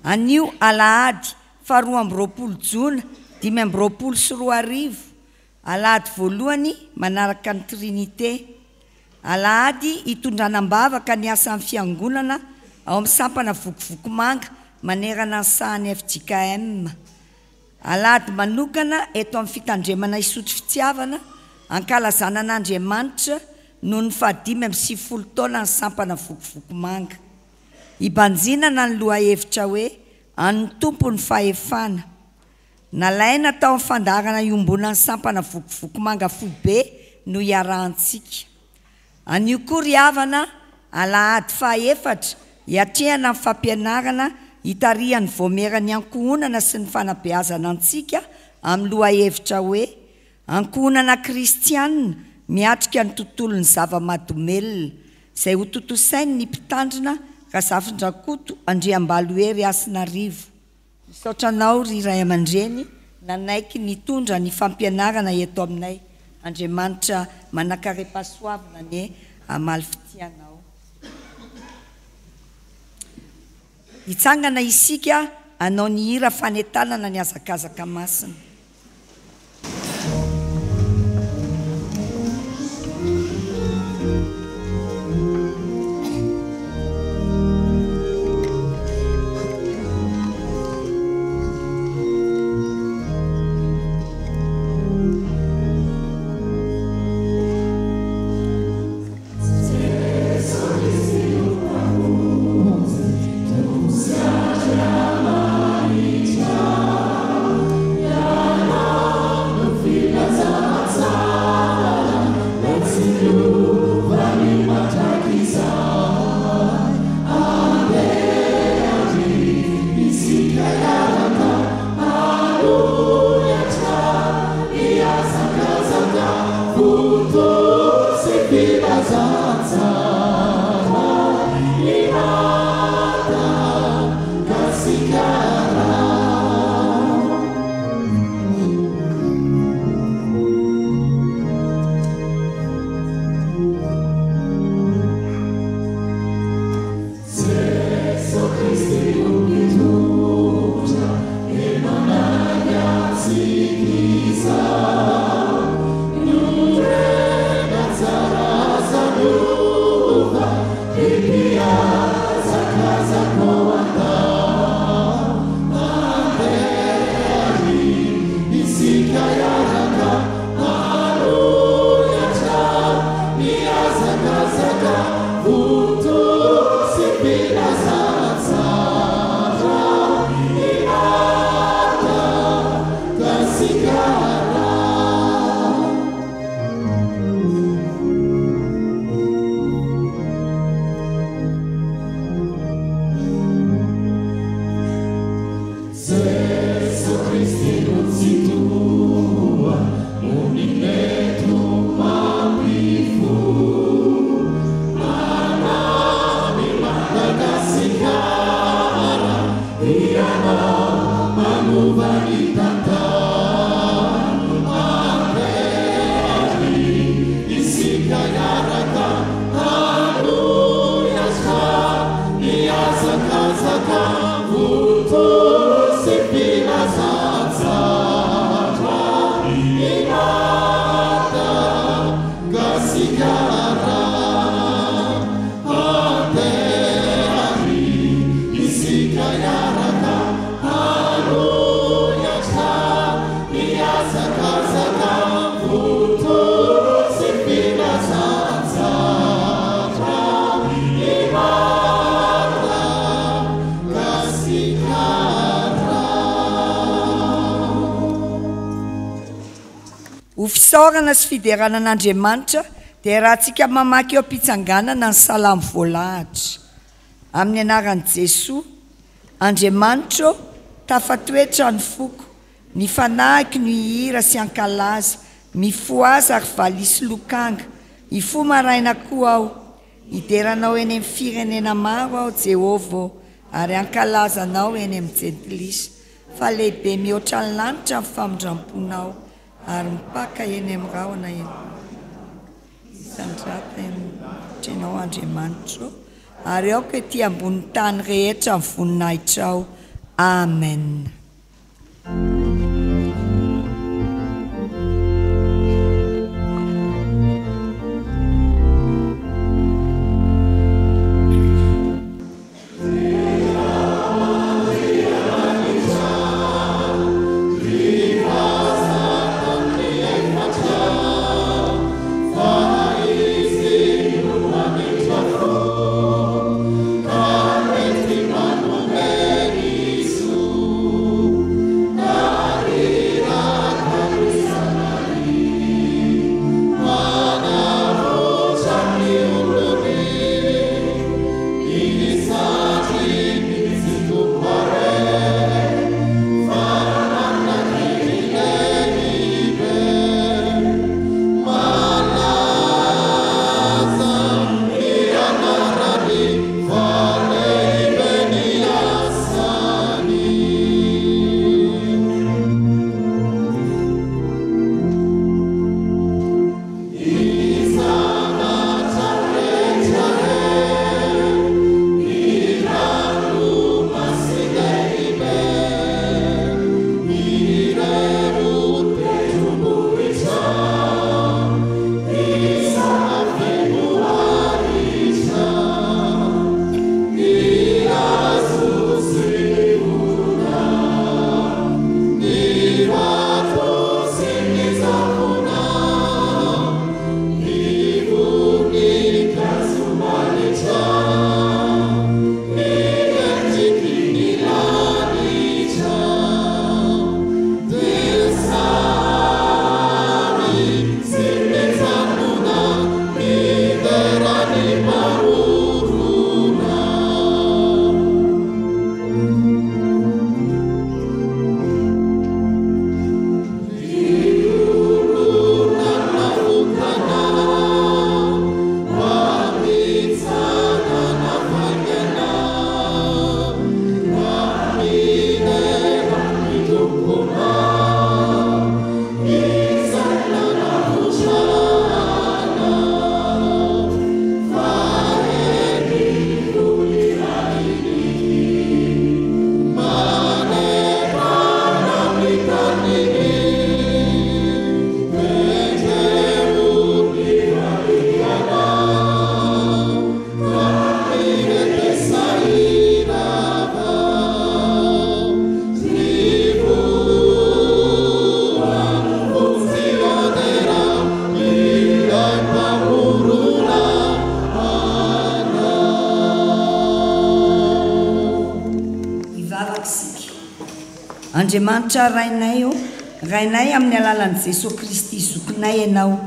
Anio alahady faha 22 jona 2025, alahady voalohany manaraka ny Trinite. Alahady hitondrana am-bavaka ny asan'ny Fiangonana ao amin'ny sampana Vokovoko-manga manerana ny sahan'ny fjkm. Alahady manokana eto amin'ny Fitandremana Isotry Fitiavana, ankalazana an'Andriamanitra noho ny faha-95 taonan'ny sampana Vokovoko-manga. Hibanjinana ny lohahevitra hoe An'ny Tompo ny fahefana. Nalaina tao amin'ny fandaharana iombonan'ny sampana Vokovoko-manga foibe no iarahantsika. Anio koa ry havana, alahady fahaefatra, hiatrehana ny fampianarana hitarihan'ny Vaomieran'ny Ankohonana sy ny Fanabeazana antsika amin'ny lohahevitra hoe, Ankohonana kristianina miatrika ny tontolon'ny zava-mahadomelina, izay hotontosain'ny Mpitandrina Razafindrakoto Andriambalohery Hasinarivo. Misaotra anao ry ray aman-dreny nanaiky nitondra ny fampianarana eto aminay. Andriamanitra manankarem-pahasoavana anie hamaly fitia anao. Hitsangana isika hanao ny hira fanentanana ny hazakazaka masina. Ho fisaorana sy fiderana an'Andriamanitra dia iarahantsika mamaky eo am-pitsanganana ny Salamo voalahatra. Amin'ny anaran'i Jesoa, Andriamanitra ô, tafatoetra ny foko, ny fanahiko no hihira sy hankalaza, mifohaza ry valiha sy lokanga, hifoha maraina koa aho. Hidera Anao eny amin'ny firenena maro aho, Jehovah ô, ary hankalaza Anao eny amin'ny jentilisa. Fa lehibe mihoatra ny lanitra ny famindram-ponao, ary mipaka eny amin'ny rahona eny Misandrata eny Ianao, Andriamanitro, ary aoka ety ambonin'ny tany rehetra ny voninahitrao. Amen. Hivavaka isika. Andriamanitra Rainay ô, Rainay amin'ny alalan'i Jesoa Kristy Zokinay Ianao.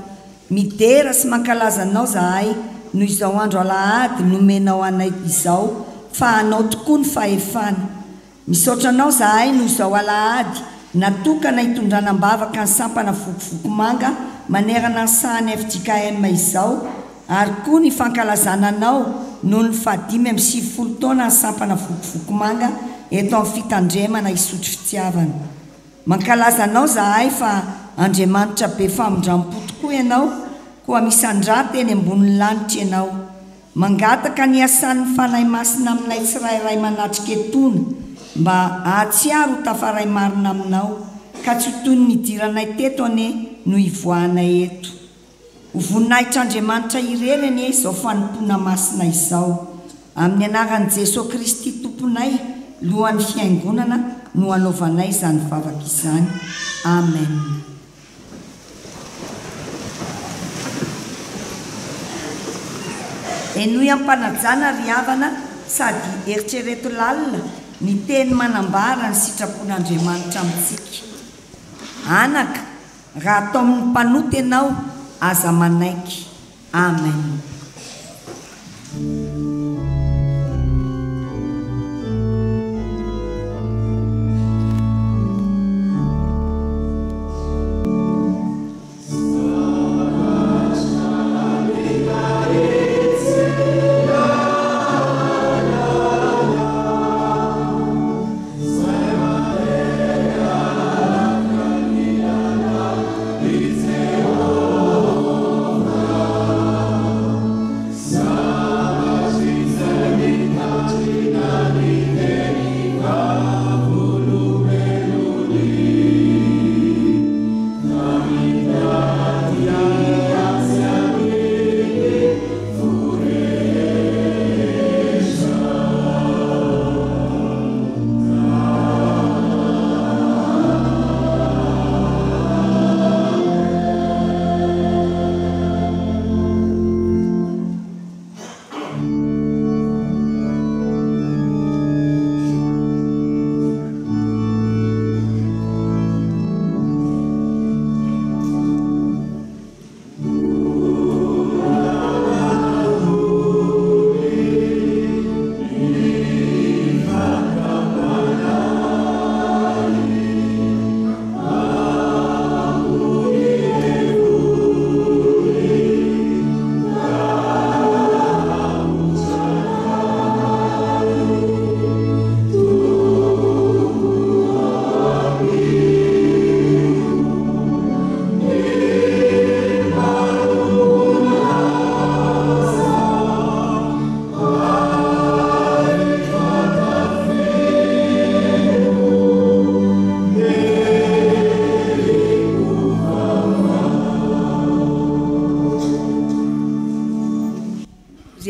Midera sy mankalaza Anao zahay noho izao andro alahady nomenao anay izao fa Anao tokoa ny fahefana. Misaotra Anao zahay noho izao alahady natokana hitondrana am-bavaka ny sampana Vokovoko-manga manerana ny sahan'ny fjkm izao ary koa ny fankalazana Anao noho ny faha-95 taona ny sampana Vokovoko-manga eto amin'ny fitandremana Isotry Fitiavana. Mankalaza Anao zahay fa Andriamanitra be famindram-po tokoa Ianao koa misandrata eny ambonin'ny lanitra Ianao. Mangataka ny hiasan'ny Fanahy Masina aminay tsirairay manatrika etoana mba hahatsiaro ho tafaray marina Aminao ka tsy ho toy ny nidiranay teto anie no hivoahanay eto. Ho voninahitr'Andriamanitra irery anie izao fanompoana masina izao. Amin'ny anaran'i Jesoa Kristy Tomponay, Lohan'ny Fiangonana no anaovanay izany vavaka izany. Amen. Henoy am-panajana ry havana sady eritrereto lalina ny teny manambara ny sitrapon'Andriamanitra amintsika. Anaka, raha taomin'ny mpanota ianao, aza manaiky. Amen.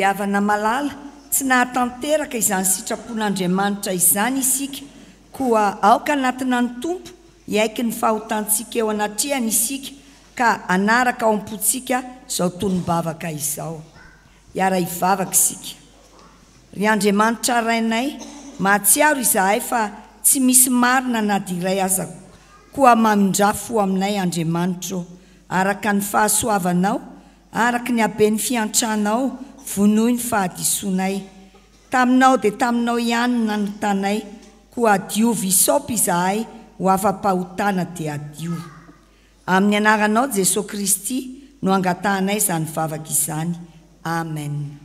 Ry havana malala, tsy nahatanteraka izany sitrapon'Andriamanitra izany isika, koa aoka hanatona ny Tompo hiaiky ny fahotantsika eo anatrehany isika ka hanaraka ao am-pontsika izao tonom-bavaka izao. Hiara-hivavaka isika. Ry Andriamanitra Rainay, mahatsiaro izahay fa tsy misy marina na dia iray aza koa mamindrà fo aminay Andriamanitra ô, araka ny fahasoavanao, araka ny haben'ny fiantranao, vonoy ny fahadisoanay. Taminao dia taminao ihany no nanotanay, koa diovy hisaopy izahay ho afa-pahotana dia hadio. Amin'ny anaranao Jesoa Kristy no angatahanay izany vavaka izany. Amen.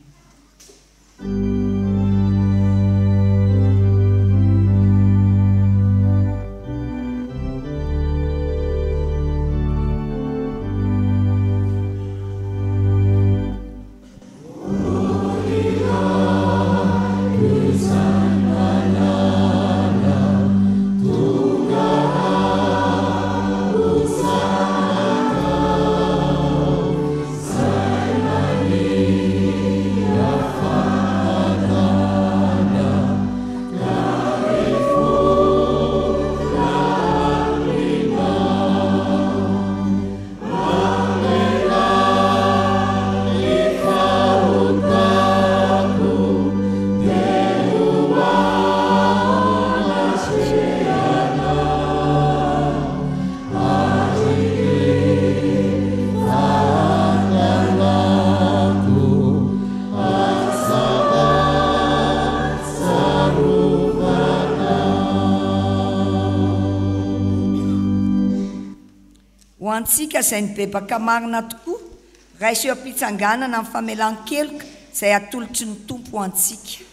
Ho antsika izay nibebaka marina tokoa, raiso eo am-pitsanganana ny famelan-keloka izay atolotry ny Tompo ho antsika.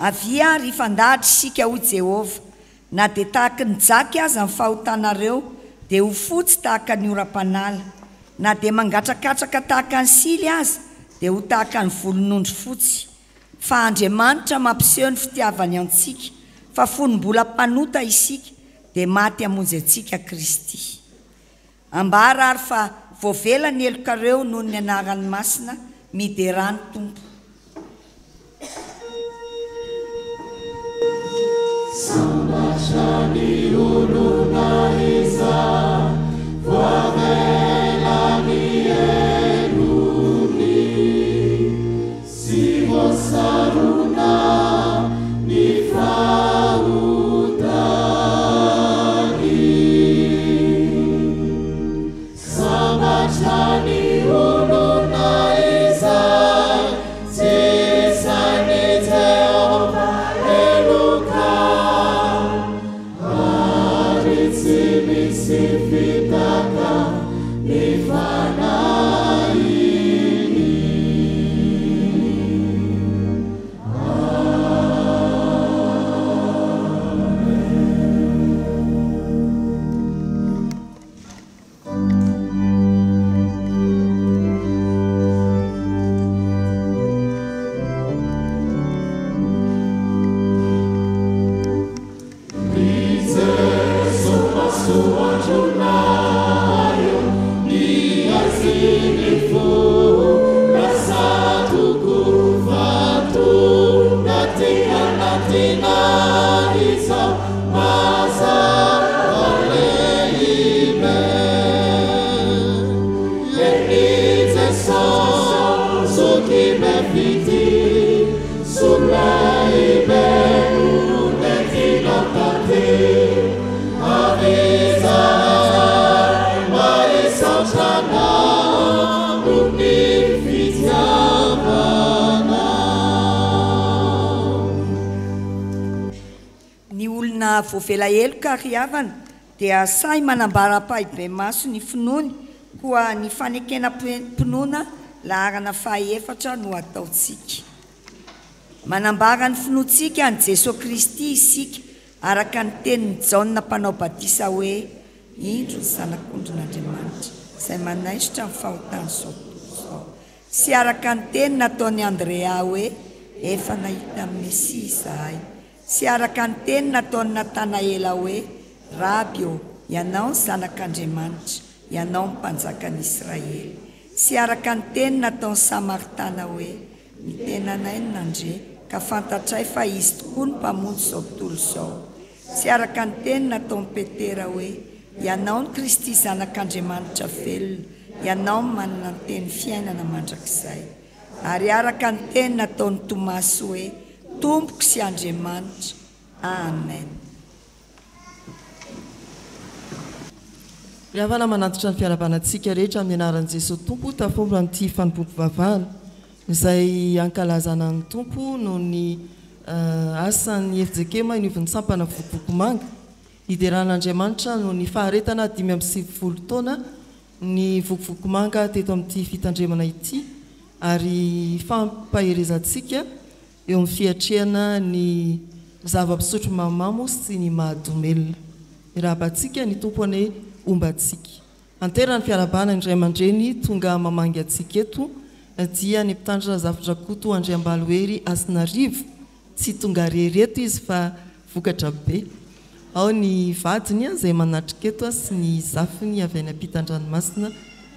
Avia ary hifandahatra isika, hoy Jehovah, na dia tahaky ny jaky aza ny fahotanareo, dia ho fotsy tahaka ny oram-panala, na dia mangatrakatraka tahaka ny sily aza, dia ho tahaka ny volon'ondry fotsy. Fa Andriamanitra mampiseho ny fitiavany antsika, fa fony mbola mpanota isika, dia maty hamonjy antsika Kristy. Ambara ary fa voavela ny helokareo noho ny anarany masina, miderà ny Tompo. Sambatra ny olona izay voavela ny helony sy voasarona ny fahotany. Sambatra ny olona izay tsy isain'i Jehovah heloka, ary tsy misy fitaka ny fanahiny. Ny olona voavela heloka ry havana dia sahy manambara ampahibemaso ny finoany, koa ny fanekena mpinoana laharana fahaefatra no ataontsika. Manambara ny finoantsika an'i Jesoa Kristy isika araka ny tenin'i Jaona Mpanao Batisa hoe, Indro ny Zanak'ondrin'Andriamanitra, izay manaisotra ny fahotan'izao tontolo izao. Sy araka ny teny nataon'i Andrea hoe, Efa nahita ny Mesia izahay. Sy araka ny teny nataon'i Natanaela hoe, Raby ô, Ianao ny Zanak'Andriamanitra. Ianao no Mpanjakan'i Israely. Sy araka ny teny nataon'ny Samaritana hoe, Ny tenanay no nandre, ka fantatray fa Izy tokoa no Mpamonjy izao tontolo izao. Sy araka ny teny nataon'i Petera hoe, Ianao no Kristy Zanak'Andriamanitra velona, Ianao no manana ny teny fiainana mandrakizay. Ary araka ny teny nataon'i Tomasy hoe, Tompoko sy Andriamanitra. Amen. Ry havana, manantitra ny fiarahabana antsika rehetra amin'ny anaran'i Jesoa Tompo tafomba amin'ity fanompoam-pivavahana izay ankalazana ny Tompo noho ny asan'ny fjkm eny anivon'ny sampana Vokovoko-manga. Hiderana an'Andriamanitra noho ny faharetana 95 taona ny Vokovoko-manga teto amin'ity fitandremana ity ary fampaherezantsika eo amin'ny fiatrehana ny zava-pisotro mahamamo sy ny mahadomelina. Mirahaba antsika ny Tompo anie homba antsika. Anterana ny fiarahabana ny ray aman-dreny tonga mamangy antsika eto dia ny Mpitandrina Zafindrakoto Andriambalohery Hasinarivo, tsy tonga rery eto izy fa vokatra be. Ao ny vadiny izay manatrika eto sy ny zafiny avy any ampitan-dranomasina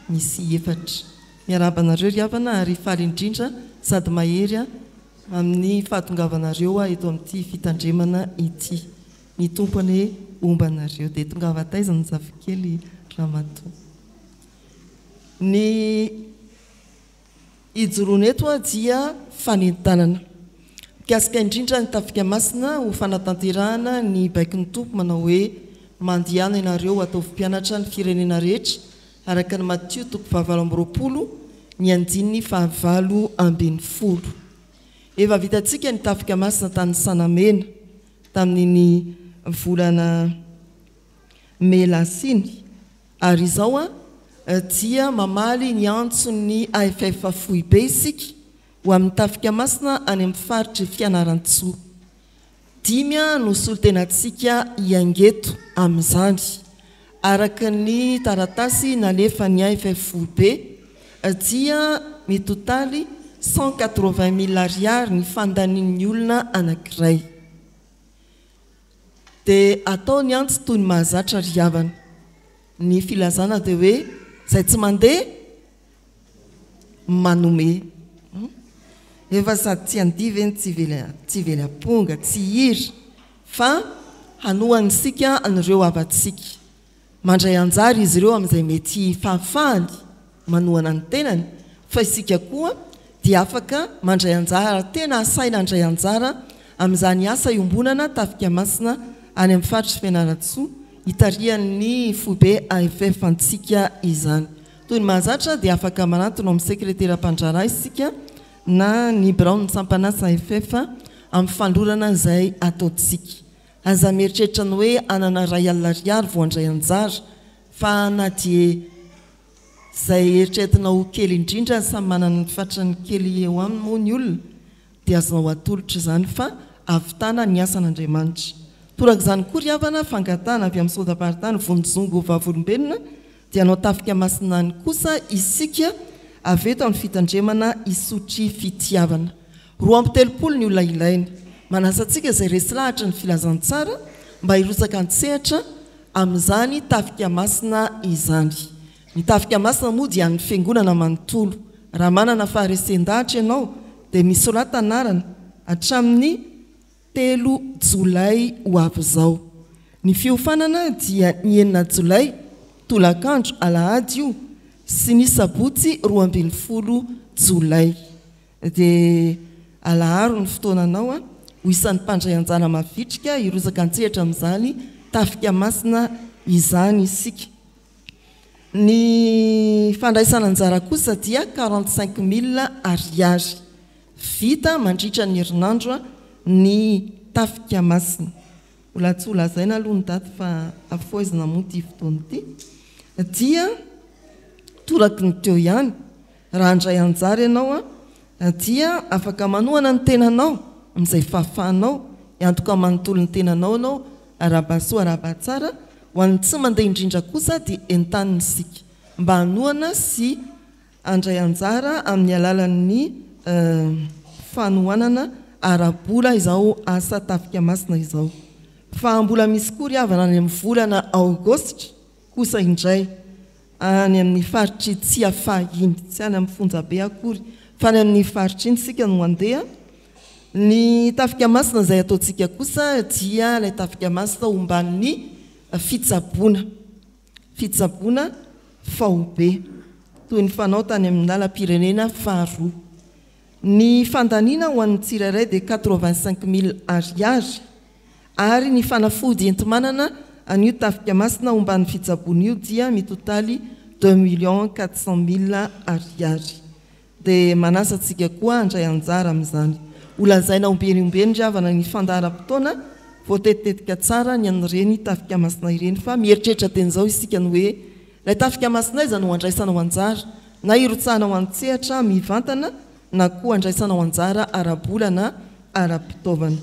misy efatra. Miarahaba anareo ry havana ary faly indrindra sady mahery amin'ny fahatongavanareo eto amin'ity fitandremana ity. Ny Tompo anie homba anareo. Dia tongava taiza ny zafikely ramatoa. Ny ijoroana eto dia fanentanana. Mikasika indrindra ny Tafika Masina ho fanatanterahana ny baikon'ny Tompo manao hoe Mandehana ianareo ataovy mpianatra ny firenena rehetra araka ny Matio toko fahavalo amby 20 ny andininy fahavalo 18. Efa vitantsika ny Tafika Masina tany Sanamena tamin'iny volana Mey lasa iny ary izao dia mamaly ny antson'ny AFF foibe isika ho amin'ny Tafika Masina any amin'ny faritr'i Fianarantsoa. Dimy no solontenantsika hiainga eto amin'izany. Araka ny taratasy nalefan'ny AFF foibe dia mitotaly 180 mille ariary ny fandanian'ny olona anankiray. Dia atao ny antso toy ny mahazatra ry havana. Ny filazana dia hoe izay tsy mandeha manome. Efa sady tsy handihy ve ny tsy hively amponga, tsy hihira fa hanohana isika an'ireo havantsika. Mandray anjara izy ireo amin'izay mety fahafahany manohana ny tenany fa isika koa dia afaka mandray anjara, tena asaina handray anjara amin'izany asa iombonana Tafika Masina any amin'ny faritr'i Fianarantsoa itarihan'ny foibe AFF antsika izany. Toy ny mahazatra dia afaka manantona ao amin'ny sekretera mpandraharaha isika na ny biraon'ny sampan'asa AFF amin'ny fanolorana izay ataontsika. Aza mieritreritra ny hoe hanana 1000 ariary vao handray anjara fa na dia izay eritreretina ho kely indrindra, samy manana ny fatrany kely eo aminy moa ny olona, dia azonao atolotra izany fa hahavitana ny asan'Andriamanitra. Torak'izany koa ry havana, fangatahana avy amin'ny Sodam-paritany Vonjizongo Vavolombelona dia hanao tafika masina any kosa isika avy eto amin'ny fitandremana Isotry Fitiavana. 32 ny olona ilaina. Manasa antsika izay resy lahatra ny filazantsara mba hirotsaka an-tsehatra amin'izany tafika masina izany. Ny tafika masina moa dia an'ny fiangonana manontolo. Raha manana faharesen-dahatra ianao dia misorata anarana hatramin'ny telo jolay ho avy izao. Ny fiofanana dia ny enina jolay tolakandro alahady io sy ny sabotsy 12 jolay. Dia alaharo ny fotoananao ho isan'ny mpandray anjara mavitrika hirotsaka an-tsehatra amin'izany tafika masina izany isika. Ny fandraisana anjara kosa dia 45 mille ariary. Vita mandritra ny herinandro ny tafika masina. Mbola tsy ho lazaina aloha ny daty fa afohezina moa ity fotoana ity. Dia toraky ny teo ihany, raha handray anjara ianao dia afaka manohana ny tenanao amin'izay fahafahanao, hiantoka manontolo ny tenanao ianao, arahaba soa arahaba tsara, ho an'ny tsy mandeha indrindra kosa dia entanina isika mba hanohana sy handray anjara amin'ny alalan'ny fanohanana ara-bola izao asa Tafika Masina izao. Fa mbola misy koa ry havana any amin'ny volana aogositra kosa indray. Any amin'ny faritr'i Tsiafahy iny. Tsy any amin'ny fonjabe akory fa any amin'ny faritra iny isika no handeha. Ny tafika masina izay ataontsika kosa dia ilay tafika masina omban'ny fitsaboana. Fitsaboana faobe. Toy ny fanao tany amin'ny lalam-pirenena faharoa. Ny fandaniana ho an'ny tsirairay dia 85 mille ariary. Ary ny fanafody enti-manana an'io tafika masina omban'ny fitsaboana io dia mitotaly deux millions quatre cent mille ariary. Dia manasa antsika koa handray anjara amin'izany. Ho lazaina ombieny ombieny ry havana ny fandaharam-potoana voatetitetika tsara ny an'ireny tafika masina ireny fa mieritreritra teny izao isika ny hoe ilay tafika masina aiza no handraisanao anjara na hirotsahanao an-tsehatra mivantana na koa andraisanao anjara ara-bola na ara-pitaovana.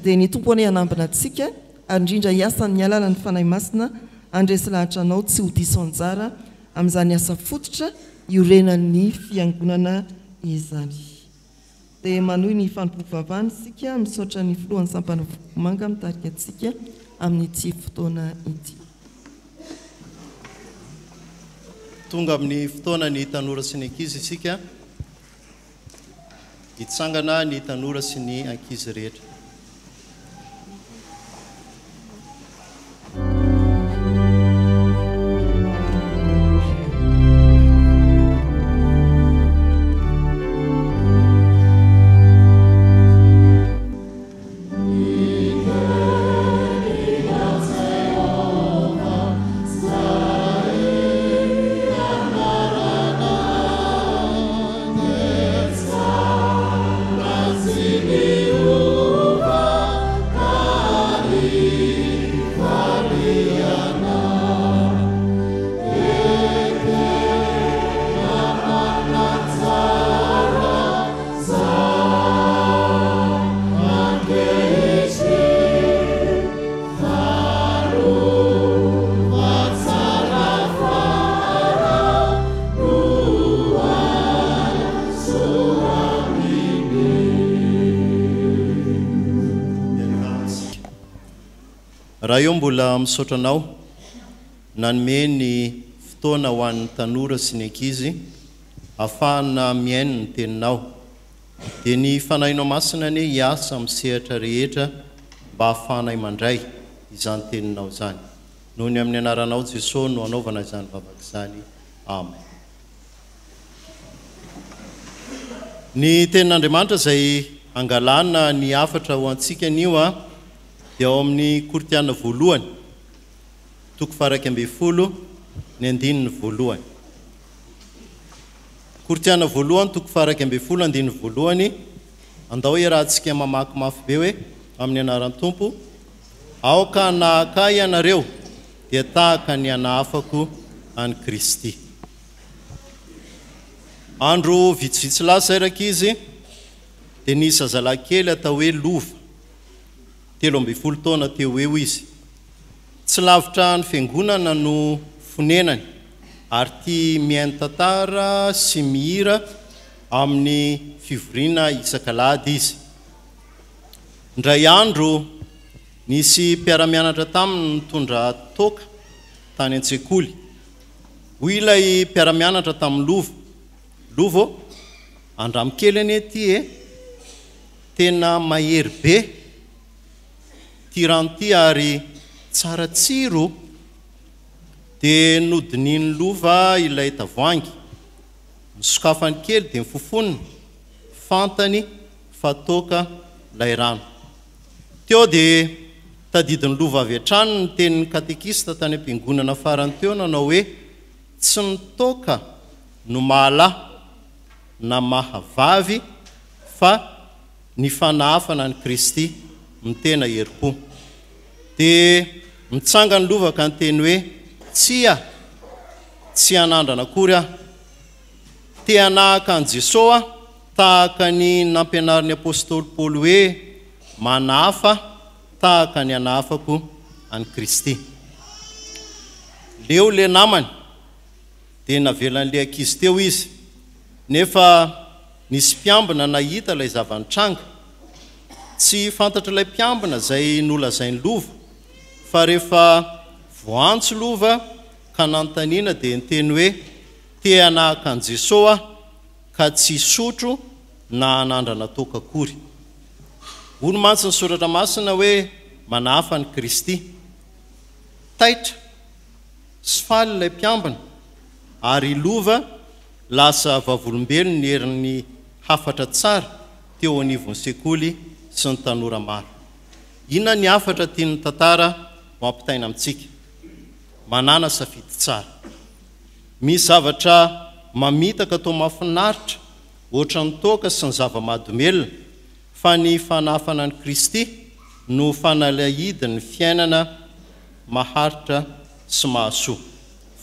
Dia ny Tompo anie hanambina antsika ary indrindra hiasa amin'ny alalan'ny Fanahy Masina handresy lahatra anao tsy ho diso anjara amin'izany asa fototra iorenan'ny Fiangonana izany. Dia manohy ny fanompoam-pivavahana isika, misaotra ny Filohan'ny Sampana Vokomanga mitarika antsika amin'ity fotoana ity. Tonga amin'ny fotoana ny tanora sy ny ankizy isika. Hitsangana ny tanora sy ny ankizy rehetra. Ray ô mbola misaotra Anao nanome ny fotoana ho an'ny tanora sy ny ankizy afahana mihaino ny teninao. Dia ny Fanahinao Masina anie hiasa amin'ny sehatra rehetra mba hahafahanay mandray izany Teninao izany. Noho ny amin'ny Anaranao Jesoa no anaovana izany vavaka izany. Amen. Ny Tenin'Andriamanitra izay angalana ny hafatra ho antsika anio dia ao amin'ny Korintiana voalohany, toko faha-11, ny andininy voalohany. Korintiana voalohany toko faha-11 andininy voalohany, Andao hiarahantsika mamaky mafy be hoe, Amin'ny anaran'ny Tompo, aoka hanahaka ahy ianareo, dia tahaka ny hanahafako an'i Kristy. Andro vitsivitsy lasa izay rankizy, dia nisy zazalahy kely atao hoe Lova, 13 taona teo ho eo izy. Tsy lavitra ny fiangonana no fonenany ary tia mihaino tantara sy mihira amin'ny fivoriana isak'alahady izy. Indray andro, nisy mpiara-mianatra taminy nitondra toaka tany an-tsekoly. Hoy ilay mpiara-mianatra tamin'i Lova, Lova ô, andramo kely anie ity e! Tena mahery be! Ty rano ty ary tsara tsiro Dia nodinihin'i Lova ilay tavoahangy. Nosokafany kely dia nofofoniny, fantany fa toaka ilay rano. Teo dia tadidin'i Lova avy hatrany ny tenin'ny katekista tany am-piangonana farany teo nanao hoe tsy ny toaka no mahalahy na mahavavy fa ny fanahafana an'i Kristy no tena herim-po. Dia mitsanga ny lova ka niteny hoe, Tsia, tsy hanandrana akory aho. Te hanahaka an'i Jesosy aho, tahaka ny nampianarin'ny apostoly Paoly hoe, Manahafa tahaka ny anahafako an'i Kristy. Leo ilay namany, dia navelan'ilay ankizy teo izy. Nefa Nisy mpiambina nahita ilay zava-nitranga. Tsy fantatr'ilay mpiambina izay nolazain'i Lova, fa rehefa voaantso Lova ka. Ka nanontaniana dia niteny hoe, Te hanahaka an'i Jesoa aho, ka tsy hisotro na hanandrana toaka akory. Hono mantsy ny Soratra Masina hoe, Manahafa an'i Kristy. Taitra sy faly ilay mpiambina, ary i Lova lasa vavolombelon'ny herin'ny hafatra tsara teo anivon'ny sekoly sy ny tanora maro. Inona ny hafatra tian'ny tantara ho ampitaina amintsika? Manàna safidy tsara. Misy zavatra mamitaka toa mahafinaritra ohatran'ny toaka sy ny zava-mahadomelina, fa ny fanahafana an'i Kristy no fanalahidin'ny fiainana maharitra sy mahasoa.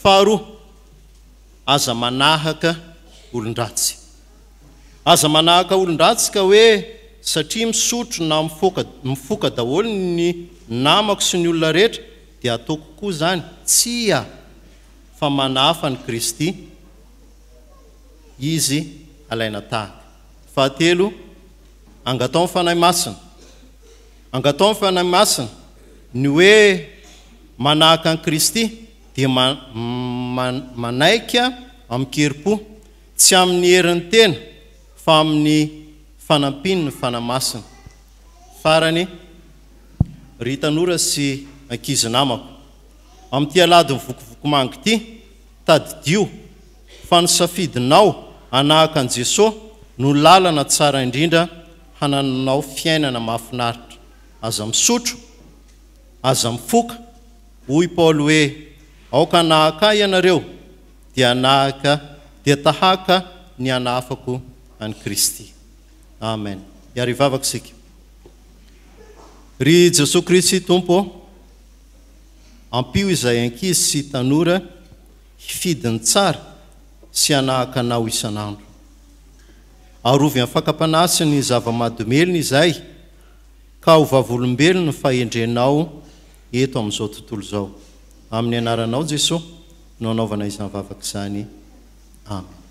Faharoa, aza manahaka olon-dratsy. Aza manahaka olon-dratsy ka hoe satria misotro na mifoka mifoka daholo ny namako sy ny olona rehetra dia ataoko koa izany, tsia! Fa manahafa an'i Kristy, Izy alaina tahaka. Fahatelo, angatao ny Fanahy Masina. Angatao ny Fanahy Masina. Ny hoe manahaka an'i Kristy dia manaiky amin-kerim-po, tsy amin'ny herin'ny tena fa amin'ny fanampian'ny Fanahy Masina. Farany, ry tanora sy ankizy namako, amin'ity alahadin'ny vokovokomanga ity, tadidio fa ny safidinao hanahaka an'i Jesoa no lalana tsara indrindra hanananao fiainana mahafinaritra. Aza misotro, aza mifoka, hoy Paoly hoe, Aoka hanahaka ahy ianareo, dia hanahaka, dia tahaka ny hanahafako an'i Kristy. Amen. Hiara-hivavaka isika. Ry Jesoa Kristy Tompo ô, ampio izahay ankizy sy tanora hifidy ny tsara sy hanahaka Anao isan'andro. Arovy amin'ny fakam-panahy sy ny zava-mahadomelina izahay, ka ho vavolombelon'ny fahendrenao eto amin'izao tontolo izao. Amin'ny anaranao Jesoa no anaovana izany vavaka izany. Amen.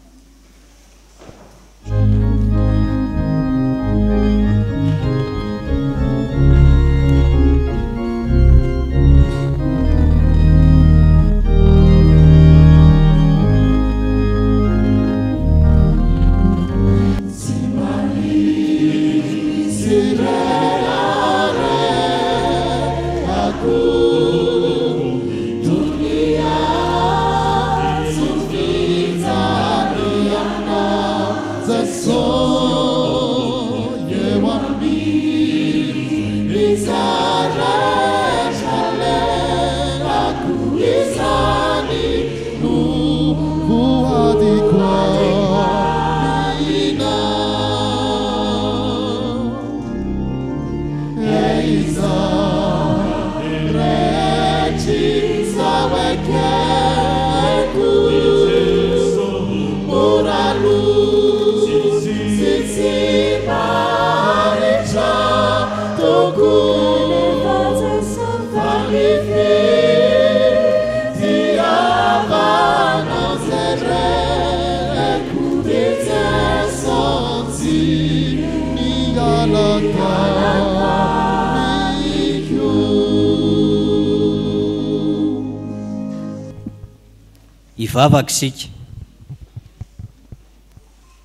Hivavaka isika.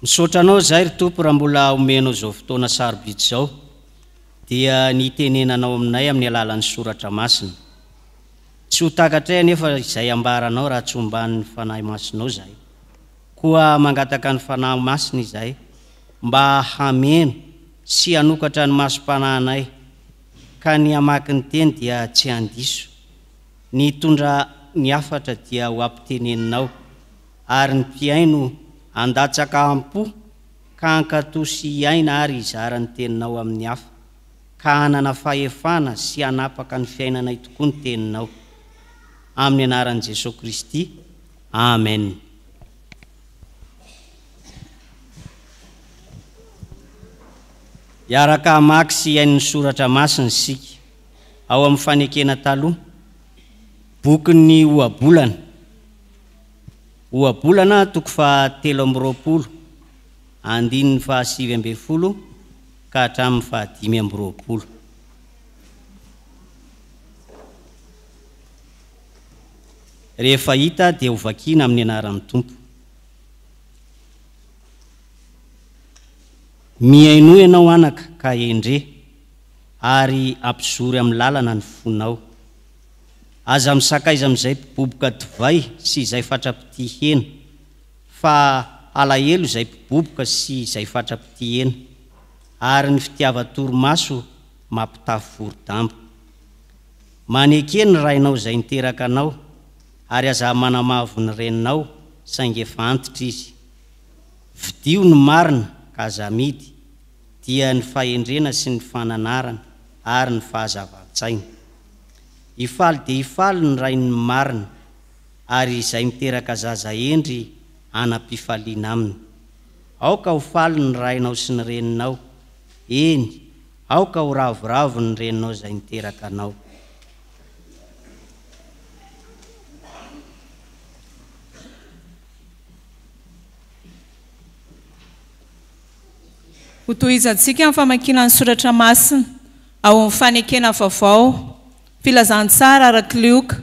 Misaotra Anao izahay ry Tompo raha mbola omenao izao fotoana sarobidy izao dia ny hitenenanao aminay amin'ny alalan'ny Soratra Masina. Tsy ho takatray anefa izay ambaranao raha tsy omban'ny Fanahy Masinao izahay. Koa mangataka ny Fanahy Masina izahay mba hameno sy hanokatra ny masom-panahinay ka ny hamaky ny Teny dia tsy handiso, ny hitondra ny hafatra dia ho ampiteneninao, ary ny mpihaino handatsaka am-po ka hankatò sy hiaina ary hizara ny Teninao amin'ny hafa, ka hanana fahefana sy hanapaka ny fiainanay tokoa ny Teninao. Amin'ny anaran'i Jesoa Kristy. Amen. Hiaraka hamaky sy hihaino ny Soratra Masina isika ao amin'ny Fanekena Taloha, bokin'ny Ohabolana. Ohabolana toko faha 23, andininy faha 19 ka hatramin'ny faha 25. Rehefa hita dia hovakiana amin'ny anaran'ny Tompo. Mihainoa ianao anaka ka hendre, ary ampizory amin'ny lalana ny fonao. Aza misakaiza amin'izay mpiboboka divay sy izay fatra-pitia hena, fa halahelo izay mpiboboka sy izay fatra-pitia hena, ary ny fitiavan-torimaso mampitafy voro-damba. Maneke ny rainao izay niteraka anao, ary aza manamavo ny reninao, saingy efa antitra izy. Vidio ny marina ka aza amidy, dia ny fahendrena sy ny fananarana ary ny fahazavan-tsaina. Hifaly dia hifaly ny rain'ny marina, ary izay miteraka zaza hendry hanam-pifaliana aminy. Aoka ho faly ny rainao sy ny reninao, eny, aoka ho ravoravo ny reninao izay niteraka anao. Hotohizantsika ny famakiana ny soratra masina ao amin'ny Fanekena Vaovao, Filazantsara araka Lioka,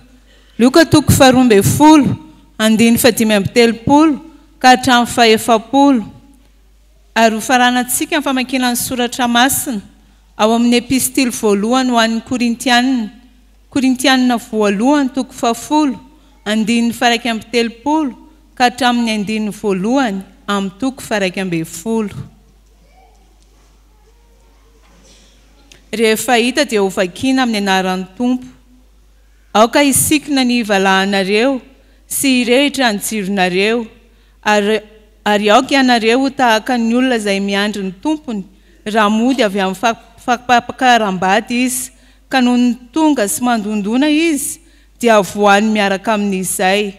Lioka toko faharoa ambin'ny folo, andininy fahadimy amby telopolo ka hatramin'ny fahefapolo. Ary hofaranantsika ny famakiana ny soratra masina ao amin'ny Epistily voalohany ho an'ny Korintiana, Korintiana voalohany toko fahafolo, andininy faha-iraika amby telopolo ka hatramin'ny andininy voalohany amin'ny toko faha-iraika ambin'ny folo. Rehefa hita dia hovakiana amin'ny anaran'ny Tompo. Aoka hisikina ny valahanareo sy hirehitra ny jironareo, ary ary aoka ianareo ho tahaka ny olona izay miandry ny tompony raha mody avy amin'ny fampakaram-bady izy, ka nony tonga sy mandondona izy, dia voany miaraka amin'izay.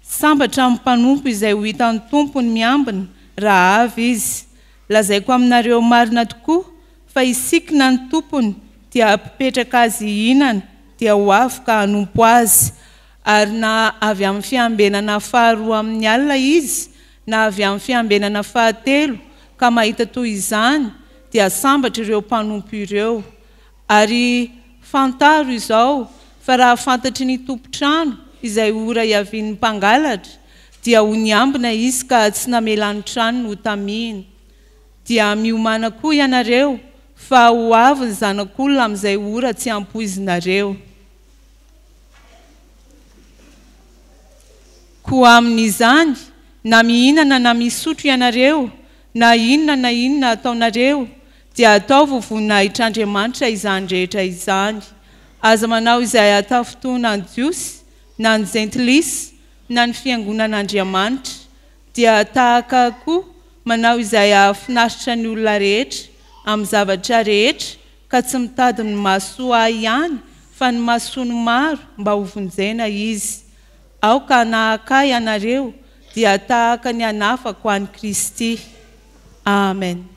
Sambatra ny mpanompo izay ho hitan'ny tompony miambina raha avy izy. Lazaiko aminareo marina tokoa fa hisikina ny tompony dia hampipetraka azy hihinana dia ho avy ka hanompo azy. Ary na avy amin'ny fiambenana faharoa amin'ny alina izy, na avy amin'ny fiambenana fahatelo, ka mahita toy izany, dia sambatra ireo mpanompo ireo. Ary fantaro izao, fa raha fantatry ny tompon-trano izay ora hiavian'ny mpangalatra, dia ho niambina izy ka tsy namela ny tranony ho tamihina. Dia miomàna koa ianareo, fa ho avy ny Zanak'olona amin'izay ora tsy ampoizinareo. Koa amin'izany, na mihinana na misotro ianareo, na inona na inona ataonareo, dia ataovy ho voninahitr'Andriamanitra izany rehetra izany. Aza manao izay hahatafintohina ny Jiosy, na ny Jentilisa, na ny fiangonan'Andriamanitra. Dia tahaka ahy koa, manao izay hahafinaritra ny olona rehetra, amin'ny zavatra rehetra, ka tsy mitady ny mahasoa ahy ihany, fa ny mahasoa ny maro, mba hovonjena izy. Aoka hanahaka ahy ianareo, dia tahaka ny hanafako an'i Kristy. Amen.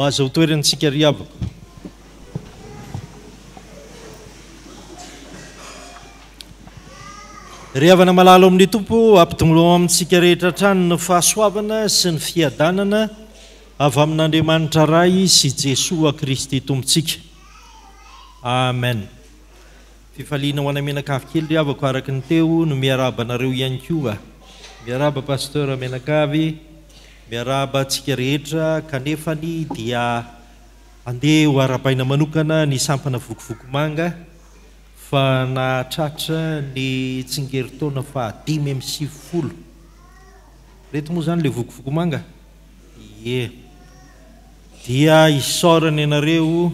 Mba aza ho toerantsika ry havako. Ry havana malala ao amin'ny Tompo, ampidongo amintsika rehetra hatrany ny fahasoavana sy ny fiadanana avy amin'Andriamanitra Ray sy Jesoa Kristy Tompontsika. Amen. Fifaliana ho anay mianakavy kely ry havako araka ny teo no miarahaba anareo ihany koa. Miarahaba Pasteur mianakavy, miarahaba antsika rehetra kanefany dia andeha ho arahabaina manokana ny sampana Vokovoko Manga fa nahatratra ny tsingerin-taona faha 95. Reto moa izany le Vokovoko Manga? Ie. Dia isaorana ianareo.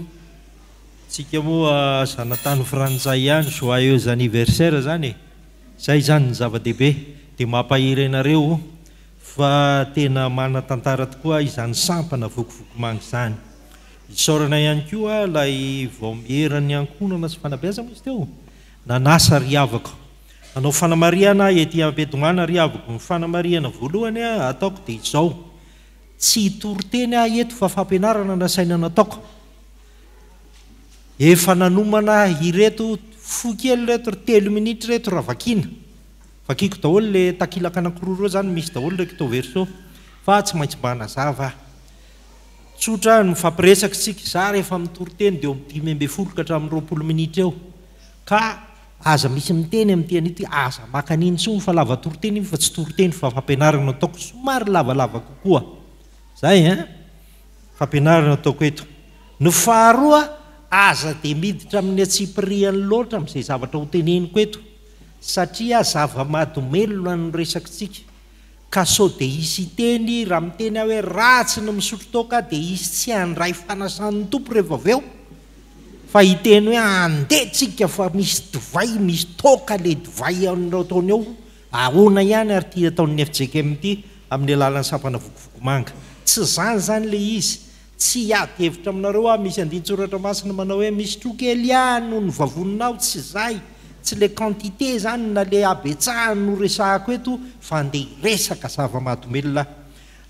Tsika moa zanatany frantsay ihany, joyeux anniversaire zany e! Zay zany ny zava-dehibe, dia mampahery anareo fa tena manan-tantara tokoa izany sampana vokovokomanga izany. Isaorana ihany koa ilay vaomieran'ny ankohonana sy fanabeazana moa izy teo? Nanasa ry havako. Hanao fanamarihana ety am-piandohana ry havako, ny fanamarihana voalohany ataoko dia izao, tsy hitory teny aho eto fa fampianarana nasaina nataoko. Efa nanomana ireto fohy kely ireto ry telo minitra ireto raha vakiana. Vakiako daholo le takilaka anankiroa ireo zany misy daholo recto verso fa tsy maintsy mba hanazava aho. Tsotra ny mifampiresaka isika, za rehefa mitory teny dia eo amin'ny 15 ka hatramin'ny 20 minitra eo. Ka aza misy miteny amin'ity an'ity, aza maka an'iny intsony fa lava toriteny iny fa tsy toriteny fa fampianarana ataoko somary lavalava kokoa. Zay ein! Fampianarana ataoko eto. Ny faharoa, aza dia miditra amin'ny antsipiriany loatra amin'izay zavatra ho teneniko eto, satria zava-mahadomelina no resakitsika, ka sao dia hisy hiteny, raha miteny aho hoe ratsy ny misotro toaka dia hisy tsy handray fanasan'ny Tompo rehefa avy eo, fa hiteny hoe andeha tsika fa misy divay, misy toaka le divay ataony ao, Ahoana ihany ary ity ataon'ny fjkm ity amin'ny alalan'ny sampana vokovokomanga? Tsy izany izany ilay izy. Tsy hiady hevitra aminareo aho, misy andinin-tsoratra masina manao hoe misotroa kely ihany noho ny vavoninao, tsy izay, tsy ilay quantité izany na ilay habetsahany no resahako eto fa andeha hiresaka zava-mahadomelina aho.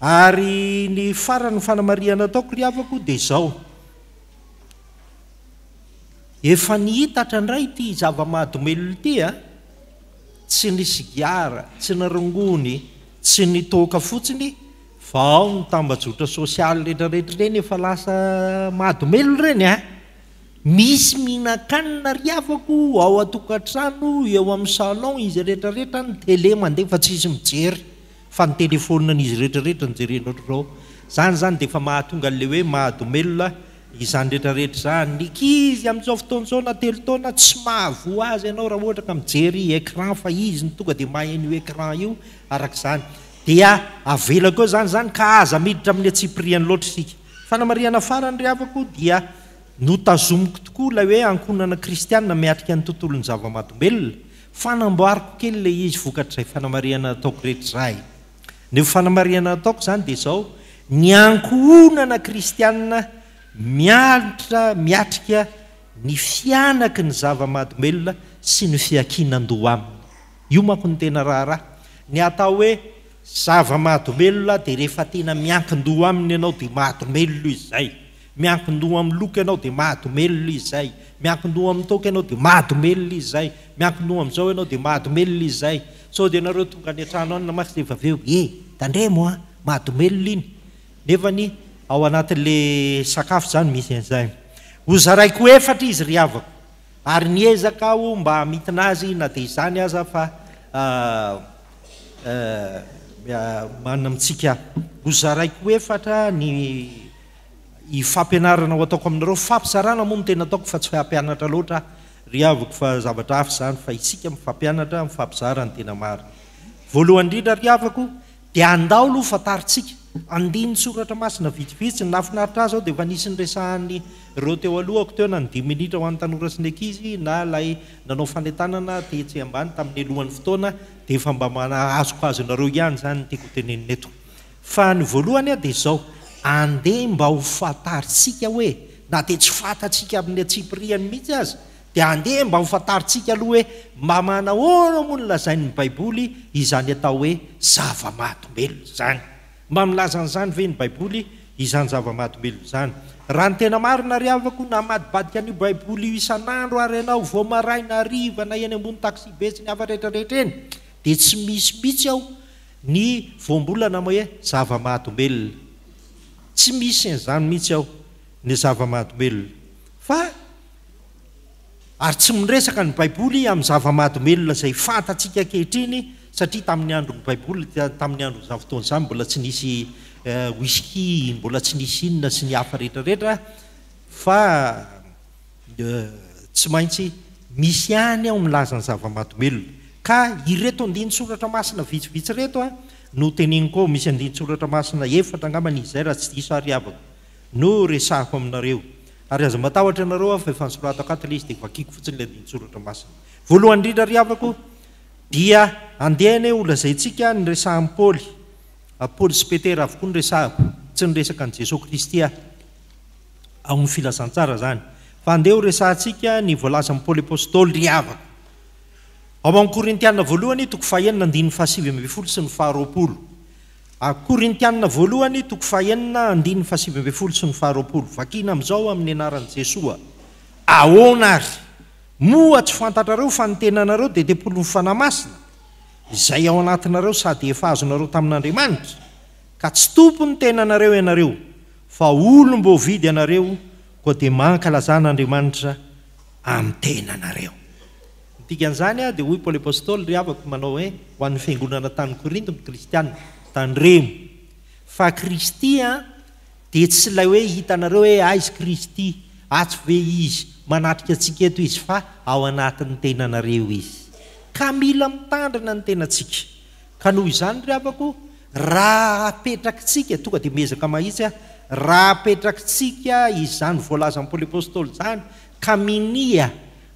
Ary ny farany fanamarihana ataoko ry havako dia izao. Efa nihitatra indray ity zava-mahadomelina ity a! Tsy ny sigara, tsy ny rongony, tsy ny toaka fotsiny fa ao ny tambajotra sosialy retraretra ireny efa lasa mahadomelina ireny a! Misy mihinan-kanina ry havako ao an-tokantrano, eo amin'ny salon izy retraretra, ny télé mandeha fa tsisy mijery. Fa ny telephone n'izy rehetra rehetra no jerena ohatr'izao. Zany zany dia efa mahatonga an'ilay hoe mahadomelina izany rehetra rehetra izany. Ny ankizy amin'izao fotoana izao na telo taona tsy mahavoa azy ianao raha ohatra ka mijery écran fa izy no tonga dia mahay an'io écran io araka izany. Dia avelako eo izany izany ka aza miditra amin'ny antsipiriany loatra isika. Fanamarihana farany ry havako dia notazomiko tokoa ilay hoe ankohonana kristiana miatrika ny tontolon'ny zava-mahadomelina. Fanamboariko kely ilay izy vokatr'izay fanamarihana nataoko rehetra izay. Ny fanamarihana nataoko izany dia izao, ny ankohonana kristiana miantra miatrika ny fihanaky ny zava-mahadomelina sy ny fiankinan-doha aminy. Io manko no tena raharaha. Ny atao hoe zava-mahadomelina dia rehefa tena miankin-doha aminy ianao dia mahadomelina izy izay. Miankin-doha amin'ny loko ianao dia mahadomelina izy izay. Miankin-doha amin'ny toaka ianao dia mahadomelina izy izay. Miankin-doha amin'izao ianao dia mahadomelina izy izay. Sao dia ianareo tonga any an-trano any namaky dia efa avy eo, e! tandremo an! Mahadomelina iny. Nefany ao anatin'ilay sakafo izany misy an'izay. Hozaraiko efatra izy ry havako. Ary niezaka aho mba hamintina azy na dia izany aza fa manana amintsika. Hozaraiko efatra ny fampianarana ho ataoko aminareo. Fampizarana moa no tena ataoko fa tsy hampianatra loatra aho ry havako fa zavatra hafa izany fa isika mifampianatra, mifampizara ny tena marina. Voalohany indrindra ry havako dia andao aloha fantarintsika andinin-tsoratra masina vitsivitsy. Ny nahafinaritra ahy izao dia efa nisy niresahan'ny ireo teo alohako teo na ny dimy minitra ho an'ny tanora sy ny ankizy na ilay nanao fanentanana tetsy ambany tamin'ny alohan'ny fotoana dia efa mba azokazonareo ihany izany ny tiako hotenenina eto. Fa ny voalohany dia izao, andeha mba ho fantarintsika hoe, na dia tsy fantatsika amin'ny antsipiriany mihitsy aza, dia andeha mba ho fantarintsika aloha hoe mba manahoana moa no lazain'ny Baiboly izany atao hoe zava-mahadomelina izany. Mba milaza an'izany ve ny Baiboly? Izany zava-mahadomelina izany. Raha ny tena marina ry havako, namadibadika an'io Baiboly io isan'andro ary ianao, vao maraina, hariva, na eny ambony taxi-be sy ny hafa rehetrarehetra eny, dia tsy misy mihitsy ao ny voambolana hoe zava-mahadomelina. Tsy misy an'izany mihitsy ao, ny zava-mahadomelina. Fa. Ary tsy miresaka ny Baiboly amin'ny zava-mahadomelina izay fantatsika ankehitriny, satria tamin'ny andron'ny Baiboly, tamin'ny andron'izany fotoana izany, mbola tsy nisy whisky, mbola tsy nisy inona sy ny hafa rehetrarehetra, fa tsy maintsy misy ihany ao milaza ny zava-mahadomelina. Ka ireto andinin-tsoratra masina vitsivitsy ireto no teneniko ao, misy andinin-tsoratra masina efatra angambany izy izay raha tsy diso ary havako. No resahako aminareo. Ary aza matahotra ianareo aho fa efa nosoratako ato ilay izy dia vakiko fotsiny ilay andinin-tsoratra masina. Voalohany indrindra ry havako dia andeha anie ho lazaintsika ny resahan'i Paoly, Paoly sy Petera avokoa no resahako, tsy niresaka an'i Jesoa Kristy aho, ao amin'ny filazantsara izany, fa andeha ho resahantsika ny voalazan'i Paoly Apostoly ry havako. Ao amin'ny Korintiana voalohany toko fahenina andininy fahasivy ambinifolo sy ny faharoapolo. A Korintiana voalohany toko fahenina andininy fahasivy ambinifolo sy ny faharoapolo Vakina amin'izao amin'ny anaran'i Jesoa Ahoana ary? Moa tsy fantatrareo fa ny tenanareo dia tempolin'ny Fanahy Masina, izay ao anatinareo sady efa azonareo tamin'Andriamanitra? Ka tsy tompon'ny tenanareo ianareo, fa olom-boavidy ianareo, koa dia mankalazà an'Andriamanitra amin'ny tenanareo. Ny dikan'izany dia hoy Paoly Apostoly, Ry havako, manao hoe ho an'ny fiangonana tany Korinto ny kristiana, tandremo fa Kristy dia tsy ilay hoe hitanareo hoe aiza Kristy, atsy ve Izy, manatrika antsika eto Izy, fa ao anatin'ny tenanareo Izy. Ka mila mitandrina ny tenantsika. Ka noho izany ry havako, raha apetrakitsika, tonga dia miezaka mahitsy aho, raha apetrakitsika izany voalazan'i Paoly Apostoly izany, ka minia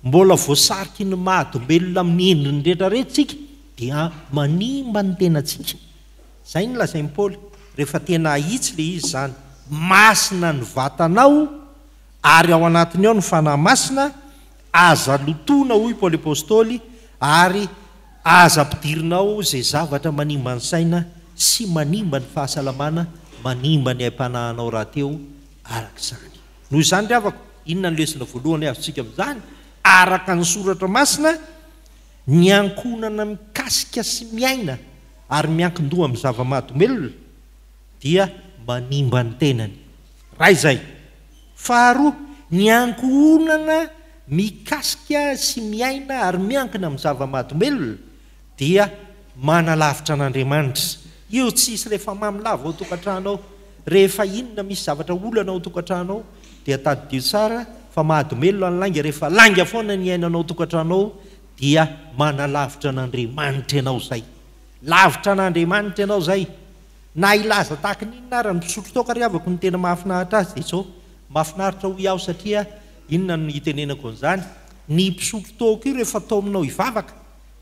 Mbola voasariky ny maha domelina amin'ny endriny rehetra rehetra isika dia manimba ny tenantsika. Izay no lazain'i Paoly, rehefa tena ahitsy ilay izy izany, masina ny vatanao ary ao anatiny ao ny Fanahy Masina, aza lotoina hoy Paoly Apostoly ary aza ampidirina ao izay zavatra manimba ny saina sy manimba ny fahasalamana, manimba ny aim-panahinao rahateo araka izany. Noho izany ry havako, inona ny lesona voalohany azontsika amin'izany? Araka ny Soratra Masina, ny ankohonana mikasika sy miaina ary miankin-doha amin'ny zava-mahadomelina dia manimba ny tenany. Iray izay. Faharoa, ny ankohonana mikasika sy miaina ary miankina amin'ny zava-mahadomelina dia manalavitra an'Andriamanitra. Io tsisy rehefa mamy lava ao tokantrano ao, rehefa inona misy zavatra olana ao tokantrano ao dia tadidio tsara fa mahadomelina ny lainga, rehefa lainga foana ny iainanao ao tokantrano ao dia manalavitra an'Andriamanitra ianao zay. Lavitra an'Andriamanitra ianao zay. Na hilaza tahaka ny inona ara ny mpisotro toaka ry havako ny tena mahafinaritra azy dia izao, mahafinaritra hoy aho satria inona no hitenenako an'izany, ny mpisotro toaka io rehefa taominao hivavaka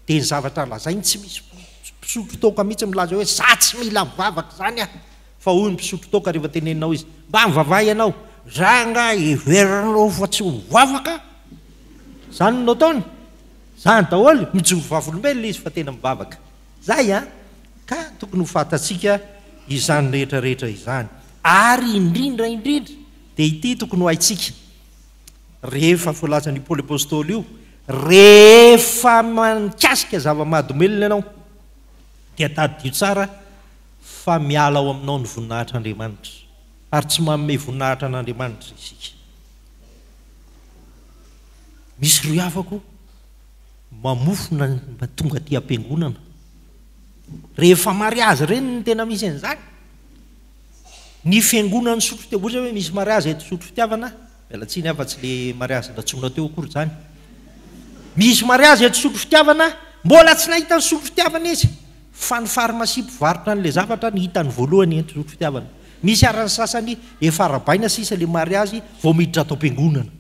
Dia ny zavatra lazainy tsy misy mpisotro toaka mihitsy milaza hoe za tsy mila mivavaka izany aho. Fa hoy ny mpisotro toaka rehefa teneninao izy, mba mivavaha ianao, za angaha heverinao fa tsy mivavaka? Izany no ataony? Izany daholo, mijoro vavolombelona izy fa tena mivavaka. Zay an! Ka tokony ho fantatsika izany rehetra rehetra izany. Ary indrindra indrindra dia ity tokony ho haintsika. Rehefa voalazan'io Paoly Apostoly io, rehefa mikasika zava-mahadomelina ianao, dia tadidio tsara fa miala ao aminao ny voninahitr'Andriamanitra, ary tsy manome voninahitra an'Andriamanitra isika. Misy rohy hafa koa mamofona ny tonga aty am-piangonana. Rehefa mariazy ireny no tena misy an'izany. Ny fiangonan'ny Sotro teo ohatra hoe misy mariazy eto Sotro Fitiavana, miala tsiny aho fa tsy le mariazy nantsoina teo akory izany. Misy mariazy eto Sotro Fitiavana, mbola tsy nahita ny Sotro Fitiavana izy fa ny farmasia mpivarotra an'ilay zavatra no hitany voalohany eto Sotro Fitiavana. Misy ara ny sasany efa arabaina sisa le mariazy vao miditra ato am-piangonana.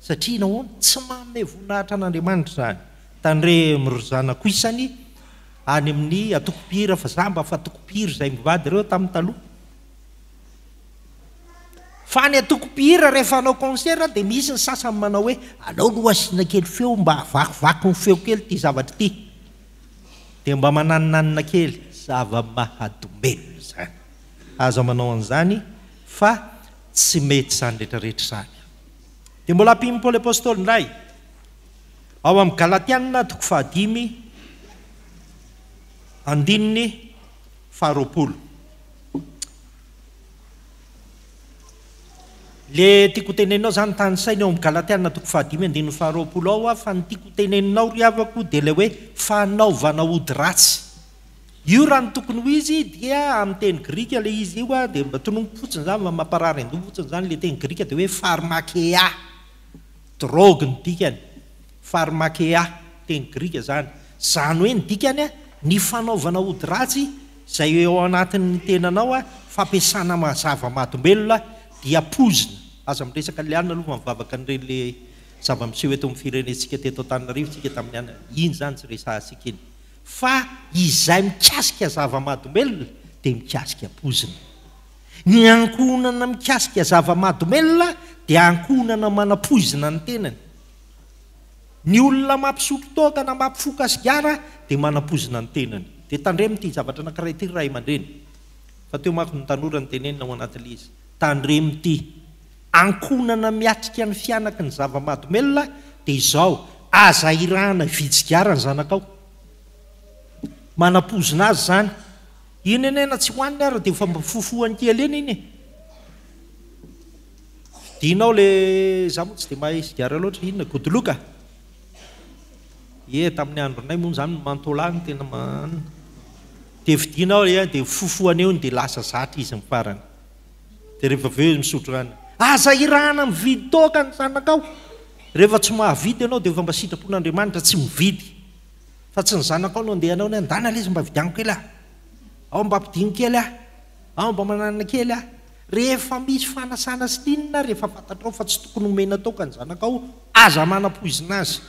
Satria nahoana? Tsy manome voninahitra an'Andriamanitra izany. Tandremo ry zanako isany any amin'ny antoko mpihira fa za mba fa antoko mpihira izay mivady ireo tamin'ny taloha. Fa ny antoko mpihira rehefa hanao concert dia misy ny sasany manao hoe aleo aloha asiana kely feo mba havakivaky ny feo kely ity zavatra ity. Dia mba mananinanina kely. Zava-mahadomelina izany. Aza manao an'izany. Fa tsy mety izany rehetra rehetra izany. Dia mbola ampian'i Paoly Apostoly indray, ao amin'ny Galatiana toko fahadimy andininy faharoapolo. Le tiako ho teneninao zany tanisaina eo amin'ny Galatiana toko fahadimy andininy faharoapolo ao fa ny tiako ho teneninao ry havako dia ilay hoe fanaovana ody ratsy. Io raha ny tokony ho izy dia amin'ny teny grika ilay izy io dia mba tononiko fotsiny izany fa mamparary andoha fotsiny izany ilay teny grika dia hoe pharmakeia, drogue ny dikany, pharmakeia, teny grika izany. Izany hoe ny dikany ny fanaovana ody ratsy Izay eo anatin'ny tenanao a, fampiasana zava-mahadomelina dia poizina. Aza miresaka liana aloha fa mivavaka an'ireny le zava-miseho eto amin'ny firenentsika teto Antananarivo tsika tamin'ny an, iny izany tsy resahantsika iny. Fa izay mikasika zava-mahadomelina dia mikasika poizina. Ny ankohonana mikasika zava-mahadomelina dia ankohonana manapoizina ny tenany. Ny olona mampisotro toaka na mampifoka sigara dia manampoizina ny tenany. Dia tandremo ity zavatra anankiray ity ry ray aman-dreny. Fa teo manko ny tanora no tenenina ao anatin'ilay izy. Tandremo ity. Ankohonana miatrika ny fihanaky ny zava-mahadomelina dia izao, aza irahana hividy sigara ny zanakao. Manampoizina azy izany. Iny anie na tsy hohaniny ary dia efa mba fofohany kely eny iny e. Vidianao le, za moa tsy dia mahay sigara loatra, inona, godoloka? Ie, tamin'ny andronay moa izany ny mantola no tena man, dia vidianao le dia fofohana eo iny dia lasa zatra izy ny farany. Dia rehefa avy eo izy misotro rano. Aza irahana mividy toaka ny zanakao. Rehefa tsy mahavidy ianao dia efa mba sitrapon'Andriamanitra tsy mividy. Fa tsy ny zanakao no andeha hanao ny andana lesy mba vidiano kely aho. Ao mba ampidino kely aho. Ao mba mananana kely aho. Rehefa misy fanasana sy inona ary efa fantatrao fa tsy tokony homena toaka ny zanakao, aza manampoizina azy.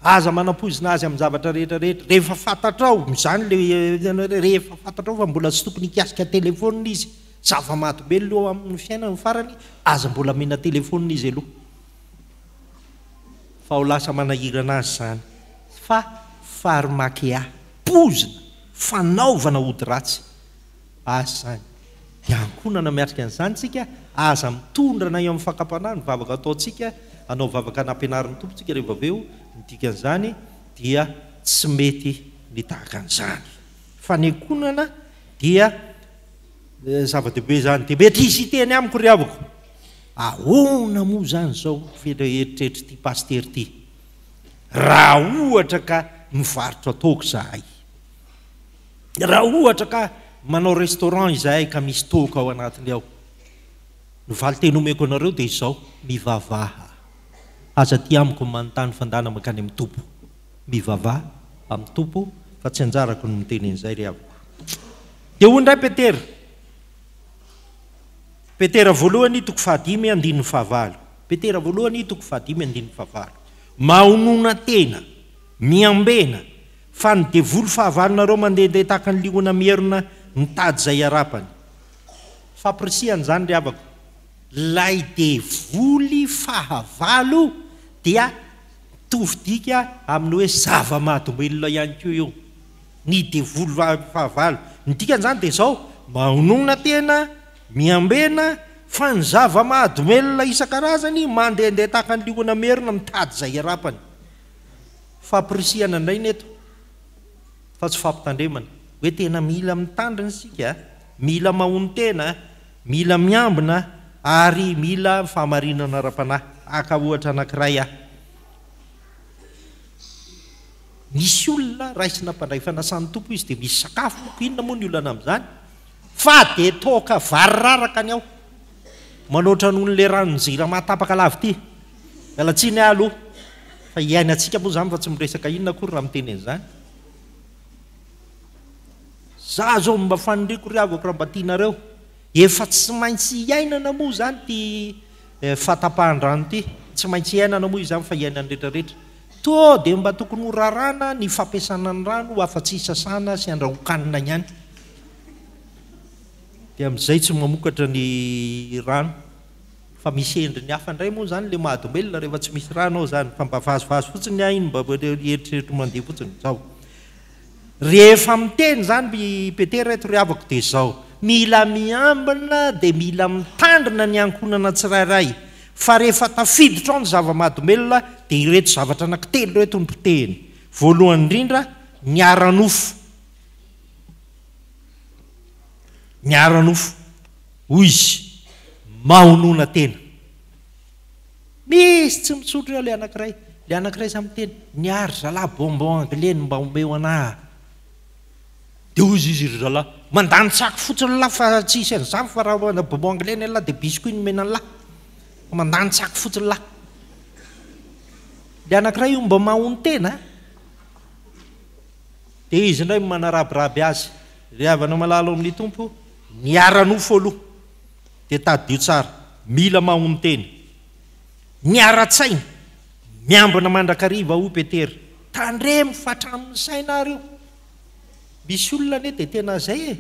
Aza manampoizina azy amin'ny zavatra rehetra rehetra. Rehefa fantatrao, izany le rehefa fantatrao fa mbola tsy tokony hikasika telephone izy, zava-mahadomelina eo amin'ny fiainany farany, aza mbola omena telephone izy aloha. Fa ho lasa manahirana azy izany. Fa pharmakeia, poizina, fanaovana ody ratsy. Azy izany. Dia ankohonana miatrika an'izany isika, aza mitondra na eo amin'ny fakam-panahy ny vavaka ataontsika, hanao vavaka nampianarin'ny Tompo isika rehefa avy eo, ny dikan'izany dia tsy mety ny tahaka an'izany. Fa ny ankohonana dia zava-dehibe izany. Dia mety hisy hiteny amiko ry havako, ahoana moa izany izao eritreritr'ity pasitera ity, raha ohatra ka mivarotra toaka izahay. Raha ohatra ka manao restaurant izahay ka misy toaka ao anatiny ao, ny valinteny omeko anareo dia izao, mivavaha. Aza aty amiko ny manontany fa ndana mankany amin'ny Tompo. Mivavaha amin'ny Tompo fa tsy anjarako ny miteny an'izay ry havako. Dia hoy indray Petera, Petera voalohany toko fahadimy andininy fahavalo, Petera voalohany toko fahadimy andininy fahavalo, Mahonona tena, miambena, Fa ny devoly fahavalonareo mandehandeha tahaka ny liona mierona mitady izay hiarabany. Fampirisihana izany ry havako. Ilay devoly fahavalo dia mitovy dika amin'ny hoe zava-mahadomelina ihany koa io. Ny devoly fahavalo. Ny dikan'izany dia izao, mahonona tena, miambena, fa ny zava-mahadomelina isan-karazany mandehandeha tahaka ny liona mierona mitady izay hiarabany. Fampirisihana indray ny eto fa tsy fampitandremana. Hoe tena mila mitandrina isika, mila mahonon-tena, mila miambina ary mila fahamarinana ara-panahy. Haka ohatra anankiray aho. Misy olona raisina mpandray fanasan'ny Tompo izy dia misy sakafo, inona moa ny olana amin'izany? Fa dia toaka vary raraka ny ao. Manoatra noho ny le ranon'ny jirama tapaka lava ity. Miala tsiny aho aloha fa iainantsika moa izany fa tsy miresaka inona akory raha miteny an'izany. Za zao mba faniriako ry havako raha mba tianareo. Efa tsy maintsy iainana moa izany ity fahatapahan-drano ity. Tsy maintsy iainana moa izany fa iainan'ny rehetra rehetra. Toa dia mba tokony ho raràna ny fampiasana ny rano afa-tsy hisasana sy handrahoan-kanina ihany. Dia amin'izay tsy mamokatra ny rano. Fa misy endriny hafa indray moa izany ilay mahadomelina rehefa tsy misy rano ao izany. Fa mba vazivazy fotsiny ny ahy iny mba eritreritro mandeha fotsiny. Izao. Rehefa miteny izany i Petera eto ry havako dia izao. Mila miambina dia mila mitandrina ny ankohonana tsirairay fa rehefa tafiditra ao ny zava-mahadomelina dia ireto zavatra anankitelo ireto no potehiny. Voalohany indrindra, ny ara-nofo. Ny ara-nofo, hoy izy, mahonona tena. Misy tsy misotro eo ilay anankiray. Ilay anankiray samy miteny, ny ahy ry zalahy bonbon anglais no mba omeo anah. Dia hoy izy ry zalahy, mandany tsaky fotsiny lah fa tsy hisy an'izany fa raha bonbon anglais ny an'lah dia biscuit no omena an'lah. Fa mandany tsaky fotsiny lah. Ilay anankiray io mba mahonon-tena a! Dia izy indray no manarabiraby azy. Ry havana malala ao amin'ny Tompo, ny ara-nofo aloha dia tadidio tsara, mila mahonon-tena. Ny ara-tsaina, miambina mandrakariva hoy Petera. Tandremo fa hatramin'ny saina ary io. Misy olona anie dia tena izay e!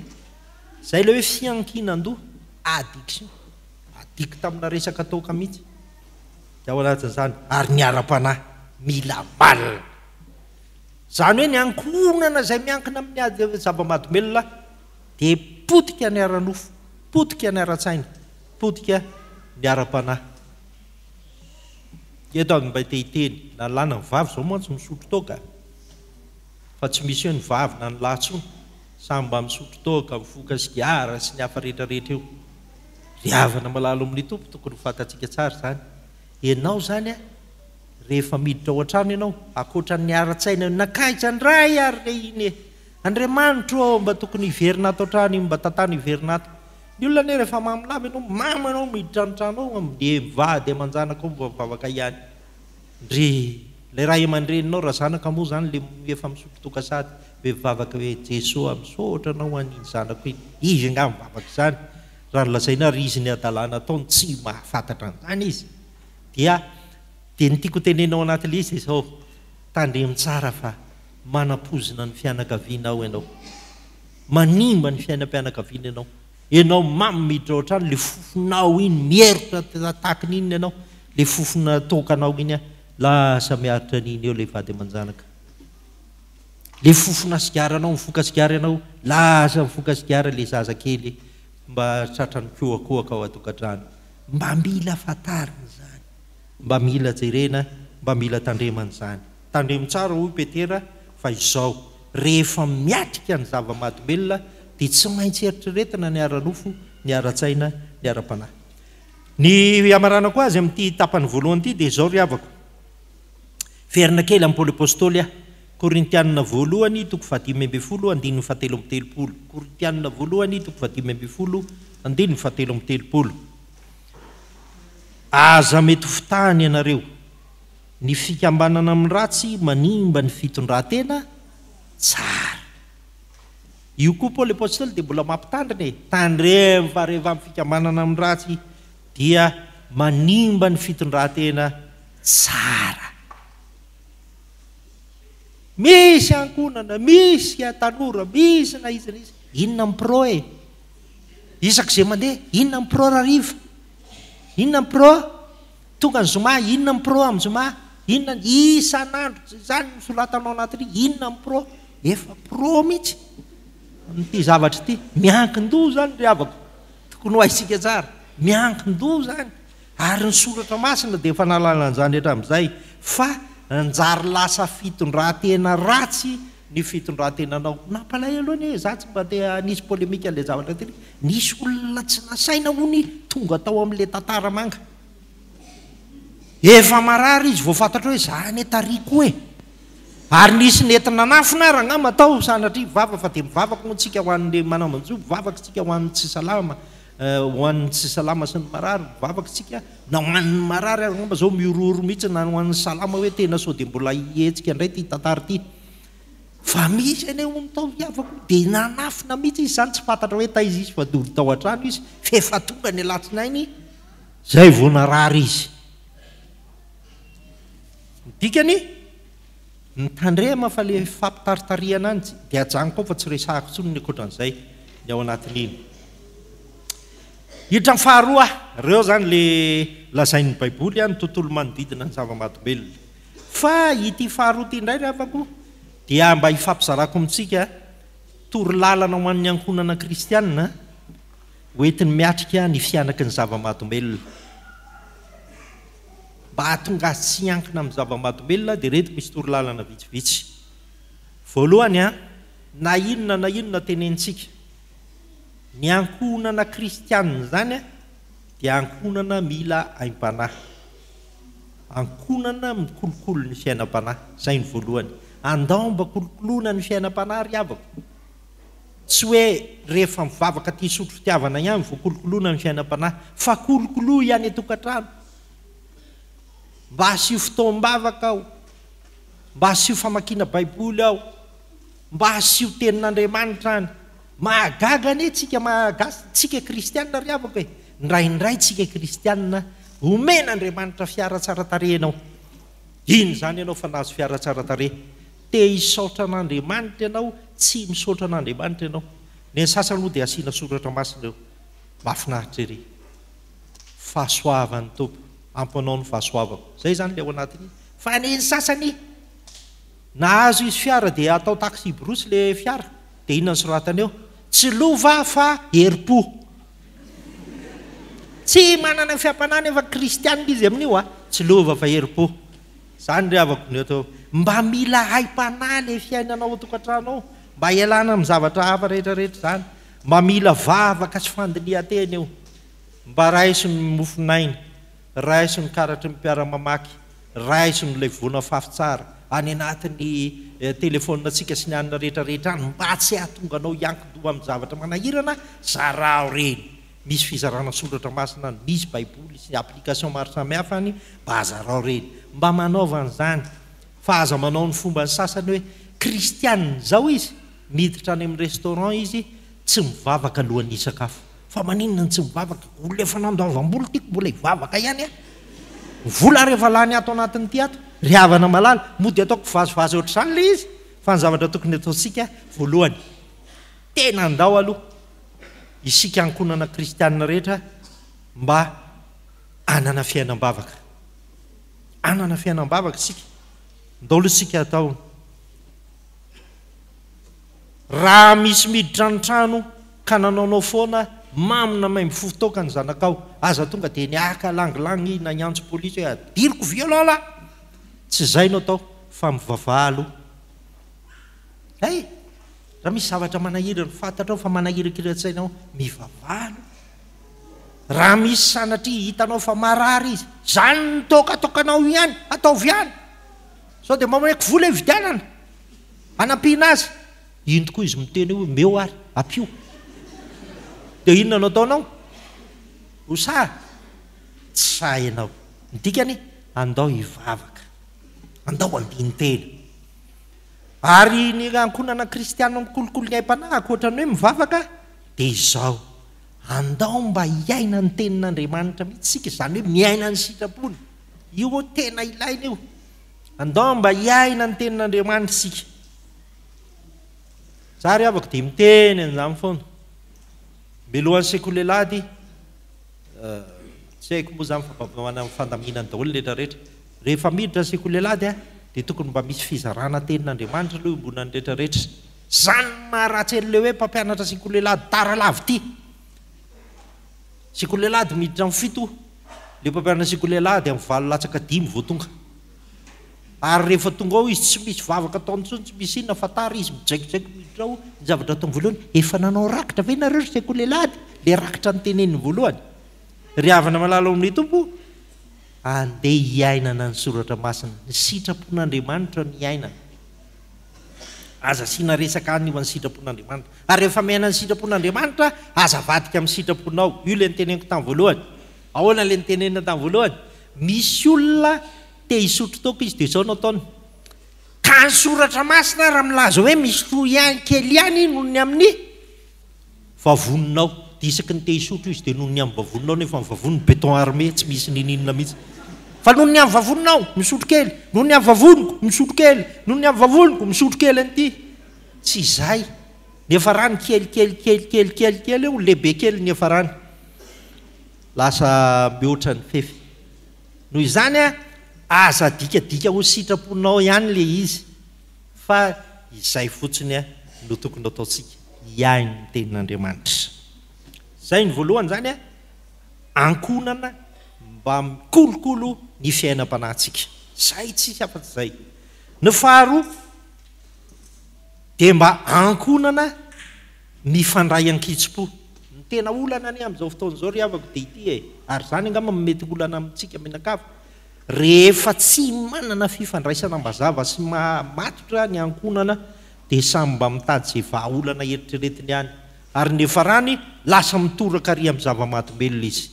Izay ilay hoe fiankinan-doha, addiction. Addict amina resaka toaka mihitsy. Dia ao anatin'izany, ary ny ara-panahy, mila malina. Izany hoe ny ankohonana izay miankina amin'ny ady zava-mahadomelina dia potika ny ara-nofo, potika ny ara-tsaina, potika ny ara-panahy. Eto aho mba te hiteny, na ny lahy na ny vavy izao mantsy misotro toaka fa tsy misy hoe ny vavy na ny lahy intsony, samy mba misotro toaka, mifoka sigara sy ny hafa rehetra rehetra io. Ry havana malala ao amin'ny Tompo, tokony ho fantatsika tsara izany. Ianao izany an, rehefa miditra ao an-trano ianao, ankoatra ny ara-tsaina, nankaiza indray ary re iny e! Andriamanitro ô, mba tokony hiverina ato an-trano iny, mba tantano hiverina ato. Ny olona anie rehefa mamo lava ianao, mamo ianao miditra ny trano ao, dia mivady aman-janakao mba mivavaka ihany. Ndry, ilay ray aman-dreninao razanaka moa izany ilay efa misotro toaka sady be mivavaka hoe Jesoa misaotra anao an'iny zanako iny. Izy angaha mivavaka izany? Raha nolazaina ary izy ny hadalana ataony tsy mahafantatra an'izany izy. Dia dia ny tiako hotenenina ao anatin'ilay izy dia izao, tandremo tsara fa manampoizina ny fianakavianao ianao. Manimba ny fiainam-pianakaviana ianao. Ianao mamo miditra ao an-trano, ilay fofonao iny mierotra tahaka ny inona ianao, ilay fofona toakanao iny an, lasa miaritra an'iny eo ilay vady aman-janaka. Ilay fofona sigaranao, mifoka sigara ianao, lasa mifoka sigara ilay zaza kely mba tratran'ny kohakohaka ao an-tokantrano. Mba mila fantarina izany, mba mila jerena, mba mila tandremana izany. Tandremo tsara hoy Petera fa izao, rehefa miatrika ny zava-mahadomelina dia tsy maintsy eritreretina ny ara-nofo, ny ara-tsaina, ny ara-panahy. Ny hamaranako azy amin'ity tapany voalohany ity dia izao ry havako, Hiverina kely amin'i Paoly Apostoly aho, Korintianina voalohany toko fahadimy ambinifolo andininy fahatelo amby telopolo, Korintianina voalohany toko fahadimy ambinifolo andininy fahatelo amby telopolo. Aza mety ho fitahana ianareo. Ny fikambanana amin'ny ratsy manimba ny fitondran-tena tsara. Io koa Paoly Apostoly dia mbola mampitandrina e, tandremo fa rehefa amin'ny fikambanana amin'ny ratsy dia manimba ny fitondran-tena tsara. Misy ankohonana, misy tanora, misy na iza na iza, inona ny pro e? Isak'izay mandeha, inona ny pro rahariva? Inona ny pro? Tonga ny zoma, inona ny pro amin'ny zoma? Inona ny, isan'andro, izany no soratanao anatin'iny, inona ny pro? Efa pro mihitsy amin'ity zavatra ity. Miankin-doha izany ry havako, tokony ho haintsika tsara. Miankin-doha izany. Ary ny soratra masina dia efa nahalala an'izany hatramin'izay, fa nanjary lasa fitondran-tena ratsy ny fitondran-tenanao. Nampalahelo anie, za tsy mba te hanisy polémique an'ilay zavatra tery, nisy olona tsy nasaina hono tonga tao amin'ilay tantara manga. Efa marary izy vao fantatra hoe za anie tary koa e. Ary nisy nety nanafina ary angamba tao, sanatria vava fa dia mivavaka moa tsika ho an'ny manam-jo, mivavaka tsika ho an'ny tsy salama, ho an'ny tsy salama sy ny marary, mivavaka tsika na ho an'ny marary ary angamba zao mihorohoro mihitsy na ho an'ny salama hoe tena sao dia mbola hihetsika indray ity tantara ity. Fa misy anie hono tao ry havako dia nanafina mihitsy izy izany tsy fantatra hoe taiza izy fa dolo tao an-trano izy f'efa tonga ny alatsinainy izay vao narary izy. Ny dikany, mitandrema fa le fampitaritarihana any dia ajanoko ao fa tsy resahako intsony ny ankoatran'izay ny ao anatin'iny. Hiditra amin'ny faharoa, ireo izany le lazain'ny baiboly ny tontolo manodidina ny zava-mahadomelina. Fa ity faharoa ity indray ry havako dia mba hifampizarako amintsika torolalana ho an'ny ankohonana kristianina. Hoentiny miatrika ny fihanaky ny zava-mahadomelina. Mba hahatonga azy tsy hiankina amin'ny zava-mahadomelina dia ireto misy torolalana vitsivitsy. Voalohany, na inona na inona tenenintsika, ny ankohonana kristianina izany dia ankohonana mila aim-panahy. Ankohonana mikolokolo ny fiainam-panahy. Izay no voalohany. Andao mba kolokoloina ny fiainam-panahy ry havako. Tsy hoe rehefa mivavaka aty hisotro fitiavana ihany vao kolokoloina ny fiainam-panahy, fa kolokoloy any an-tokantrano. Mba asio fotoam-bavaka ao, mba asio famakiana Baiboly ao, mba asio tenin'Andriamanitra any. Mahagaga anie tsika Malagasy, tsika kristianina ry havako e! Indraindray tsika kristianina omen'Andriamanitra fiara tsara tarehy ianao. Iny izany ianao fa nahazo fiara tsara tarehy. Te hisaotra an'Andriamanitra ianao, tsy misaotra an'Andriamanitra ianao. Ny an'ny sasany moa dia asiana soratra masina eo. Mahafinaritra ery. Fahasoavan'ny Tompo. Ampy anao ny fahasoavako. Izay izany ilay ao anatin'iny. Fa ny an'ny sasany, nahazo izy fiara dia atao taxi-brousse ilay fiara. Dia inona no soratany eo? Tsy lova fa herim-po. Tsy manana fiampanahy nefa kristianina izy amin'io a. Tsy lova fa herim-po. Zany ry havako ny atao mba mila haim-panahy le fiainana ao an-tokantrano ao mba hialana amin'ny zavatra hafa rehetra rehetra izany, mba mila vavaka sy fandinihan-tena io, mba raiso ny mofon'aina, raiso ny karatry ny mpiara-mamaky, raiso ny ilay voa nafafy tsara any anatin'ny telefaoninantsika sy ny anona rehetra rehetra any mba tsy hahatonga anao hiankin-doha amin'ny zavatra manahirana, zarao ireny. Misy fizarana soratra masina any, misy baiboly sy application maro samihafa any, mba zarao ireny. Mba manaova an'izany fa aza manao ny fomban'ny sasany hoe kristianina izao izy, miditra any amin'ny restaurant izy tsy mivavaka alohan'ny hisakafo. Fa maninona no tsy mivavaka? Olona efa nandoavam-bola tiako mbola hivavaka ihany aho. Ny vola ary efa lany ato anatin'ity ato. Ry havana malala, mody ataoko kivazivazy ohatr'izany ilay izy fa ny zavatra tokony ataontsika voalohany, tena andao aloha isika ankohonana kristianina rehetra mba hanana fiainam-bavaka. Hanana fiainam-bavaka isika. Ndao aloha isika atao. Raha misy miditra ny trano ka nanaonao foana, mamo na maimbo fofo toaka ny zanakao, aza tonga dia niaka langilangy na hiantso polisy hoe adiriko violon lah! Tsy izay no atao fa mivavaha aloha. Hay! Raha misy zavatra manahirana, fantatrao fa manahirankiran-tsaina ao, mivavaha aloha. Raha misy sanatria hitanao fa marary izy, izany ny toaka atokanao ihany, ataovy ihany. Sao dia mba omeko vola hividianana, hanampiana azy. Iny tokoa izy miteny hoe omeo ary, ampio. Dia inona no ataonao? Ho sahy? Tsy sahy ianao. Ny dikany, andao hivavaka. Andao handini-tena. Ary ny ankohonana kristiana mikolokolo ny aim-panahy ankoatra ny hoe mivavaka dia izao, andao mba hiaina ny tenin'Andriamanitra mihitsy isika, izany hoe miaina ny sitrapony. Io tena ilaina io. Andao mba hiaina ny tenin'Andriamanitra isika. Za ry havako dia miteny an'izany foana. Mialohan'ny sekoly alahady, tsy haiko moa izany fa mba manana ny fandaminany daholo ny rehetra rehetra. Rehefa miditra ny sekoly alahady dia tokony mba misy fizarana tenin'Andriamanitra aloha iombonan'ny rehetra rehetra. Izany no maharatsy an'ilay hoe mpampianatra sekoly alahady tara lava ity. Sekoly alahady miditra amin'ny fito, ilay mpampianatra sekoly alahady amin'ny valo latsaka dimy vao tonga. Ary rehefa tonga ao izy tsy misy vavaka ataony intsony, tsy misy inona fa tara izy mijaikojaiko miditra ao, ny zavatra ataony voalohany, efa nanao rakitra ve nareo ry sekoly alahady? Ilay rakitra noteneniny voalohany. Ry havana malala ao amin'ny Tompo, andeha hiainana ny soratra masina, ny sitrapon'Andriamanitra no hiainana. Aza asiana resaka any io an'ny sitrapon'Andriamanitra. Ary rehefa miaina ny sitrapon'Andriamanitra, aza avadika amin'ny sitraponao. Io ilay noteneniko tamin'ny voalohany. Ahoana ilay notenenina tamin'ny voalohany? Misy olona te hisotro toaka izy dia izao no ataony. Ka ny soratra masina raha milaza hoe misotroa ihany kely ihany noho ny amin'ny vavoninao. Dia isaky ny te hisotro izy dia noho ny amin'ny vavoninao nefa ny vavoniny béton armé tsy misy ninininona mihitsy. Fa noho ny amin'ny vavoninao, misotro kely, noho ny amin'ny vavoniko, misotro kely, noho ny amin'ny vavoniko, misotro kely an'ity. Tsy izay. Ny hiafarany kely kely kely kely kely kely eo, lehibe kely ny hiafarany. Lasa mihoatra ny fefy. Noho izany, aza adikadika ho sitraponao ihany ilay izy fa izay fotsiny no tokony hataontsika, hihaino ny Tenin'Andriamanitra. Izay ny voalohany izany a, ankohonana mba mikolokolo ny fiainam-panahintsika. Izay tsisy afa-tsy izay. Ny faharoa dia mba ankohonana mifandray an-kitsim-po. Ny tena olana anie amin'izao fotoana izao ry havako dia ity e, ary izany angamba no mety olana amintsika mianakavy, rehefa tsy manana fifandraisana mazava sy matotra ny ankohonana dia samy mba mitady izay vahaolana eritreretiny ihany, ary ny niafarany lasa mitoraka ary amin'ny zava-mahadomelina izy.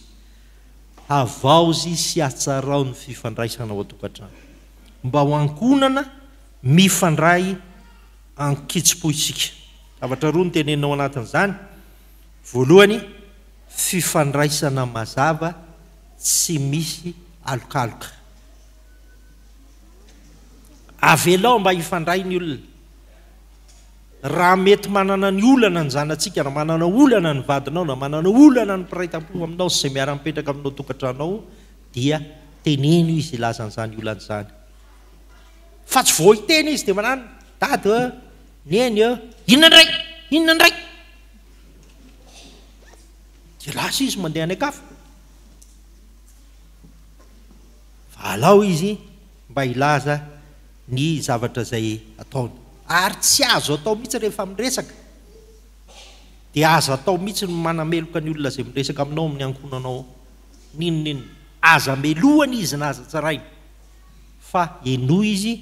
Havaozy sy hatsarao ny fifandraisana ao an-tokantrano. Mba ho ankohonana mifandray an-kitsim-po isika. Zavatra roa no tenenina ao anatin'izany, voalohany, fifandraisana mazava tsy misy alokaloka. Avelao mba hifandray ny olona. Raha mety manana ny olana ny zanatsika, na manana olana ny vadinao, na manana olana ny mpiray tampo aminao sy izay miara-mipetraka aminao tokantrano ao, dia teneno izy hilaza an'izany olana izany. Fa tsy vao hiteny izy dia manano, Dada ô, Neny ô, inona indray? Inona indray? Dia lasa izy mandeha any an-kafa. Fa alao izy mba hilaza ny zavatra izay ataony. Ary tsy azo atao mihitsy rehefa miresaka, dia aza atao mihitsy ny manameloka ny olona izay miresaka aminao amin'ny ankohonanao ao. N'inon'inona. Aza melohana izy na aza tsaraina, fa henoy izy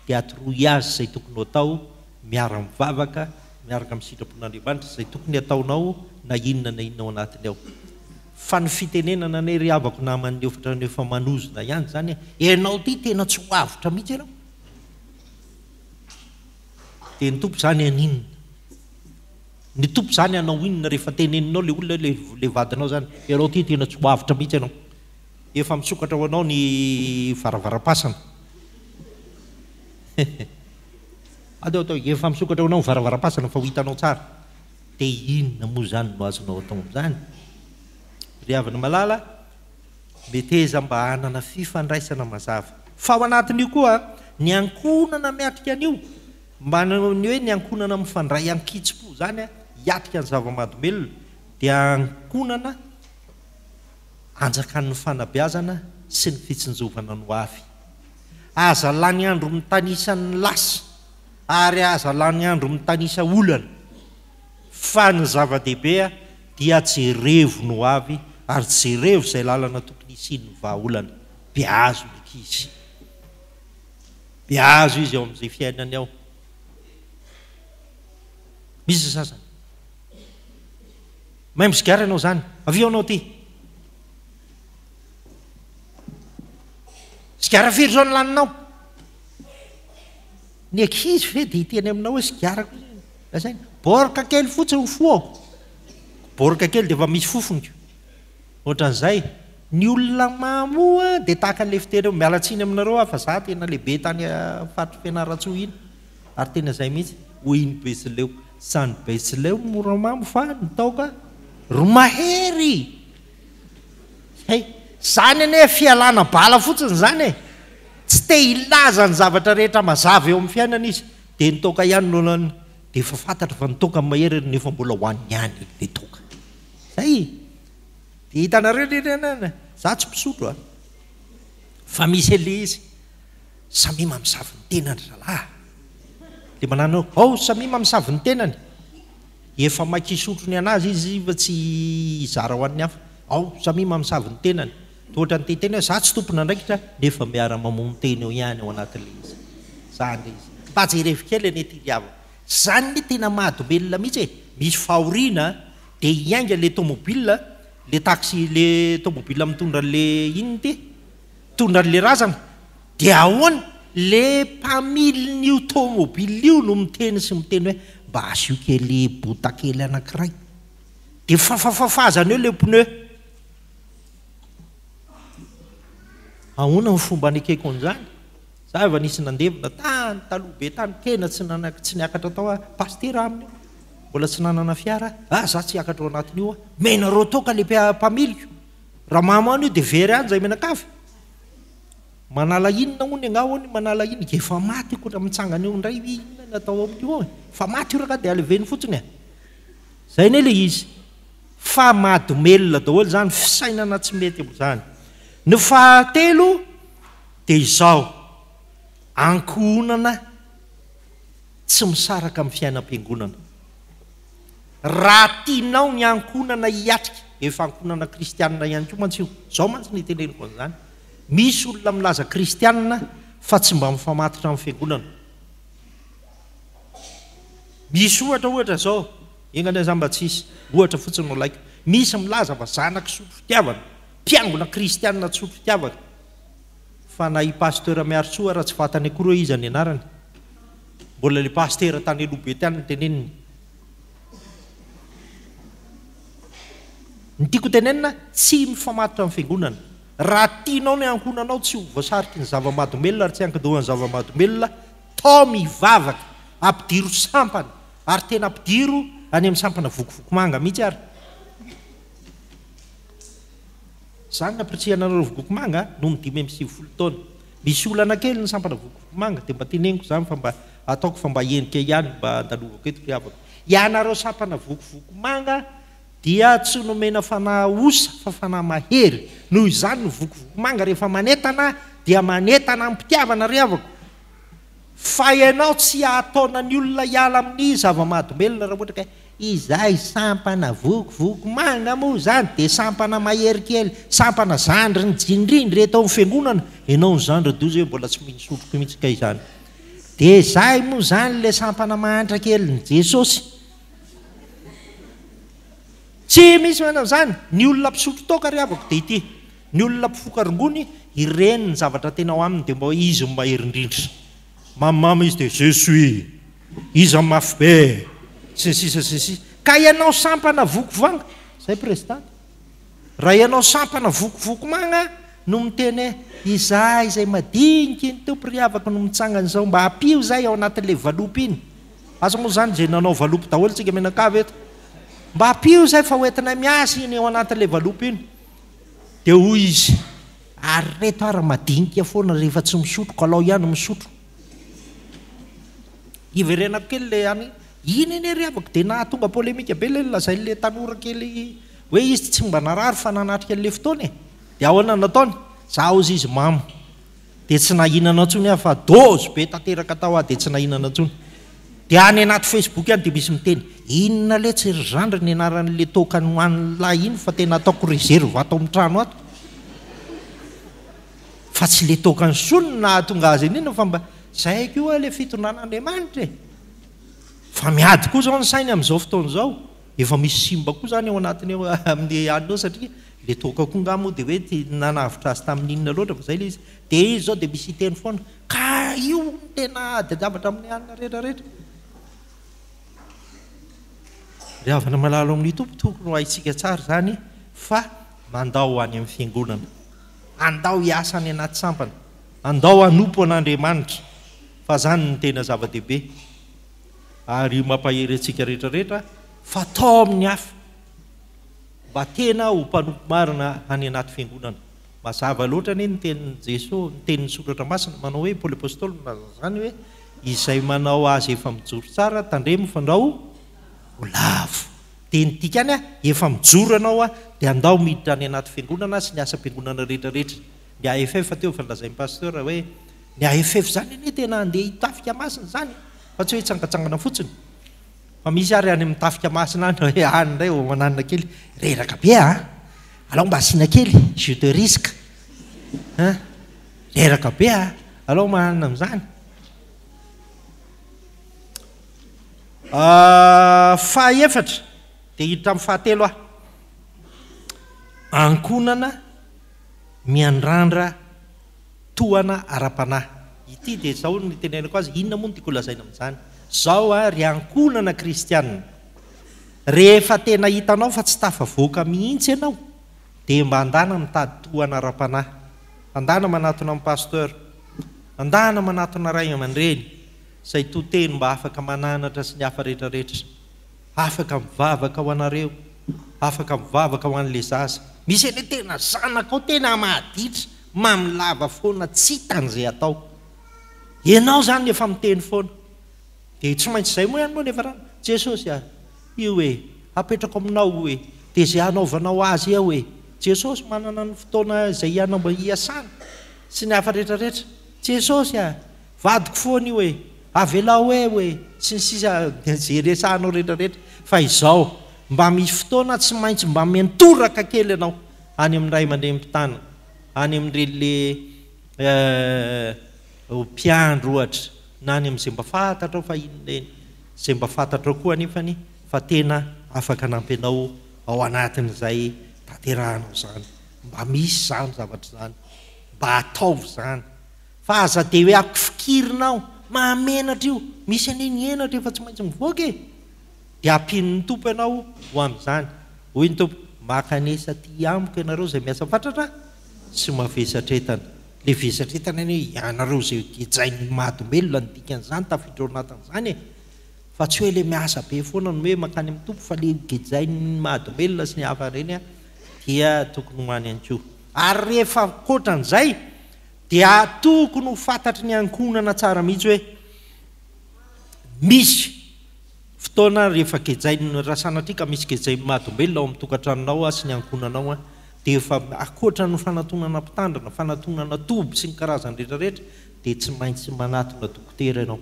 dia atoroy azy izay tokony ho atao, miara-mivavaka, miaraka amin'ny sitrapon'Andriamanitra, izay tokony hataonao na inona na inona ao anatiny ao. Fa ny fitenenana anie ry havako naman'ny ohatran'ny efa manozona ihany izany e! Ianao ity tena tsy ho avotra mihitsy ianao. Dia ny Tompo izany haninona? Ny Tompo izany hanao inona rehefa teneninao ilay olona hoe ilay vadinao izany, ianao ity tena tsy ho avotra mihitsy ianao. Efa misokatra ho anao ny varavaram-pasana. Aleo atao, efa misokatra ho anao ny varavaram-pasana fa ho hitanao tsara. Dia inona moa izany no azonao atao amin'izany? Ry havana malala, meteza mba hanana fifandraisana mazava. Fa ao anatin'io koa, ny ankohonana miatrika an'io, mba ny hoe ny ankohonana mifandray an-kitsim-po izany hiatrika ny zava-mahadomelina, dia ankohonana anjakan'ny fanabeazana sy ny fitsinjovana ny hoavy. Aza lany andro mitanisa ny lasa. Ary aza lany andro mitanisa olana fa ny zava-dehibe dia jerevo ny ho avy ary jerevo izay lalana tokony hisian'ny vahaolana. Beazo ny ankizy. Beazo izy ao amin'izay fiainany ao. Misy ny sasany. Maimbo sigara ianao izany. Avia ianao aty. Sigara firy izao no laninao? Ny ankizy ve dia hiteny aminao hoe sigara koa izany? Lazainy, borka kely fotsiny ny fohako. Borka kely dia efa misy fofony ko. Ohatran'izay. Ny olona mamo dia tahaka an'ilay fiteny hoe, miala tsiny aminareo aho fa za tena lehibe tany faritr'i Fianarantsoa iny. Ary tena izay mihitsy. Hoy ny Betsileo. Sa ny Betsileo no mora mamo fa ny taoka ro mahery! Hay! Izany anie fialana bala fotsiny izany e! Tsy te hilaza ny zavatra rehetra mazava eo amin'ny fiainana izy, dia ny toaka ihany no lany, dia efa fantatra fa ny toaka mahery nefa mbola hohaniny ihany ilay toaka. Zay e! Dia hitanareo ry renana, za tsy mpisotro a! Fa misy an'ilay izy, samia mamosavy ny tenany ry zalahy a! Dia manano hoe, ao samia mamosavy ny tenany! Efa maika hisotro ny an'azy izy fa tsy hizara ho an'ny hafa. Ao, samia mamosavy ny tenany. Toa ohatran'ny te hiteny hoe za tsy tompon'andraikitra nefa miara mamono tena eo ihany ao anatin'ilay izy. Zany ilay izy. Mba jerevo kely anie ity ry havana. Zany anie tena mahadomelina mihitsy e. Misy fahoriana dia hiainga ilay tomobile, ilay taxi, ilay tomobile mitondra an'ilay inona ity? Mitondra an'ilay razana. Dia ahoana? Ilay mpamilin'io tomobile io no miteny sy miteny hoe mba asio kely bota kely anankiray. Dia fafafafazany eo ilay pneu. Ahoana ny fomba anekeko an'izany? Za efa nisy nandevina tany taloha be tany, tena tsy nana tsy niakatra tao aho, pasitera amin'io, mbola tsy nanana fiara aho, ah za tsy hiakatra ao anatin'io aho, menareo toaka le mpamiliko, raha mamo any io dia very any zay mianakavy, manala inona hono iangaha hono manala inona, efa maty io koa raha mitsangana eo indray hoe inona no atao amin'io ao e, efa maty io rangahy dia aleveno fotsiny e, zay anie le izy. Fa mahadomelina daholo izany fisainana tsy mety amin'izany. Ny fahatelo dia izao, ankohonana tsy misaraka amin'ny fiainam-piangonana. Raha tianao ny ankohonana hiatrika, efa ankohonana kristianina ihany koa mantsy io, izao mantsy no iteneniko an'izany, misy olona milaza kristianina fa tsy mba mifamatotra amin'ny fiangonana. Misy ohatra ohatra izao, enga anie izany mba tsy hisy, ohatra fotsiny no alaiko, misy milaza fa zanak'i Sotro Fitiavana, mpiangona kristianina tsy Sotro Fitiavana, fa na i Pasteur Miarintsoa ara tsy fantany akory hoe iza ny anarany, mbola ilay pasitera tany aloha be tany no teneniny. Ny tiako tenenina, tsy mifamatotra amin'ny fiangonana. Raha tianao ny ankohonanao tsy ho voasariky ny zava-mahadomelina ary tsy hiankin-doha ny zava-mahadomelina, Taomy hivavaka, ampidiro sampana, ary tena ampidiro any amin'ny sampana vokovoko manga mihitsy ary. Izany no ampirisihana anareo vokovoko manga noho ny 95 taona. Misy olana kely ny sampana vokovoko manga dia mba teneniko izany fa mba ataoko fa mba endrika ihany mba andalovako eto ry havako. Ianareo sampana vokovoko manga dia tsy nomena fanahy osa fa fanahy mahery. Noho izany ny vokovoko manga rehefa manentana dia manentana amim-pitiavana ry havako. Fa ianao tsy hahataona ny olona hiala amin'ny zava-mahadomelina raha ohatra ka izay sampana vokovoko manga moa izany dia sampana mahery kely, sampana zandriny jindrindra eto amin'ny fiangonana, ianao ny zandry doza hoe mbola tsy mino sotroko mihitsy kay izany. Dia izay moa izany ilay sampana mahantra kelin'i Jesosy. Tsy misy manao izany, ny olona mpisotro toaka ry havako dia ity. Ny olona mpifoka rongony, ireny ny zavatra tena ao aminy dia mba hoe izy no mahery indrindra. Mamimamy izy dia je suis, iza mafy be, sy ny sisa sy ny sisa. Ka ianao sampana vokovanga, zay président, raha ianao sampana vokovoko manga no miteny hoe izahay izay madiniky ny Tompo ry havako no mitsangana izao, mba ampio izahay ao anatin'ilay valopy iny. Asa moa izany izay nanao valopy daholo tsika mianakavy eto. Mba ampio izahay fa hoentinay miasa iny ao anatin'ilay valopy iny. Dia hoy izy, Ary reto ara madinika foana rehefa tsy misotro ka alao ihany misotro. Hiverenako kely ilay any, iny anie ry havako dia nahatonga polémique be ilay nolazain'ilay tanora kely hoe izy tsy mba narary fa nanatrika an'ilay fotoana e. Dia ahoana no nataony? Za hozy izy mamo. Dia tsy nahinana intsony aho fa dose be tanteraka tao aho dia tsy nahinana intsony. Dia any anaty Facebook any dia misy miteny, inona letsy ry zandry ny anaran'le toaka nohanin'lah iny fa tena ataoko reserve ato amin'ny trano ato. Fa tsy le toaka nisolo no nahatonga azy an'iny fa mba zay koa le fitondran'Andriamanitra e. Fa miady koa zao ny sainy amin'izao fotoana izao. Efa misy simba koa zany ao anatiny ao amin'ny alina ao satria le toaka koa nga moa dia hoe ty nanavotra azy tamin'ny inona loatra fa zay le izy. Dia izy zao dia misy hiteny foana ka io no tena ady-javatra amin'ny alina rehetra rehetra. Ry havana malala ao amin'ny Tompo, tokony ho haintsika tsara izany fa mandao ho any amin'ny fiangonana. Andao hiasa any anaty sampana. Andao hanompo an'Andriamanitra fa zany no tena zava-dehibe. Ary mampahery antsika rehetra rehetra fa atao amin'ny hafa mba tena ho mpanompo marina any anaty fiangonana. Mazava loatra anie ny tenin'i Jeso, ny tenin'ny Soratra Masina manao hoe, Paoly Apostoly milaza an'izany hoe, izay manao azy efa mijoro tsara, tandremo fandrao ho lavo. Dia ny dikany, efa mijoro ianao dia andao miditra any anaty fiangonana sy ny asam-piangonana rehetra rehetra. Ny AFF teo efa nolazain'i Pasteur hoe, ny AFF izany anie tena handeha hitafika masina izany e! Fa tsy hoe hitsangantsangana fotsiny. Fa misy ary any amin'ny tafika masina any hoe any indray vao mananona kely. Reraka be an! Alao mba asiana kely jus de risque an! Reraka be an! Alao mananona amin'izany. Fahaefatra, dia hiditra amin'ny fahatelo aho. Ankohonana miandrandra tohana ara-panahy. Ity dia izao no itenenako azy, inona moa no tiako holazaina amin'izany? Izao a, ry ankohonana kristiana, rehefa tena hitanao fa tsy tafavoaka mihitsy ianao, dia mba andana mitady tohana ara-panahy. Andana manatona amin'ny pasteur, andana manatona ray aman-dreny, izay to teny mba afaka mananatra sy ny hafa rehetra rehetra. Afaka mivavaka ho anareo, afaka mivavaka ho an'ilay zaza. Misy anie tena zanakao tena maditra, mamy lava foana, tsy hitany izay atao. Ianao izany efa miteny foana. Dia tsy maintsy izay moa ihany moa nefa raha, Jesosy a, io e, apetrako aminao io e. Dia izay hanaovanao azy eo e! Jesosy manana ny fotoana izay hiasany sy ny hafa rehetra rehetra. Jesosy a! Vadiko foana io e! Avelao eo e! Sy ny sisa izay resahanao rehetra rehetra. Fa izao, mba misy fotoana tsy maintsy mba miantoraka kely ianao any amin'ny ray aman-dreny mpitana, any amin'ireny le mpiandry ohatra, na any amin'izay mba fantatrao fa inona eny, izay mba fantatrao koa anefany fa tena afaka hanampy anao ao anatin'izay tanterahanao izany. Mba misy izany zavatra izany. Mba ataovy izany. Fa aza dia hoe akifikirinao. Mahamenatra io. Misy anie ny henatra efa tsy maintsy mivoaka e! Dia ampian'ny Tompo ianao ho amin'izany. Hoy ny Tompo, Mankanesa aty amiko ianareo izay miasa fatratra sy mavesatra entana. Ilay vesatra entana anie ianareo izay gejain'ny mahadomelina no dikan'izany, tafiditra ao anatin'izany e! Fa tsy hoe ilay miasa be foana no hoe mankany amin'ny Tompo fa ilay gejain'ny mahadomelina sy ny hafa ireny dia tokony ho any ihany koa. Ary rehefa ankoatran'izay dia tokony ho fantatry ny ankohonana tsara mihitsy hoe misy fotoana rehefa gejain'ny, raha sanatria ka misy gejain'ny mahadomelina ao amin'ny tokantranonao sy ny ankohonanao dia efa ankoatra ny fanatonana mpitandrina, fanatonana toby sy ny karazany rehetra rehetra dia tsy maintsy manatona dokotera ianao.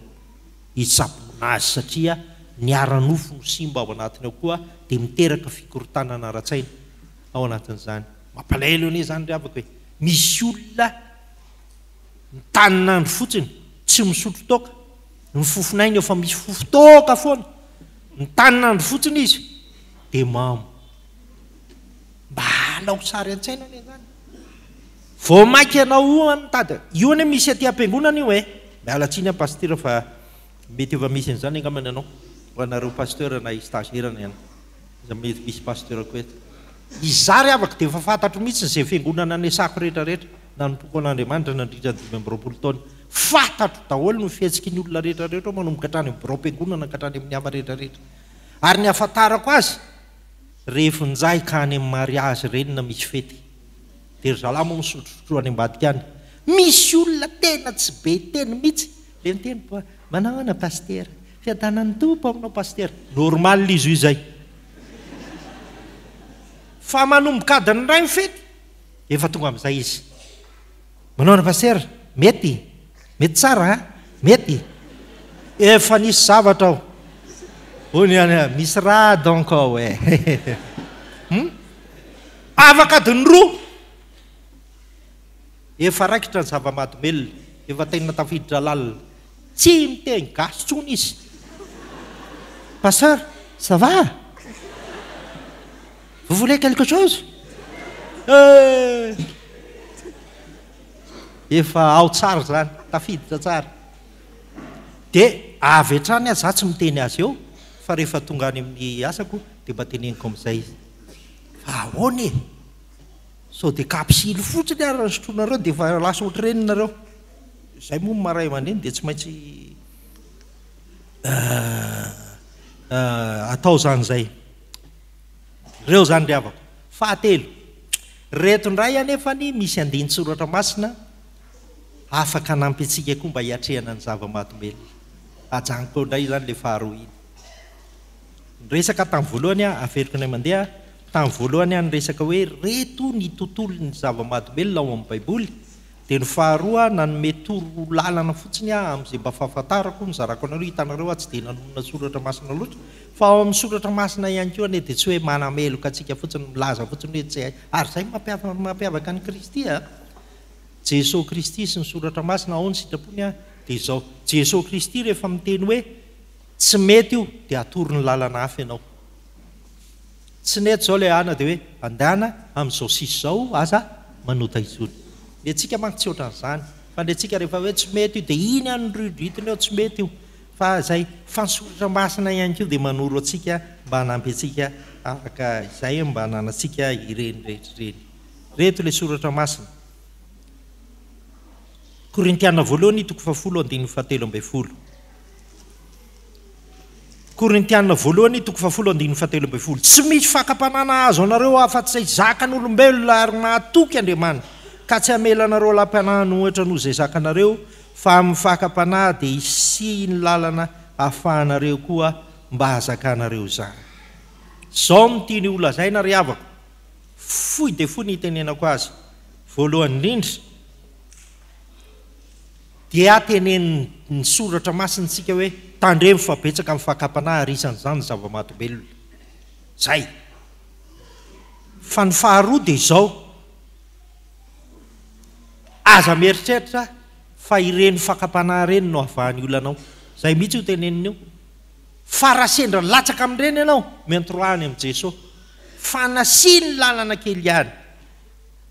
hitsaboana azy satria ny ara-nofo no simba ao anatiny ao koa dia miteraka fikorontanana ara-tsaina ao anatin'izany. Mampalahelo anie izany ry havako e! Misy olona mitanin'andro fotsiny, tsy misotro toaka, ny fofon'ainy efa misy fofon-toaka foana, mitanin'andro fotsiny izy dia mamo. Mba alao sary an-tsaina anie izany. Vao maika ianao io an mitady, io anie misy aty am-piangonana io e! Miala tsiny aho Pasitera fa mety efa misy an'izany angambany ianao, ho anareo Pasteur na stagiaire na iza mety misy Pasteur koa eto. Izaho ry havako dia efa fantatro mihitsy izay fiangonana niasako rehetra rehetra, nanompoako an'Andriamanitra nandritra ny 25 taona. Fantatro daholo ny fihetsiky ny olona rehetra rehetra ao manomboka hatrany amin'ny biraom-piangonana ka hatrany amin'ny hafa rehetra rehetra. Ary ny ahafantarako azy, rehefa njay ka any amin'ny mariage ireny na misy fety. Dia ry zalahy moa misotrosotro any ambadika any. Misy olona tena tsy be teny mihitsy. Ilay miteny fa manao ahoana Pasitera? Fiadanan'ny Tompo aminao Pasitera. Normal izy io izay. Fa manomboka adiny iray ny fety, efa tonga amin'izay izy. Manao ahoana Pasitera? Mety? Mety tsara a? Mety? Efa nisy zavatra ao. Hoy ny any, misy raha donc ao e. Hum? Afaka adiny roa, efa raikitra ny zava-mahadomelina, efa tena tafiditra lalina. Tsy miteny gasy intsony izy. Pasteur, ça va? Vous voulez quelque chose? Eh! Efa ao tsara izany, tafiditra tsara. Dia avy hatrany aho, za tsy miteny azy eo, fa rehefa tonga any amin'ny asako dia mba teneniko amin'izay izy. Fa ahoana e? Sao dia kapsily fotsiny ary no sotroinareo dia efa lasa ohatr'ireny nareo. Izay moa ny maha ray aman-dreny dia tsy maintsy atao izany izay. Ireo izany ry havako. Fahatelo, ireto indray anefany misy andinin-tsoratra masina afaka hanampy antsika koa mba hiatrehana ny zava-mahadomelina. Ajanoko eo indray izany ilay faharoa iny. Niresaka tamin'ny voalohany aho, averiko indray mandeha, tamin'ny voalohany aho niresaka hoe ireto ny tontolon'ny zava-mahadomelina ao amin'ny Baiboly, dia ny faharoa nanome toro lalana fotsiny aho amin'izay mba fahafantarako, nizarako anareo, hitanareo aho tsy dia nanonona soratra masina loatra, fa ao amin'ny soratra masina ihany koa anie dia tsy hoe manameloka antsika fotsiny, milaza fotsiny hoe tsy hay, ary izay no mampiavaka an'i Kristy a! Jesoa Kristy sy ny soratra masina ao ny sitrapony a! dia izao, Jesoa Kristy rehefa miteny hoe. Tsy mety io dia atoro ny lalana hafa ianao. Tsy nety izao ilay ana dia hoe andehana amin'izao sisa izao aza manota intsony. Ny antsika manko tsy ohatran'izany fa ny antsika rehefa hoe tsy mety io dia iny any no rohidrohitiny eo tsy mety io. Fa izay fa ny soratra masina ihany koa dia manoro antsika mba hanampy antsika araka izay mba hananantsika ireny rehetra ireny. Ireto ilay soratra masina. Korintiana voalohany toko fahafolo andininy fahatelo ambin'ny folo. Korintiana voalohany toko fahafolo andininy fahatelo ambin'ny folo. Tsy misy fakam-panahy nahazo anareo afa-tsy izay zakan'olombelona ary mahatoky Andriamanitra, ka tsy hamela anareo halam-panahy hanohitra noho izay zakanareo, fa amin'ny fakam-panahy dia hisihin'ny lalana hahafahanareo koa mba hahazakanareo izany. Izao no tiany holazaina ry havako, fohy dia fohy ny hitenenako azy. Voalohany indrindra dia tenenin'ny Soratra Masina isika hoe, Tandremo fa betsaka ny fakam-panahy ary isan'izany ny zava-mahadomelina. Izay. Fa ny faharoa dia izao, aza mieritreritra fa ireny fakam-panahy ireny no havaha ny olanao. Izay mihitsy io teneniny io. Fa raha sendra latsaka amin'ireny ianao, miantroaha any amin'i Jeso. Fa nasiany lalana kely ihany.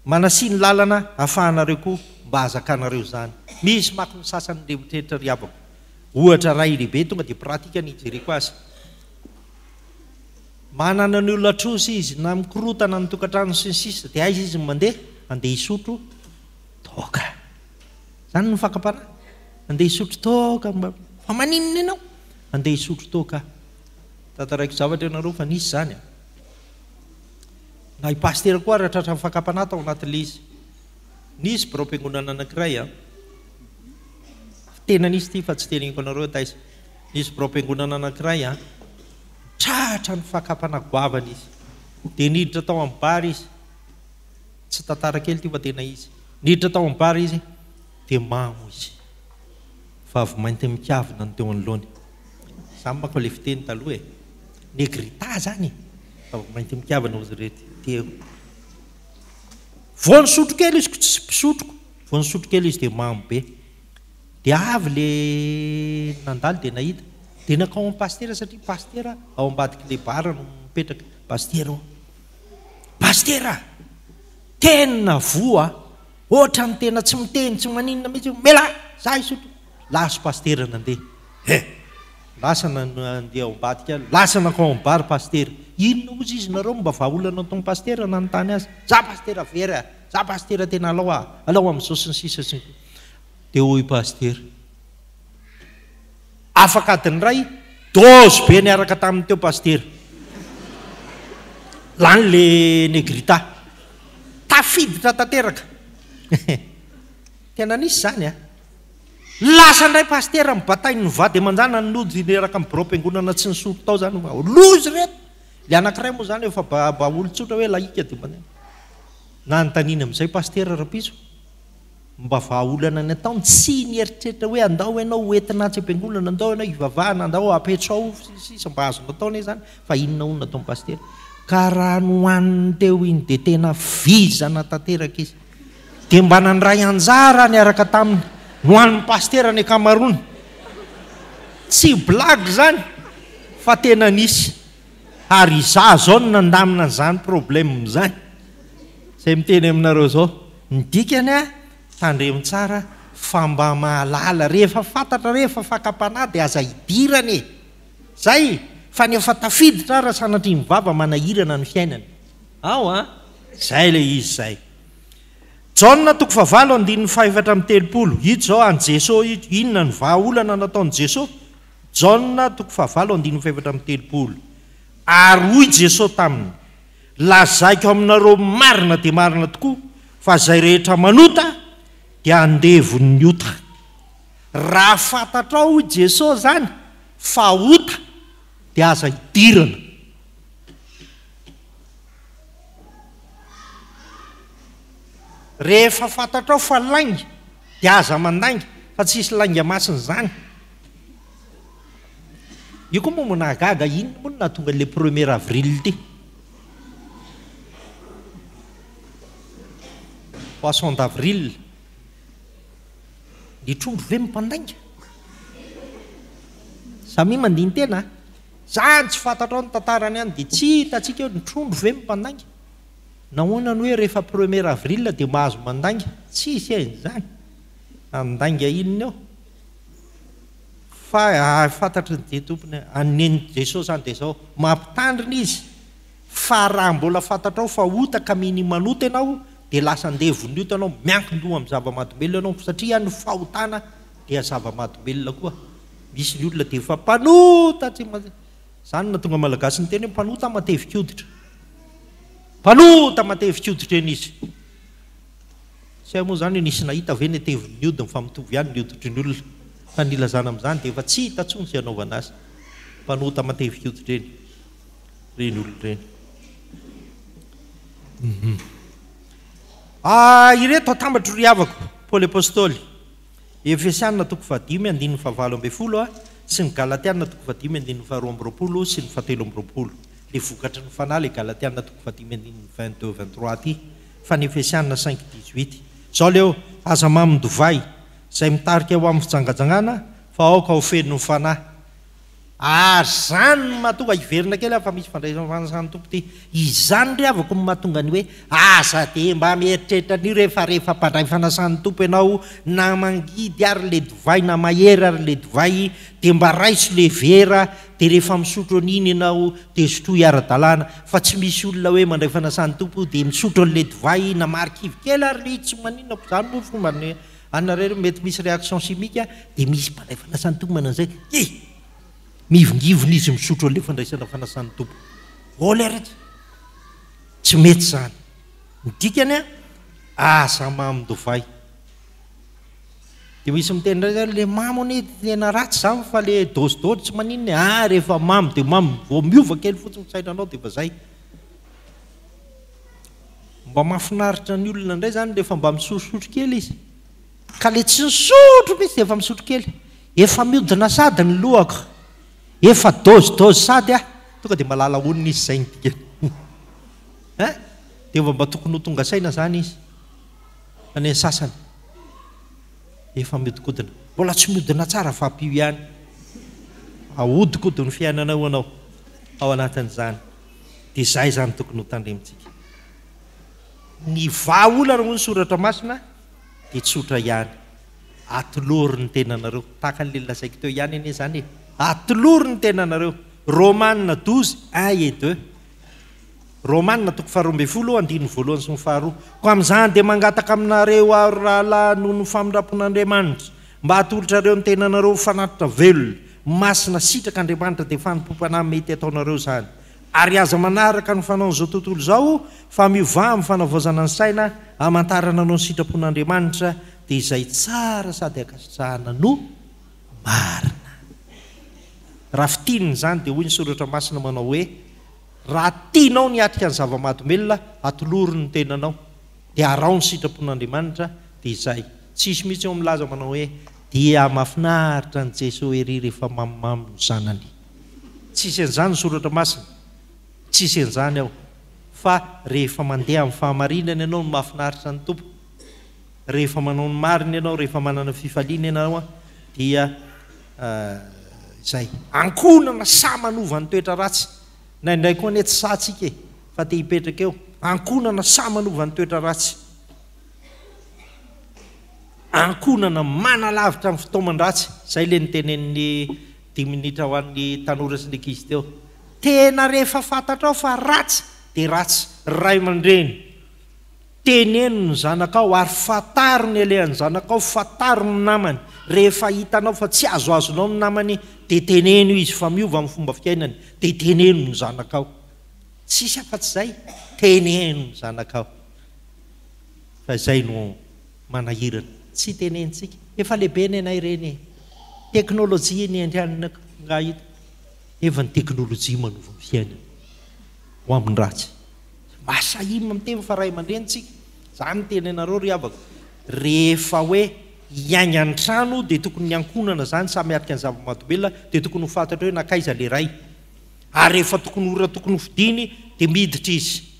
Manasia ny lalana ahafahanareo koa mba hahazakanareo izany. Misy mako ny sasany mieritreritra ry havako. Ohatra iray lehibe tonga dia pratika ny hijereko azy. Manana ny olona trosa izy na mikorotana ny tokantrano sy ny sisa dia aiza izy no mandeha? Andeha hisotro toaka. Izany no fakam-panahy. Andeha hisotro toaka mba fa maninona ianao? Andeha hisotro toaka. Tantaraiko zavatra ianareo fa nisy izany a. Na i Pasitera koa ary tratran'ny fakam-panahy tao anatin'ilay izy. Nisy biraom-piangonana anankiray an. Tena nisy ity fa tsy teneniko anareo hoe taiza. Nisy biraom-piangonana anankiray an. Tratra ny fakam-panahy goavana izy. Dia niditra tao amin'ny bar izy. Tsy tantara kely ity fa tena izy. Niditra tao amin'ny bar izy dia mamo izy. Vavy mainty mikavina no teo anoloany. Izany manko ilay fiteny taloha e. Negrita zany e. Vavy mainty mikavina ozy ireto teo. Vao nisotro kely izy ko tsy mpisotroko. Vao nisotro kely izy dia mamo be. Dia avy le nandalo dia nahita. Dia nankao amin'i pasitera satria pasitera ao ambadik'ilay bar no mipetraka. Pasitera ô. Pasitera! Tena voa a! Ohatran'ny tena tsy miteny, tsy maninona mihitsy io. Mialà! Za hisotro. Lasa pasitera nandeha. He! Lasa nandeha ao ambadika, lasa nankao amin'ny bar pasitera. Inona hozy izy nareo mba vahaolana nataon'i pasitera nanontany azy. Za pasitera very a! Za pasitera tena alao a! Alao amin'izao sy ny sisa sy ny. Dia hoy pasitera. Afaka adiny iray, dose be niaraka taminy teo pasitera. Lany le negrita. Tafiditra tanteraka. Tena nisy izany a. Lasa indray pasitera mibatain'ny vady aman-janany nody niaraka amin'ny biraom-piangonana tsy nisotro tao izany. Loza ireto! Le anankiray moa izany efa mba olon-tsotra hoe lahika dia mba nanontaniana amin'izay pasitera rapiso. Mba vahaolana ny ataony, tsy nieritreritra hoe andao ianao ho entina atsy am-piangonana, andao ianao hivavahana, andao apetrao sy ny sisa mba azonao atao anie izany fa inona hono nataon'i Pasitera? Ka raha nohaniny teo iny dia tena vizana tanteraka izy. Dia mba nandray anjara niaraka taminy. Nohanin'i Pasitera ny ankamaroany. Tsy blague izany fa tena nisy. Ary izaho izao no nandamina an'izany problème izany. Izay miteny aminareo izao. Ny dikany a, tandremo tsara fa mba mahalala, rehefa fantatra re fa fakam-panahy dia aza idirana e! Zay fa ny efa tafiditra ara sanatria ny vava manahirana ny fiainana. Ao a! Zay ilay izy zay. Jaona toko fahavalo andininy faha-34, ito izao an'i Jeso ito, inona ny vahaolana nataon'i Jeso? Jaona toko fahavalo andininy faha-34, Ary hoy Jeso taminy, Lazaiko aminareo marina dia marina tokoa fa izay rehetra manota dia andevon'ny ota. Raha fantatrao hoy Jesoa izany fa ota dia aza idirana. Rehefa fantatrao fa lainga dia aza mandainga fa tsisy lainga masina izany. Io koa moa nahagaga, inona moa no nahatonga an'ilay premier avril ity? Poisson d'avril. Ny trondro ve mpandainga? Samia mandini-tena a! Zany tsy fantatrao ny tantarany any dia tsy hitantsika eo ny trondro ve mpandainga? Nahoana no hoe rehefa premier avril dia mahazo mandainga? Tsisy an'izany. Handainga inona eo? Fa fantatry ny dia tompony an'i Neny Jesoa izany dia izao, mampitandrina izy fa raha mbola fantatrao fa ota ka minia manota ianao dia lasa andevon'ny ota ianao, miankin-doha amin'ny zava-mahadomelina ianao satria ny fahotana dia zava-mahadomelina koa. Misy ny olona dia efa mpanota tsy izany no nahatonga Malagasy niteny hoe mpanota matevin-koditra. Mpanota matevin-koditra eny izy. Tsy hay moa izany hoe nisy nahita ve ny hatevin'ny hodiny fa mitovy ihany ny hoditry ny olona. Fa ny ilazana amin'izany dia efa tsy hita intsony izay hanaovana azy. Mpanota matevin-koditra eny. Ireny olona ireny. Hum. Ah, ireto atambatro ry havako, Paoly Apostoly, Efesiana toko fahadimy andininy fahavalo ambin'ny folo sy ny Galatiana toko fahadimy andininy faharoa amby roapolo sy ny fahatelo amby roapolo. Le vokatry ny fanahy le Galatiana toko fahadimy andininy 22 23 aty, fa ny Efesiana 5 18. Zao le eo, aza mamon-divay, izay mitarika ho amin'ny fijangajangana, fa aoka ho feno ny fanahy. Ary izany no mahatonga, hiverina kely aho fa misy fandraisana fanasan'ny Tompo ity, izany ry havako no mahatonga ny hoe aza dia mba mieritreritra an'io re fa rehefa mpandray fanasan'ny Tompo ianao na mangidy ary le divay na mahery ary le divay dia mba raiso le vera dia rehefa misotro an'iny ianao dia sotroy ara-dalàna fa tsy misy olona hoe mandray fanasan'ny Tompo dia misotro an'le divay na marikivy kely ary le izy tsy maninona fa izany moa fomban'ny Anareo mety misy réaction chimique dia misy mpandray fanasan'ny Tompo manao an'izay, eh! Mihivingivina izy misotro an'ilay fandraisana fanasan'ny Tompo. Ô leretsy! Tsy mety izany. Ny dikany an, aza mamon-divay. Dia misy miteny indray zany, le mamo anie tena ratsy izany fa le dose dose tsy maninona e. Ah, rehefa mamo dia mamo, vao miova kely fotsiny ny sainanao dia efa izay. Mba mahafinaritra ny olona indray izany rehefa mba misorosoro kely izy. Ka le tsy nisotro mihitsy dia efa misotro kely. Efa miodina sady ny lohako. Efa dose dose sady aho. Tonga dia malala honina izy izay ny dikany. Hein? Dia efa mba tokony ho tonga saina izany izy. Fa ny sasany efa miodikodina. Mbola tsy miodina tsara fa ampio ihany. Ahodikodin'ny fiainanao ianao ao anatin'izany. Dia izay izany tokony ho tandremintsika. Ny vahaolana hoy ny soratra masina dia tsotra ihany. Atolory ny tenanareo. Tahaka an'ilay nolazaiko teo ihany anie izany e. Atolory ny tenanareo. Romana 12, 1 et 2. Romana toko faharoa ambin'ny folo, andininy voalohany sy ny faharoa. Koa amin'izany dia mangataka aminareo aho ry rahalahy noho ny famindram-pon'Andriamanitra, mba hatolotrareo ny tenanareo ho fanatitra velona, masina, sitrak'Andriamanitra, dia fanompoam-panahy mety ataonareo izany. Ary aza manaraka ny fanaon'izao tontolo izao, fa miovà amin'ny fanavaozana ny saina, hamantarana anao ny sitrapon'Andriamanitra, dia izay tsara sady ankasitrahana no marina. Raha fintinina izany dia hoy ny Soratra Masina manao hoe, Raha tianao ny hiatrika ny zava-mahadomelina, atolory ny tenanao, dia araho ny sitrapon'Andriamanitra, dia izay. Tsy hisy mihitsy eo milaza manao hoe, Dia mahafinaritra an'i Jesoa ery rehefa mamimamy ny zanany. Tsisy an'izany ny Soratra Masina. Tsisy an'izany ao. Fa rehefa mandeha amin'ny fahamarinana ianao no mahafinaritra ny Tompo. Rehefa manao ny marina ianao, rehefa manana fifaliana ianao dia izay. Ankohonana sahy manova ny toetra ratsy. Indraindray koa anie tsy sahy tsika e, fa te hipetraka eo. Ankohonana sahy manova ny toetra ratsy. Ankohonana manalavitra ny fitaoman-dratsy. Izay ilay notenenin'i Dimy minitra ho an'ny tanora sy ny ankizy teo. Tena rehefa fantatrao fa ratsy dia ratsy. Ray aman-dreny, teneno ny zanakao ary fantaro ny alehan'ny zanakao, fantaro ny namany. Rehefa hitanao fa tsy azoazonao ny namany dia teneno izy fa miova ny fomba fiainany, dia teneno ny zanakao. Tsisy afa-tsy izay, teneno ny zanakao fa izay no. Manahirana. Tsy tenenintsika. Efa lehibe nenay ireny e. Teknolojia iny andrianina ngahy ito. Nefa ny teknolojia manova ny fiainana. Ho amin'ny ratsy. Mahasahia miteny fa ray aman-dreny tsika. Za miteny anareo ry havako. Rehefa hoe hiainga ny trano dia tokony ny ankohonana zany samy miatrika ny zava-mahadomelina dia tokony ho fantatra hoe nankaiza le ray. Ary rehefa tokony ora tokony ho fidiny dia miditra izy.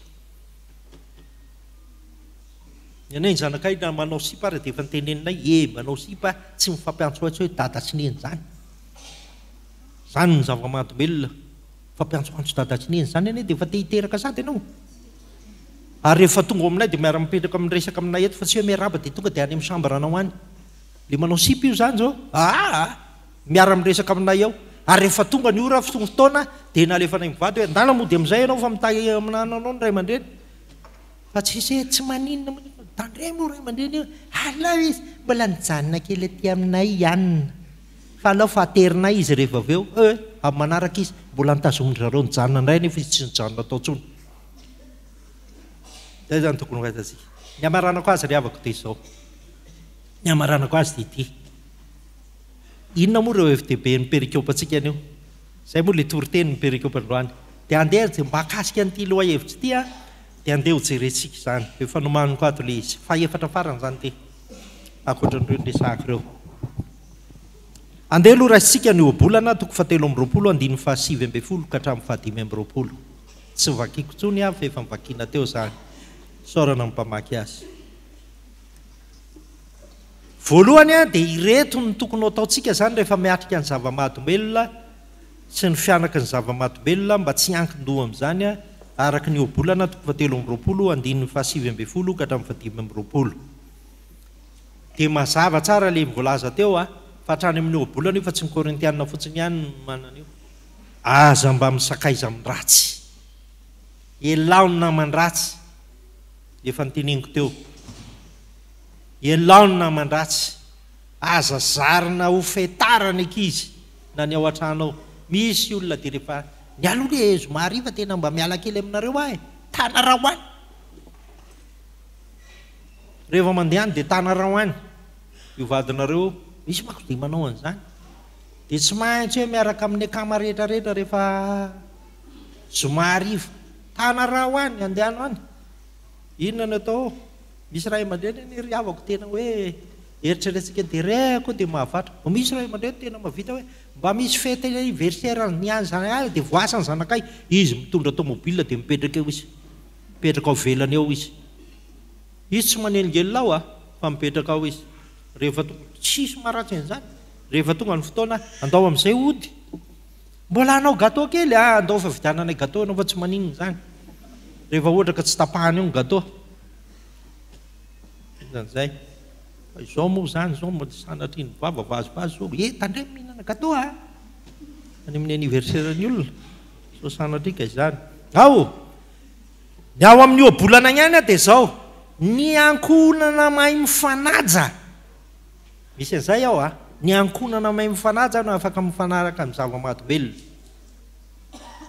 Ny anay ny zanakay na manao sipa ary dia efa noteneninay e manao sipa tsy mifampiantsoantso hoe dada sy neny zany. Zany ny zava-mahadomelina mifampiantsoantso dada sy neny zany anie dia efa te hiteraka sady ianao. Ary rehefa tonga ao aminay dia miara-mipetraka miresaka aminay eto fa tsy hoe miarahaba dia tonga dia any amin'ny chambre anao any. Le manao sipa io zany zao aa miara-miresaka aminay ao. Ary rehefa tonga ny ora fotoana dia nalefanay mivady hoe andana mody amin'izay ianao fa mitahy aminanao ny ray aman-dreny. Fa tsisy hoe tsy maninona moa nefa tandremo io ray aman-dreny io, alao izy mbola nijanona kely aty aminay i Anna fa alao fa aterinay izy rehefa avy eo eh, amin'ny manaraka izy mbola notazomin-dry zareo nijanona indray nefa izy tsy nijanona tao intsony. Izay izany tokony ho fantatsika. Ny hamaranako azy ry havako dia izao, ny hamaranako azy dia ity, inona moa ireo hevi-dehiben'ny perikopantsika anio? Izay moa ilay toriteny ny perikopa androany. Dia andeha dia mahakasika an'ity lohahevitra ity an, dia andeha ho jerentsika izany. Efa nomaniko ato ilay izy. Fahefatra farany izany ity, ankoatran'ireo niresahako ireo. Andeha aloha raisintsika ny ohabolana toko fahatelo amby roapolo andininy fahasivy ambin'ny folo ka hatramin'ny fahadimy amby roapolo. Tsy vakiko intsony aho fa efa novakiana teo izany. Isaorana ny mpamaky azy. Voalohany dia ireto no tokony ho ataontsika izany rehefa miatrika ny zava-mahadomelina sy ny fihanaky ny zava-mahadomelina mba tsy hiankin-doha amin'izany araka ny ohabolana toko fahatelo amby roapolo andininy fahasivy ambin'ny folo ka hatramin'ny fahadimy amby roapolo. Dia mazava tsara ilay voalaza teo fa hatrany amin'ny ohabolana io fa tsy ny Korintiana fotsiny ihany no manana io. Aza mba misakaiza amin'ny ratsy. Ialao ny naman-dratsy. Efa noteneniko teo. Ialao ny naman-dratsy. Aza zarina ho fetara ny ankizy na ny ao an-trano ao. Misy olona dia rehefa ny aloha le zoma hariva tena mba miala kely aminareo aho e! Tanarao any! Rehefa mandeha any dia tanarao any io vadinareo io. Misy manko dia manao an'izany. Dia tsy maintsy hoe miaraka amin'ny akama rehetra rehetra rehefa zoma hariva. Tanarao any, andehano any. Inona no atao ao? Misy ray aman-dreny anie ry havako tena hoe eritreretintsika dia re koa dia mahavatra. Vao misy ray aman-dreny tena mahavita hoe mba misy fety anniversaire ny an'ny zanakay dia voasa ny zanakay. Izy mitondra tomobile dia mipetraka eo izy. Mipetraka ao ivelany eo izy. Izy tsy manelingelina ao a, fa mipetraka ao izy. Rehefa tonga, tsisy maharatsy an'izany. Rehefa tonga ny fotoana, andao amin'izay hody. Mbola hanao gâteau kely a, andao fa vidiananay gâteau ianao fa tsy maninona izany. Rehefa ohatra ka tsy tapahana eo ny gâteau. Inona an'izay? Fa izao moa izany izao mba sanatria ny vava vazivazy izao, eh tandremo mihinana gâteau a! Any amin'ny anniversaire-n'ny olona, sao sanatria ka izany. Ao! Ny ao amin'ny ohabolana ihany dia izao, ny ankohonana mahay mifanaja. Misy an'izay ao a! Ny ankohonana mahay mifanaja no afaka mifanaraka amin'ny zava-mahadomelina.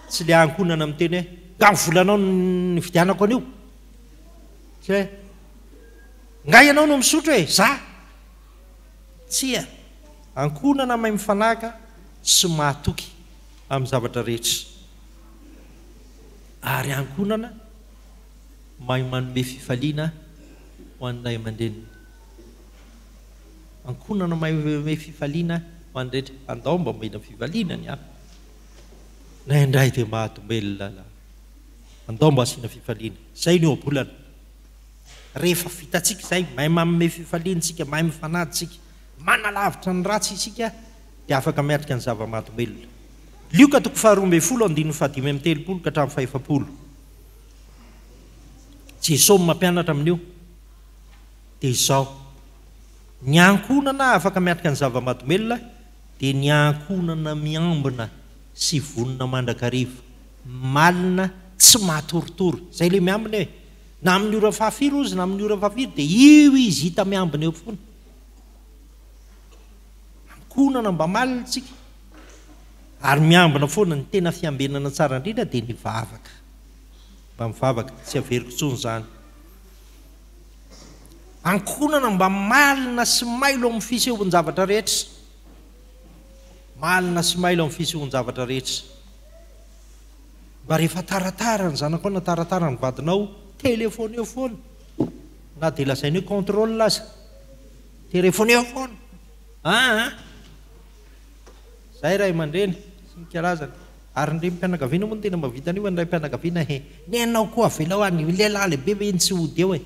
Tsy ilay ankohonana miteny hoe, nga ny volanao no nividianako an'io? Tsy hoe, nga ianao no misotro e? Za? Tsia. Ankohonana mahay mifanaraka sy mahatoky amin'ny zavatra rehetra. Ary ankohonana mahay manome fifaliana ho an'ny ray aman-dreniny. Ankohonana mahay manome fifaliana ho an'ny rehetra. Andao mba omena fifaliana ny hafa. Indraindray dia mahadomelina la. Andao mba asiana fifaliana. Izay ny ohabolana. Rehefa vitantsika izay, mahay manome fifaliana isika, mahay mifanaja isika, manalavitra ny ratsy isika, dia afaka miatrika ny zava-mahadomelina. Lioka toko faharoa ambin'ny folo andininy fahadimy amby telopolo ka hatramin'ny fahefapolo. Jesoa no mampianatra amin'io. Dia izao, ny ankohonana afaka miatrika ny zava-mahadomelina dia ny ankohonana miambina sy vonona mandrakariva, malina, tsy matoritory. Izay ilay miambina e! Na amin'ny ora fahafiry ozy na amin'ny ora fahafiry dia io izy hita miambina eo foana. Ankohonana mba malina tsika. Ary miambina foana, ny tena fiambenana tsara indrindra dia ny vavaka. Mba mivavaka, tsy averiko intsony izany. Ankohonana mba malina sy mailo amin'ny fisehoan-javatra rehetra. Malina sy mailo amin'ny fisehoan-javatra rehetra. Mba rehefa taratara ny zanakao na taratara ny vadinao, telefoneo foana. Na dia lazainy hoe contrôle aza. Telefoneo foana. Aa! Zay ray aman-dreny sy ny karazany. Ary ny renim-pianakaviana moa no tena mahavita an'io fa ny raim-pianakaviana he. Ny anao koa avelao any, lehilahy lehibe ve iny tsy hody eo e.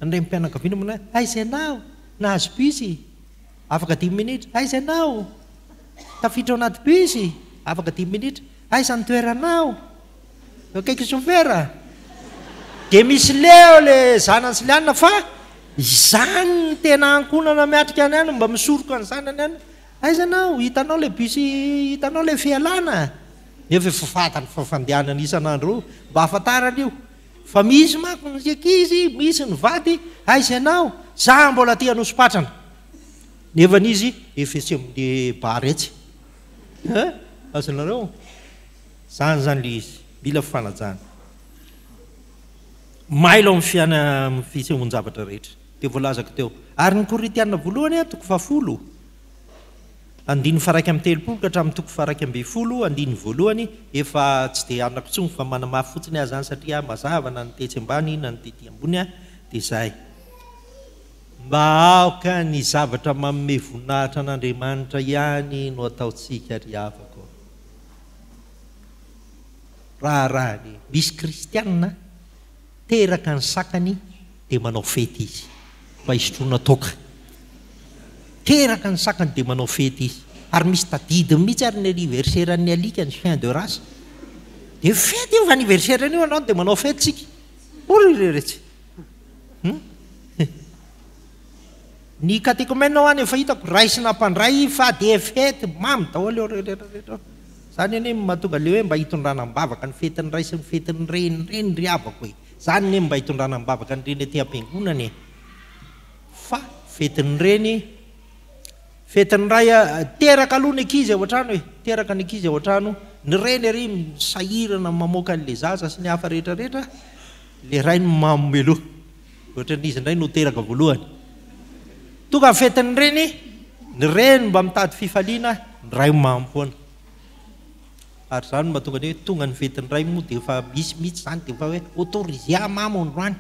Ny renim-pianakaviana moa aiza ianao? Nahazo bus? Afaka dimy minitra. Aiza ianao? Tafiditra ao anaty bus? Afaka dimy minitra. Aiza ny toeranao? Eo akaiky chauffeur? Dia misy leo le zanany sy le anona fa izany ny tena ankohonana miatrika any any mba misoroka ny zanany any. Aiza ianao? Hitanao ilay bus, hitanao ilay fialana? Nefa efa fantany fa fandehanany isan'andro io, mba ahafantarany io. Fa misy manko ny ankizy, misy ny vady, aiza ianao? Za mbola aty Anosipatrana. Nefany izy efa etsy amin'ny bar etsy. Hein? Azonareo? Zany zany ilay izy. Mila fifanajana. Mailo amin'ny fiaina, amin'ny fisehoan-javatra rehetra. Dia voalazako teo. Ary ny Korintiana voalohany, toko fahafolo. Andininy faha-31 ka hatramin'ny toko faha-11, andininy voalohany, efa tsy dia anako intsony fa manamafy fotsiny aho izany satria mazava na ny tetsy ambany na ny tety ambony dia izay. Mba aoka ny zavatra manome voninahitra an'Andriamanitra ihany no ataontsika ry havako. Raharahany, misy kristianina teraka ny sakany dia manao fety izy mba hisotroana toaka. Teraka ny sakany dia manao fety izy. Ary misy tadidiny mihitsy ary ny anniversaire-n'ny alika, ny chien de race. Dia fety io fa anniversaire-n'io androany dia manao fety tsika. Hoy ry retsy. Hum? Ny catéchumène hoa any efa hitako raisina mpandray fa dia fety mamy daholo eo rehetra rehetra eo. Zany anie no mahatonga le hoe mba hitondrana am-bavaka ny fetin'ny ray sy ny fetin'ny reny ireny ry havako e. Zany anie no mba hitondrana am-bavaka ny reny aty am-piangonana e. Fa fetin'ny reny, fetin'ny ray a, teraka aloha ny ankizy ao an-trano e, teraka ny ankizy ao an-trano, ny reny ery misahirana mamoaka an'le zaza sy ny hafa rehetra rehetra, le ray no mamo mialoha. Ohatran'izy indray no teraka voalohany. Tonga ny fetin'ny reny, ny reny mba mitady fifaliana, ny ray mamo foana. Ary izany no mahatonga ny hoe tonga ny fetin'ny ray moa dia efa misy mihitsy izany dia efa hoe autorisé aho mamo androany.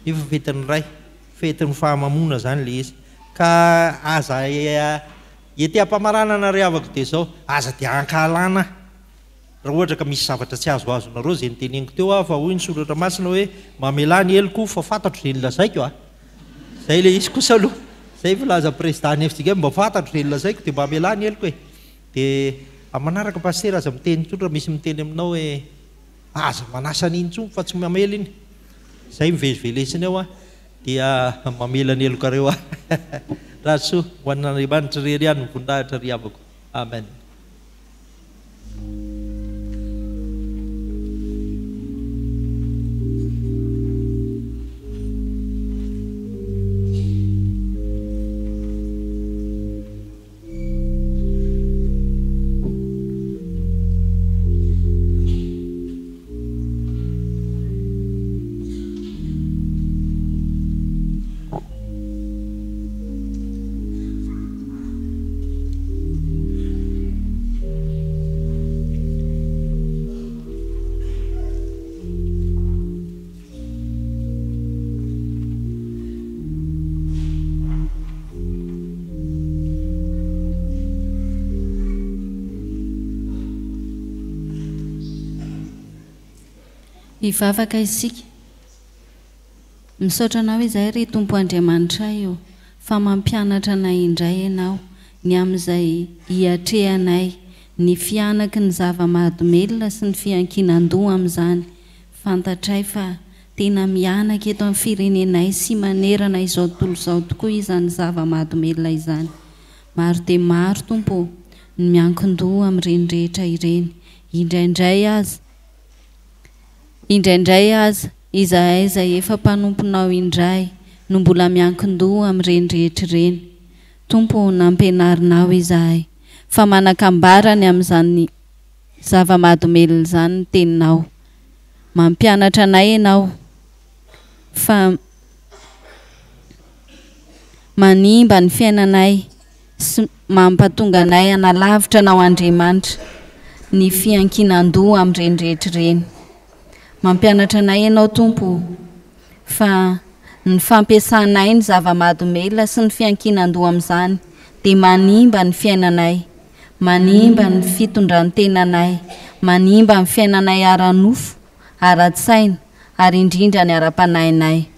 Nefa fetin'ny ray, fetin'ny fahamamoana izany ilay izy. Ka aza ety am-pamaranana ry havako dia izao, aza dia ankahalana raha ohatra ka misy zavatra tsy azoazonareo izay noteneniko teo aho fa hoy ny soratra masina hoe mamelà ny heloko fa fantatro izay nolazaiko a! Izay ilay izy kosa aloha, izay filaza président ny fjkm mba fantatro izay nolazaiko dia mamelà ny heloko e! Dia amin'ny manaraka Pasitera aza miteny intsony raha misy miteny aminao hoe aza manasa an'iny intsony fa tsy mamela iny. Izay mivelivelesina eo an, dia mamela ny helokareo aho. Rary soa ho an'Andriamanitra irery ihany ny voninahitra ry havako. Amen. Hivavaka isika. Misaotra Anao izahay ry Tompo Andriamanitray o, fa mampianatra anay indray Ianao ny amin'izay hiatrehanay ny fihanaky ny zava-mahadomelina sy ny fiankinan-doha amin'izany Fantatray fa tena mihanaka eto amin'ny firenenay sy manerana izao tontolo izao tokoa izany zava-mahadomelina izany. Maro dia maro, Tompo ô, ny miankin-doha amin'ireny rehetra ireny. Indraindray aza, indraindray aza, izahay izay efa mpanomponao indray no mbola miankin-doha amin'ireny rehetra ireny. Tompo ô, nampianarinao izahay fa manan-kambara ny amin'izany zava-mahadomelina izany ny teninao. Mampianatra anay ianao fa manimba ny fiainanay sy mampatonga anay hanalavitra anao Andriamanitra ny fiankinan-doha amin'ireny rehetra ireny. Mampianatra anay ianao Tompo o, fa ny fampiasanay ny zava-mahadomelina sy ny fiankinan-doha amin'izany dia manimba ny fiainanay Manimba ny fitondran-tenanay, manimba ny fiainanay ara-nofo, ara-tsaina, ary indrindra ny ara-panahinay.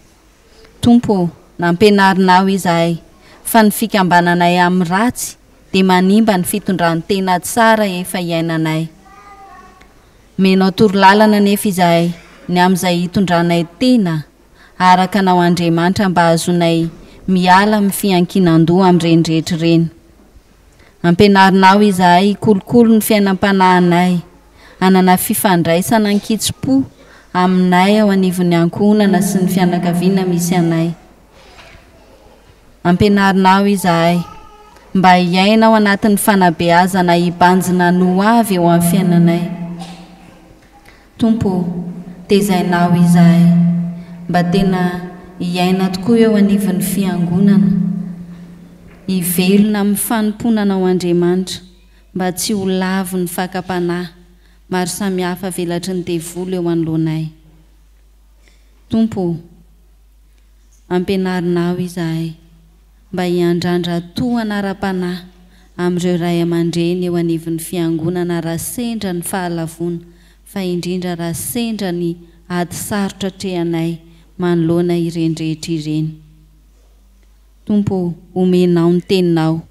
Tompo ô, nampianarinao izahay fa ny fikambananay amin'ny ratsy dia manimba ny fitondran-tena tsara efa iainanay. Omenao torolalana anefa izahay ny amin'izay hitondranay tena araka Anao Andriamanitra mba hahazoanay miala amin'ny fiankinan-doha amin'ireny rehetra ireny. Ampianarinao izahay hikolokolo ny fiainam-panahinay, hanana fifandraisana an-kitsim-po aminay ao anivon'ny ankohonana sy ny fianakaviana misy anay. Ampianarinao izahay mba hiaina ao anatin'ny fanabeazana hibanjina ny ho avy eo amin'ny fiainanay. Tompo ô, tezainao izahay mba tena hiaina tokoa eo anivon'ny Fiangonana. Hivelona amin'ny fanompoana Anao Andriamanitra mba tsy ho lavon'ny fakam-panahy maro samihafa avelatry ny devoly eo anoloanay. Tompo ô, ampianarinao izahay mba hiandrandra tohana ara-panahy amin'ireo ray aman-dreny eo anivon'ny Fiangonana raha sendra ny fahalavoana fa indrindra raha sendra ny ady sarotra atrehanay manoloana ireny rehetra ireny. Tompo ô, omenao ny Teninao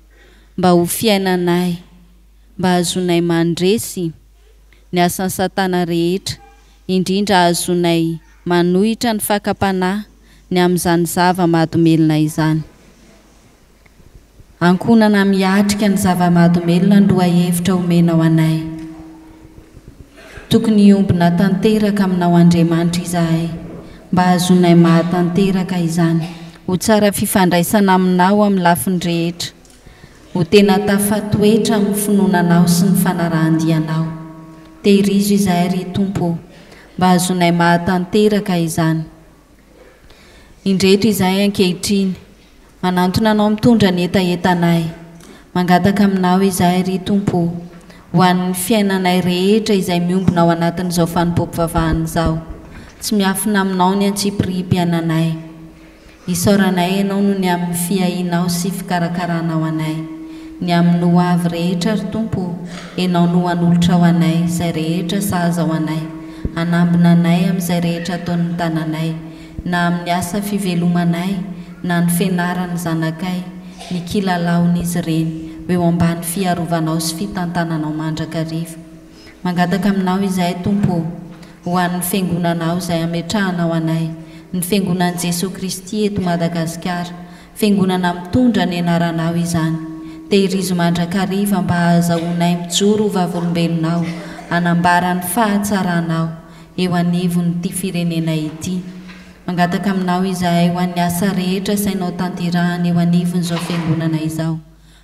mba ho fiainanay, mba hahazoanay mandresy ny asan'i Satana rehetra, indrindra hahazoanay manohitra ny fakam-panahy ny amin'izany zava-mahadomelina izany. Ankohonana miatrika ny zava-mahadomelina ny lohahevitra omenao anay. Tokony hiombona tanteraka aminao Andriamanitra izahay mba hahazoanay mahatanteraka izany. Ho tsara fifandraisana aminao amin'ny lafiny rehetra. Ho tena tafatoetra amin'ny finoana Anao sy ny fanarahan-dia Anao. Tehirizo izahay ry Tompo ô, mba hahazoanay mahatanteraka izany. Indreto izahay ankehitriny, manantona Anao mitondra ny hetahetanay. Mangataka Aminao izahay, ry Tompo ô, ho an'ny fiainanay rehetra izay miombona ao anatin'izao fanompoam-pivavahana izao. Tsy miafina Aminao ny antsipirihim-piainanay. Isaoranay Ianao noho ny amin'ny fiahianao sy fikarakaranao anay. Ny amin'ny ho avy rehetra, ry Tompo ô, Ianao no hanolotra ho anay izay rehetra sahaza ho anay, hanambina anay amin'izay rehetra ataon'ny tananay, na amin'ny asa fivelomanay, na ny fianaran'ny zanakay, ny kilalaon'izy ireny, ho eo ambany fiarovanao sy fitantananao mandrakariva. Mangataka aminao izahay, Tompo ô, ho an'ny Fiangonanao izay ametrahanao anay, ny Fiangonan'i Jesoa Kristy eto Madagasikara, Fiangonana mitondra ny anaranao izany. Tehirizo mandrakariva mba hahazahoanay mijoro ho vavolombelonao, hanambara ny fahatsaranao eo anivon'ity firenena ity. Mangataka aminao izahay ho an'ny asa rehetra asainao tanterahana eo anivon'izao Fiangonana izao.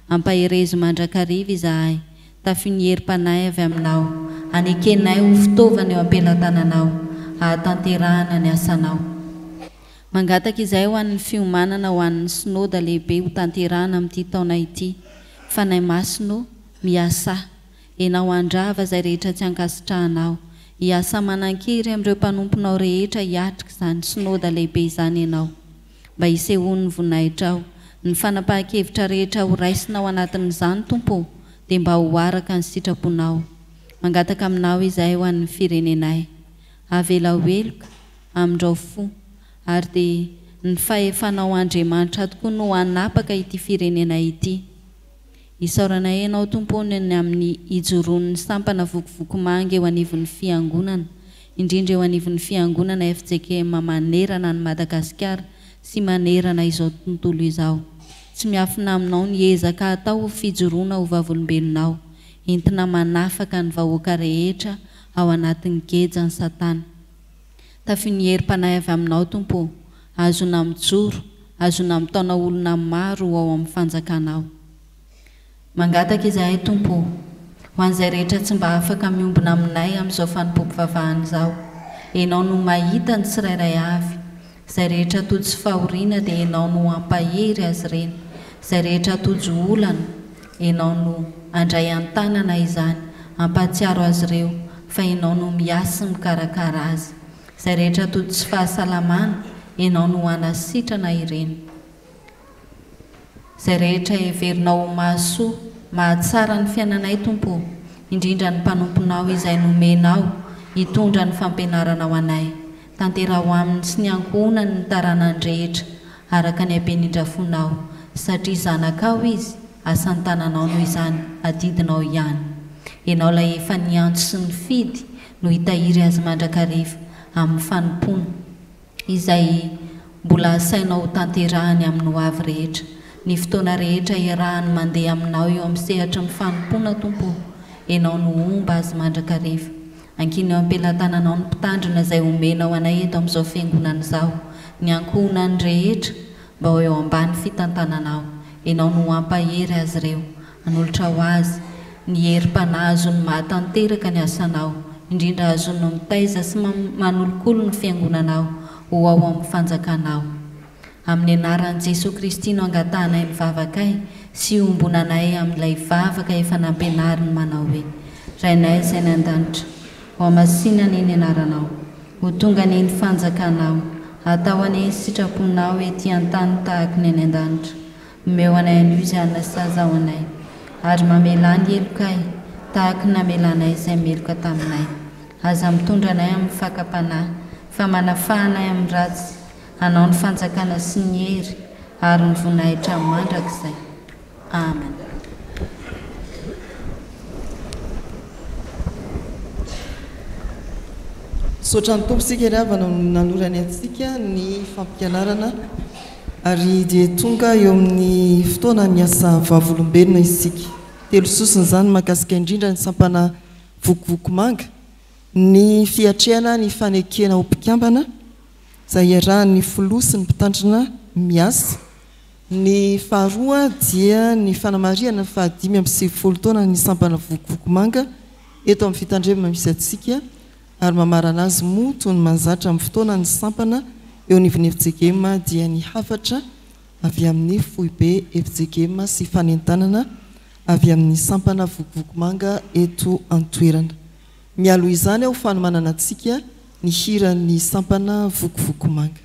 Ampaherezo mandrakariva izahay, tafio ny herim-panahy avy Aminao, anekenay ho fitaovana eo am-pelatananao, hahatanterahana ny asanao. Mangataka izahay ho an'ny fiomanana ho an'ny Synoda lehibe hotanterahana amin'ity taona ity. Fanahy Masina ô, miasà. Ianao handrava izay rehetra tsy ankasitrahanao. Hiasa manan-kery amin'ireo mpanomponao rehetra hiatrika izany Synoda lehibe izany Ianao. Mba hisehoan'ny voninahitrao. Ny fanapahan-kevitra rehetra ho raisina ao anatin'izany, Tompo ô, dia mba ho araka ny sitraponao. Mangataka Aminao izahay ho an'ny firenenay. Avelao heloka, amindrao fo. Ary dia ny fahefanao Andriamanitra tokoa no hanapaka ity firenena ity. Isaoranay Ianao Tompo o ny amin'ny hijoroan'ny sampana vokovoko manga eo anivon'ny Fiangonana, indrindra eo anivon'ny Fiangonana fjkm manerana an'i Madagasikara sy manerana izao tontolo izao. Tsy miafina Aminao ny ezaka atao ho fijoroana ho vavolombelonao, entina manafaka ny vahoaka rehetra ao anatin'ny gejan'i Satana. Tafio ny herim-panahy avy Aminao Tompo o, ahazoana mijoro, ahazoana mitaona olona maro ho ao amin'ny fanjakanao. Mangataka izahay Tompo o, ho an'izay rehetra tsy mba afaka miombona aminay amin'izao fanompoam-pivavahana izao. Ianao no mahita ny tsirairay avy. Izay rehetra tojo fahoriana dia Ianao no hampahery azy ireny. Izay rehetra tojo olana, Ianao no handray an-tanana izany, hampahatsiaro azy ireo fa Ianao no miahy sy mikarakara azy. Izay rehetra tojo tsy fahasalamana, Ianao no hanasitrana ireny. Izay rehetra heverinao ho mahasoa, mahatsara ny fiainanay Tompo ô, indrindra ny mpanomponao izay nomenao hitondra ny fampianaranao anay. Tanteraho aminy sy ny ankohonany ny taranany rehetra araka ny haben'indrafonao, satria zanakao izy, asan-tananao noho izany adidinao ihany. Ianao ilay efa niantso sy nifidy no hitahiry azy mandrakariva amin'ny fanompoana. izay mbola asainao ho tanterahany amin'ny ho avy rehetra, ny fotoana rehetra iarahany mandeha aminao eo amin'ny sehatry ny fanompoana, Tompo ô, Ianao no homba azy mandrakariva. Ankino eo am-pelatananao ny mpitandrina izay omenao anay eto amin'izao fiangonana izao, ny ankohonany rehetra, mba ho eo ambany fitantananao. Ianao no hampahery azy ireo, Hanolotra ho azy ny herim-panahy azony mahatanteraka ny asanao, indrindra azony mitaiza sy manolokolo ny Fiangonanao ho ao amin'ny Fanjakanao. Amin'ny anaran'i Jesoa Kristy no angatahanay ny vavakay sy iombonanay amin'ilay vavaka efa nampianariny manao hoe, Rainay izay any an-danitra, hohamasinina anie ny anaranao, ho tonga anie ny fanjakanao, atao anie ny sitraponao ety an-tany tahaka ny any an-danitra. Omeo anay anio izay hanina sy azahoanay, ary mamelà ny helokay, tahaka ny namelanay izay meloka taminay. Aza mitondra anay amin'ny fakam-panahy, fa manafaha anay amin'ny ratsy, Anao ny fanjakana sy ny hery ary ny voninahitra mandrakizay. Amen. Misaotra ny Tompo isika ry havana no nanorany antsika ny fampianarana ary dia tonga eo amin'ny fotoana ny asa vavolombelona isika. Telososona izany mahakasika indrindra ny sampana Vokovoko Manga, ny fiatrehana ny fanekena ho mpikambana, izay iarahan'ny filoha sy ny mpitandrina miasa. Ny faharoa dia ny fanamarihana ny faha 95 taonan'ny sampana Vokovoko Manga eto amin'ny fitandremana misy antsika ary mamarana azy moa toy ny mahazatra amin'ny fotoana ny sampana eo anivon'ny fjkm dia ny hafatra avy amin'ny foibe fjkm sy fanentanana avy amin'ny sampana Vokovoko Manga eto an-toerana. Mialoha izany aho fanomanana antsika ny hiran'ny sampana Vokovoko Manga.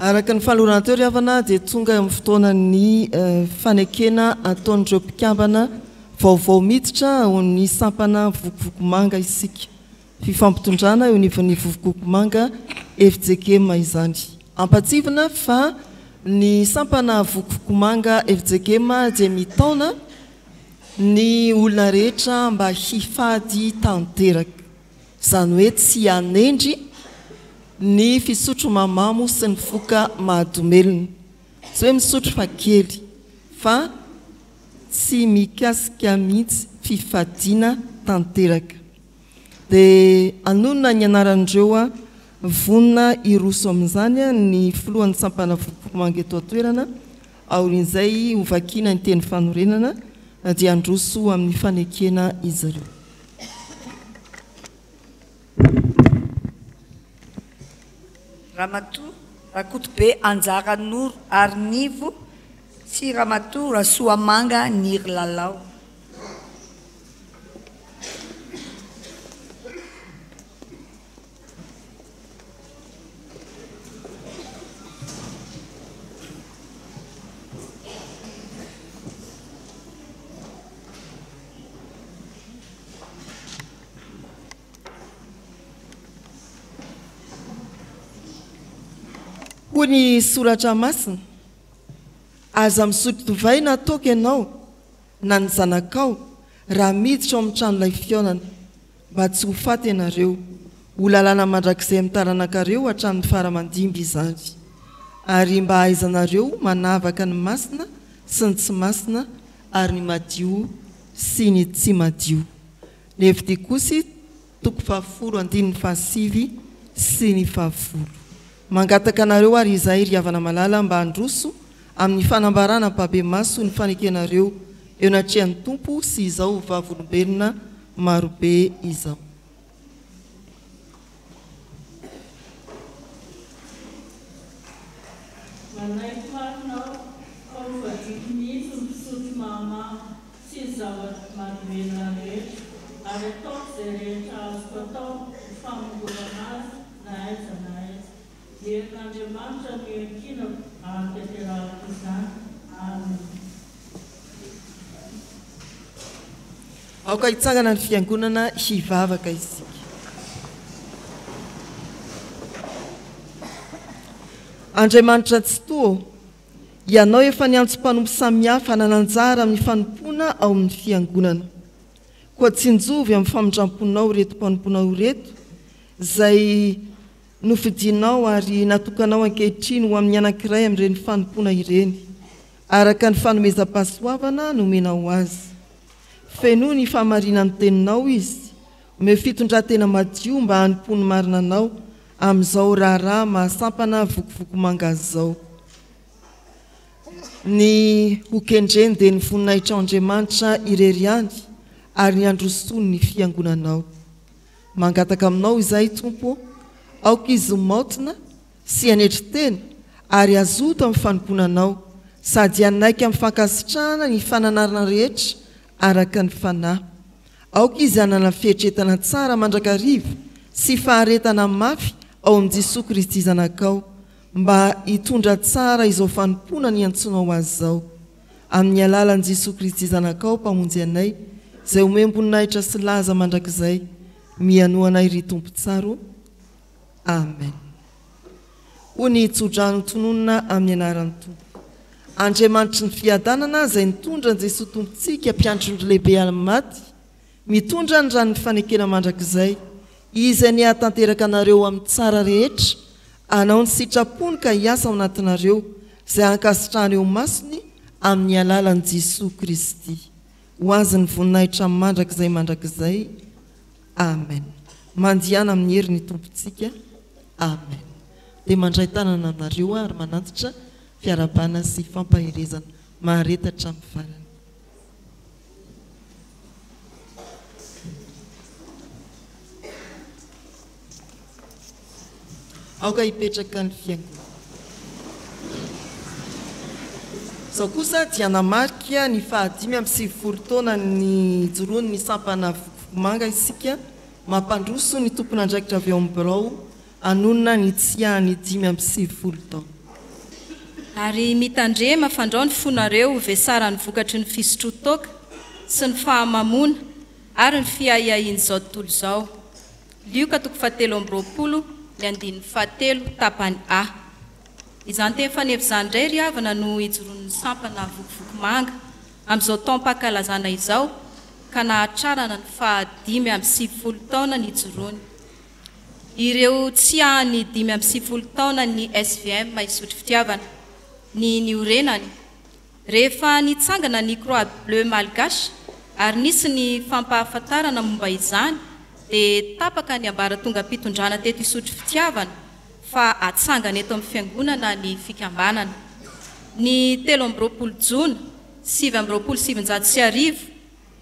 Araka ny fanolorana teo ry havana dia tonga eo amin'ny fotoanan'ny fanekena ataon'ireo mpikambana vaovao miditra ao amin'ny sampana Vokovoko Manga isika. Fifampitondrana eo anivon'ny Vokovoko Manga fjkm izany. Ampatsivina fa ny sampana Vokovoko Manga fjkm dia mitaona ny olona rehetra mba hifady tanteraka. Izany hoe tsy hanendry. ny fisotro mahamamo sy ny foka mahadomelina. Tsy hoe misotro fa kely, fa tsy mikasika mihitsy fifadiana tanteraka. Dia hanonona ny anaran'ireo vonona hiroso amin'izany ny filohan'ny sampana Vokovomanga eto an-toerana, aorian'izay hovakiana ny teny fanorenana dia handroso amin'ny fanekena izy ireo. Ramatoa Rakotobe Anjara Noro Arinivo sy Ramatoa Rasoamanga Nirilalao. Hoy ny Soratra Masina, Aza misotro divay na toaka ianao, na ny zanakao, raha miditra ao amin'ny tranolay fihaonana, mba tsy ho faty ianareo. Ho lalàna mandrakizay amin'ny taranakareo hatramin'ny fara aman-dimby izany. Ary mba hahaizanareo manavaka ny masina sy ny tsy masina ary ny madio sy ny tsy madio. Levitikosy toko fahafolo andininy fahasivy sy ny fahafolo. Mangataka anareo ary izahay ry havana malala mba handroso amin'ny fanambarana ampahibemaso ny fanekenareo eo anatrehan'ny Tompo sy izao vavolombelona marobe izao. Manaiky marina aho fa hovadiako mihitsy ny fisotro mahamamo sy ny zava-mahadomelina rehetra, ary ataoko izay rehetra azoko atao ho famongorana azy na aiza na aiza. Ny herin'Andriamanitra no iankinako hahatanterahako izany. Amena. Aoka hitsangana ny fiangonana hivavaka isika. Andriamanitra Tsitoha ô, Ianao efa niantso mpanompo samihafa hanana anjara amin'ny fanompoana ao amin'ny fiangonana. Koa tsinjovy amin'ny famindram-ponao ireto mpanomponao ireto izay nofidinao ary natokanao ankehitriny ho amin'ny anankiray amin'ireny fanompoana ireny. Araka ny fanomezam-pahasoavana nomenao azy. Fenoy ny fahamarinan'ny teninao izy, omeo fitondran-tena madio mba hanompoany marina anao amin'izao raharaha mahasampana vokovoko manga azy izao. Ny ho kendreny dia ny voninahitr'Andriamanitra irery ihany ary ny handrosoany ny fiangonanao. Mangataka aminao izahay Tompo ô, aoka izy ho maotina sy hanetry tena ary hazoto amin'ny fanompoana Anao, sady hanaiky amin'ny fankasitrahana ny fananarana rehetra araka ny Fanahy. Aoka izy hanana fieritreretana tsara mandrakariva sy faharetana mafy ao amin'i Jesoa Kristy Zanakao, mba hitondra tsara izao fanompoana niantsoanao azy izao. Amin'ny alalan'i Jesoa Kristy Zanakao Mpamonjy anay, izay omem-boninahitra sy laza mandrakizay, mianoa anay ry Tompo tsara ô. Amen. Hoy ny tsodrano tononina amin'ny anaran'ny Tompo. Andriamanitry ny fiadanana izay nitondra an'i Jesoa Tompontsika mpiandry ondry lehibe amin'ny maty, mitondra ny ran'ny fanekena mandrakizay, Izy anie hahatanteraka anareo amin'ny tsara rehetra, hanao ny sitrapony ka hiasa ao anatinareo, izay hankasitrahana eo imasony amin'ny alalan'i Jesoa Kristy. Ho Azy ny voninahitra mandrakizay mandrakizay. Amen. Mandihana amin'ny hery ny Tompontsika. Amen. Dia mandray tanana anareo aho ary manantitra fiarahabana sy fampaherezana mahareta hatramin'ny farany. Aoka hipetraka ny fiangonana. Izao kosa dia hanamarika ny faha 95 taona nijoroan'ny sampana Vokovomanga isika, mampandroso ny tompon'andraikitra avy ao amin'ny birao hanonona ny tsiahan'ny 95 taona. Ary mitandrema fandrao ny fonareo ho vesaran'ny vokatry ny fisotroan-toaka sy ny fahamamoana ary ny fiahiahian'izao tontolo izao. Lioka toko fahatelo amby 20 ny andininy fahatelo tapany A. Izany teny faneva izany indray ry havana no ijoroan'ny sampana Vokovoko Manga amin'izao taom-pankalazana izao ka nahatrarana ny faha 95 taona nijoroany. Ireo tsiahin'ny 95 taonan'ny SVM Isotry Fitiavana, ny niorenany. Rehefa nitsangana ny Croix Bleue Malgache ary nisy ny fampahafantarana momba izany dia tapaka ny ambaratongam-pitondrana teto Isotry Fitiavana fa atsangana eto amin'ny Fiangonana ny fikambanana. Ny 23 jona 1929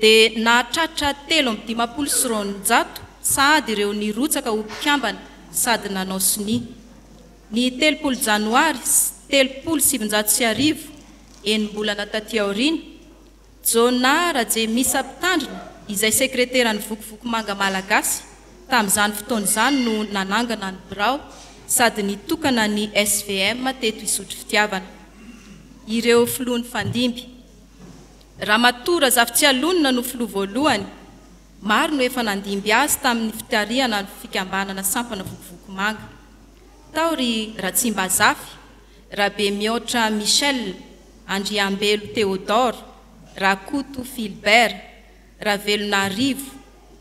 dia nahatratra 253 sahady ireo nirotsaka ho mpikambana sady nanao sonia. Ny 30 janoary 1930, enim-bolana taty aoriana, Jonah Rajemisa mpitandrina izay sekreteran'ny Vokovoko Manga Malagasy tamin'izany fotoana izany no nanangana ny birao sady nitokana ny SVM teto Isotry Fitiavana. Ireo filoha nifandimby. Ramatoa Razafitsialonina no filoha voalohany, maro no efa nandimby azy tamin'ny fitarihana ny fikambanana sampana Vokovoko Manga. Tao ry Ratsimbazafy, Rabemihoatra Michel, Andriambelo Théodore, Rakoto Philbert, Ravelonarivo,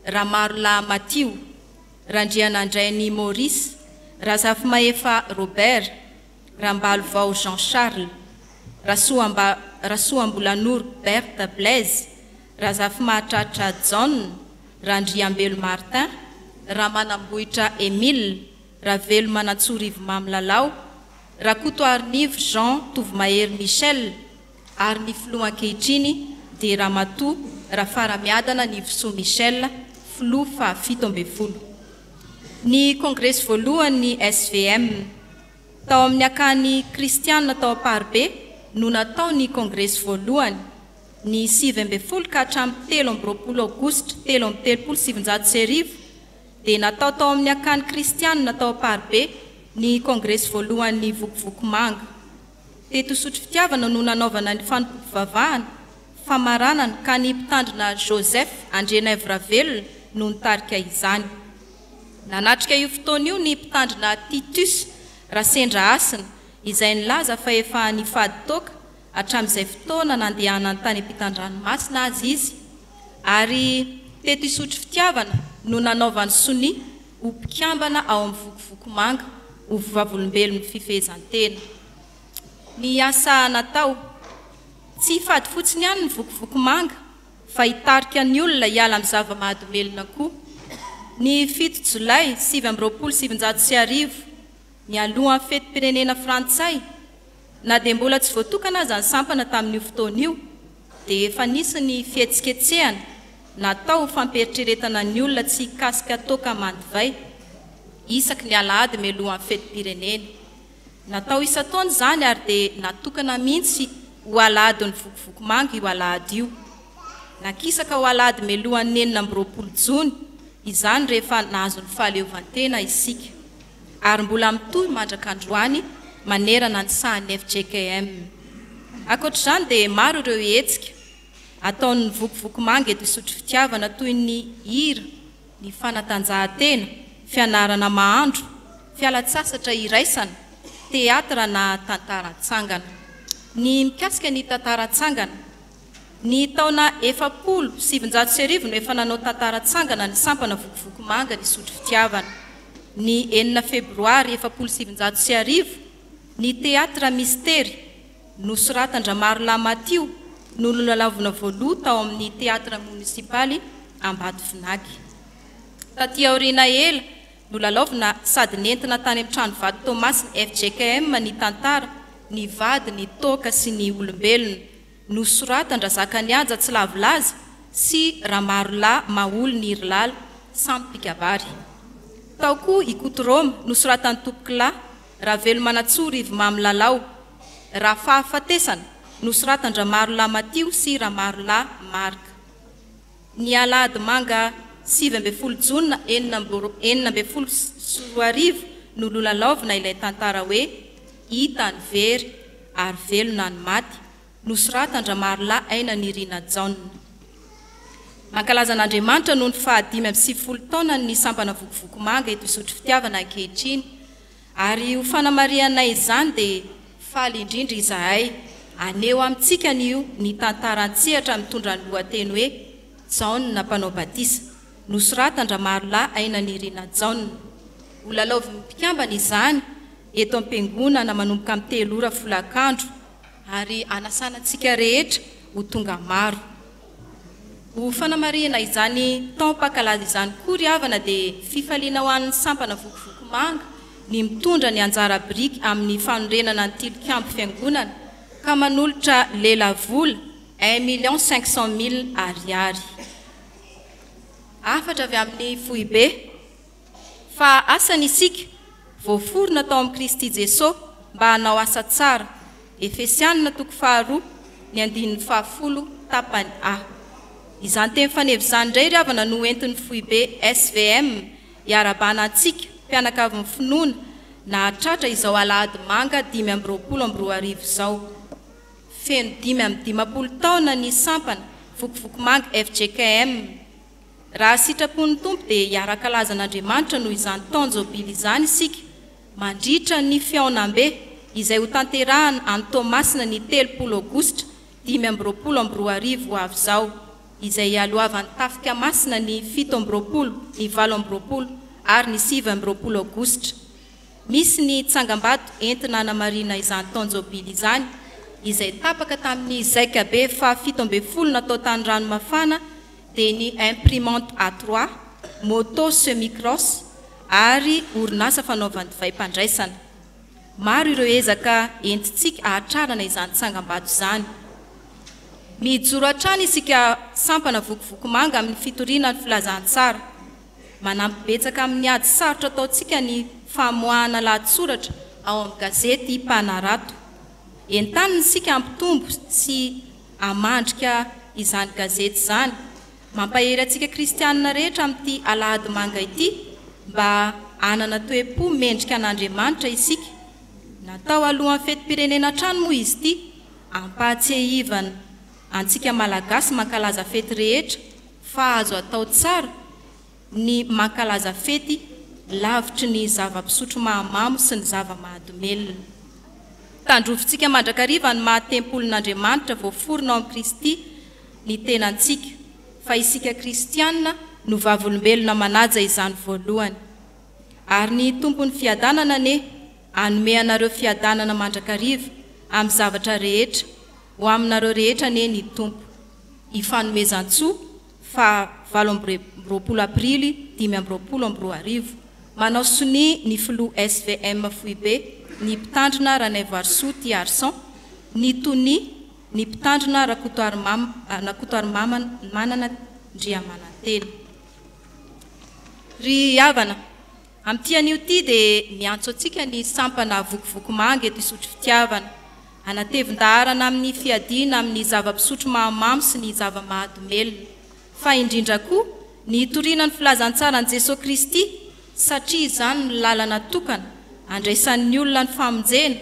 Ramarolahy Matio, Randrianandrainy Maurice, Razafimahefa Robert, Rambalovao Jean Charles, Rasoamba Rasoambolanoro Berthe Blaise, Razafimahatratra Jaona, Randriambelo Martin, Ramanambohitra Emile, Ravelomanantsoa Rivo Mamy Lalao, Rakotoarinivo Jean Tovomahery Michel ary ny filoha ankehitriny dia Ramatoa Rafaramiadana Nivosoa Michel, filoha faha 17. Ny kongresy voalohany ny SVM. Tao amin'ny akany kristiana tao Amparibe no natao ny kongresy voalohany, ny 19 ka hatramin'ny 23 aogositra 1933 dia natao tao amin'ny akany kristiana tao Amparibe ny kongresy voalohan'ny Vokovoko Manga. Teto Isotry Fitiavana no nanaovana ny fanompoam-pivavahana, famaranana, ka ny mpitandrina Joseph Andrianaivo Ravelona no nitarika izany. Nanatrika io fotoana io ny mpitandrina Titus Rasendrahasina izay nilaza fa efa nifady toaka hatramin'izay fotoana nandehanany tany ampitan-dranomasina aza izy ary teto Isotry Fitiavana no nanaovany sonia ho mpikambana ao amin'ny Vokovoko Manga ho vavolombelon'ny fifehezan-tena. Ny asa natao. Tsy hifady fotsiny ihany ny Vokovoko Manga fa hitarika ny olona hiala amin'ny zava-mahadomelina koa. Ny fito jolay 1929, nialohan'ny fetim-pirenena frantsay, na dia mbola tsy voatokana aza ny sampana tamin'io fotoana io, dia efa nisy ny fihetsiketsehana natao ho fampieritreretana ny olona tsy hikasika toaka aman-divay isaky ny alahady mialohan'ny fetim-pirenena. Natao isan-taona izany ary dia natokana mihitsy ho alahadin'ny vokovoko manga io alahady io. Nakisaka ho alahady mialohan'ny 26 jona izany rehefa nahazo ny fahaleovantena isika. Ary mbola mitohy mandraka androany manerana ny sahan'ny fjkm. Ankoatra izany dia maro ireo hetsika ataon'ny vokovoko manga eto Isotry Fitiavana toy ny hira, ny fanatanjahantena, fianarana mahandro, fialantsasatra iraisana, teatra na tantara an-tsangana. Ny mikasika ny tantara an-tsangana, ny taona 1940 no efa nanao tantara an-tsangana ny sampana Vokovoko Manga Nisotro Fitiavana. Ny enina febroary 1940, ny teatra Mistery, nosoratan-dRamarolahy Matio no nolalaovina voaloha tao amin'ny Teatra Monisipaly Ambatovinaky. Taty aoriana ela, nolalaovina sady nentina tany amin'ny tranovato Toamasina fjkm ny tantara Ny vady, ny toaka sy ny olombelona, nosoratan-dRazakanihaja Tsilavilaza sy Ramarolahy Maholy Nirilala, samy mpikabary. Tao koa i Koto Roma, nosoratan'i Tompokolahy Ravelomanantsoa Rivo Mamy Lalao, Rafahafatesana, nosoratan-dRamarolahy Matio sy Ramarolahy Marc. Ny alahady manga 19 jona 2016 no nolalaovina ilay tantara hoe Hita ny very ary velona ny maty, nosoratan-dRamarolahy Aina Nirina Jaona. Mankalaza an'Andriamanitra noho ny faha 95 taonany ny sampana Vokovoko Manga eto Isotry Fitiavana ankehitriny. Ary ho fanamarihanay izany dia faly indrindra izahay haneho amintsika anio ny tantara an-tsehatra mitondra ny lohateny hoe Jaona Mpanao Batisa, nosoratan-dRamarolahy Aina Nirina Jaona. Ho lalaovin'ny mpikambana izany eto am-piangonana manomboka amin'ny telo ora folakandro ary anasana antsika rehetra ho tonga maro. Ho fanamarihana izany taom-pankalaza izany koa ry havana dia fifaliana ho an'ny sampana Vokovoko Manga ny mitondra ny anjara biriky amin'ny fanorenana ny tilikambo fiangonana ka manolotra lelavola un million 500 mille ariary. Hafatra avy amin'ny foibe. Fa asany isika, voaforona tao amin'i Kristy Jeso mba hanao asa tsara, Efesianina toko faharoa, ny andininy fahafolo, tapany a. Izany teny faneva izany indray ry havana no entin'ny foibe SVM hiarahabana antsika mpianakavin'ny finoana nahatratra izao alahady manga 2025 izao. Feno 55 taona ny sampana Vokovokomanga fjkm. Raha sitrapon'ny Tompo dia hiara-kalaza an'Andriamanitra noho izany taon-jobily izany isika mandritra ny fihaonambe izay hotanterahana any Toamasina ny 30 aogositra 2025 ho avy izao, izay hialohavan'ny Tafika Masina ny 27, ny 28 ary ny 29 aogositra. Misy ny tsangambato entina hanamarihina izany taon-jobily izany, izay tapaka tamin'ny zaikabe faha 17 natao tany Ranomafana dia ny imprimante A trois, moto semi cross ary orinasa fanaovan-divaim-pandraisana. Maro ireo ezaka entintsika ahatrarana izany tsangambato izany. Mijoro hatrany isika sampana Vokovokomanga amin'ny fitoriana ny filazantsara. Manampy betsaka amin'ny ady sarotra ataontsika ny famoahana lahatsoratra ao amin'ny gazety Mpanarato. Entanina isika hampitombo sy hamandrika izany gazety izany. Mampahery antsika kristianina rehetra amin'ity alahady manga ity mba hanana toe-po mendrika an'Andriamanitra isika. Natao alohan'ny fetim-pirenena hatrany moa izy ity, ampahatsiahivana antsika Malagasy mankalaza fety rehetra fa azo atao tsara ny mankalaza fety lavitry ny zava-pisotro mahamamo sy ny zava-mahadomelina. Tandrovintsika mandrakariva ny maha tempolin'Andriamanitra voaforona ao amin'i Kristy ny tenantsika, fa isika kristiana no vavolombelona manaja izany voalohany. Ary ny Tompon'ny fiadanana anie hanome anareo fiadanana mandrakariva amin'ny zavatra rehetra, ho aminareo rehetra anie ny Tompo. Ifanomezan-tsoa faha 28 aprily 2025, manao sonia ny filoha SVM foibe, ny mpitandrina Ranaivoarisoa Tiarison, ny tonia, ny mpitandrina Rakotoarimanana Ndriamanantena. Ry havana, amin'ity anio ity dia miantso antsika ny sampana Vokovokomanga eto Isotry Fitiavana. Hanatevin-daharana amin'ny fiadiana amin'ny zava-pisotro mahamamo sy ny zava-mahadomelina, fa indrindra koa ny hitoriana ny filazantsaran'i Jesoa Kristy satria izany no lalana tokana andraisan'ny olona ny famonjena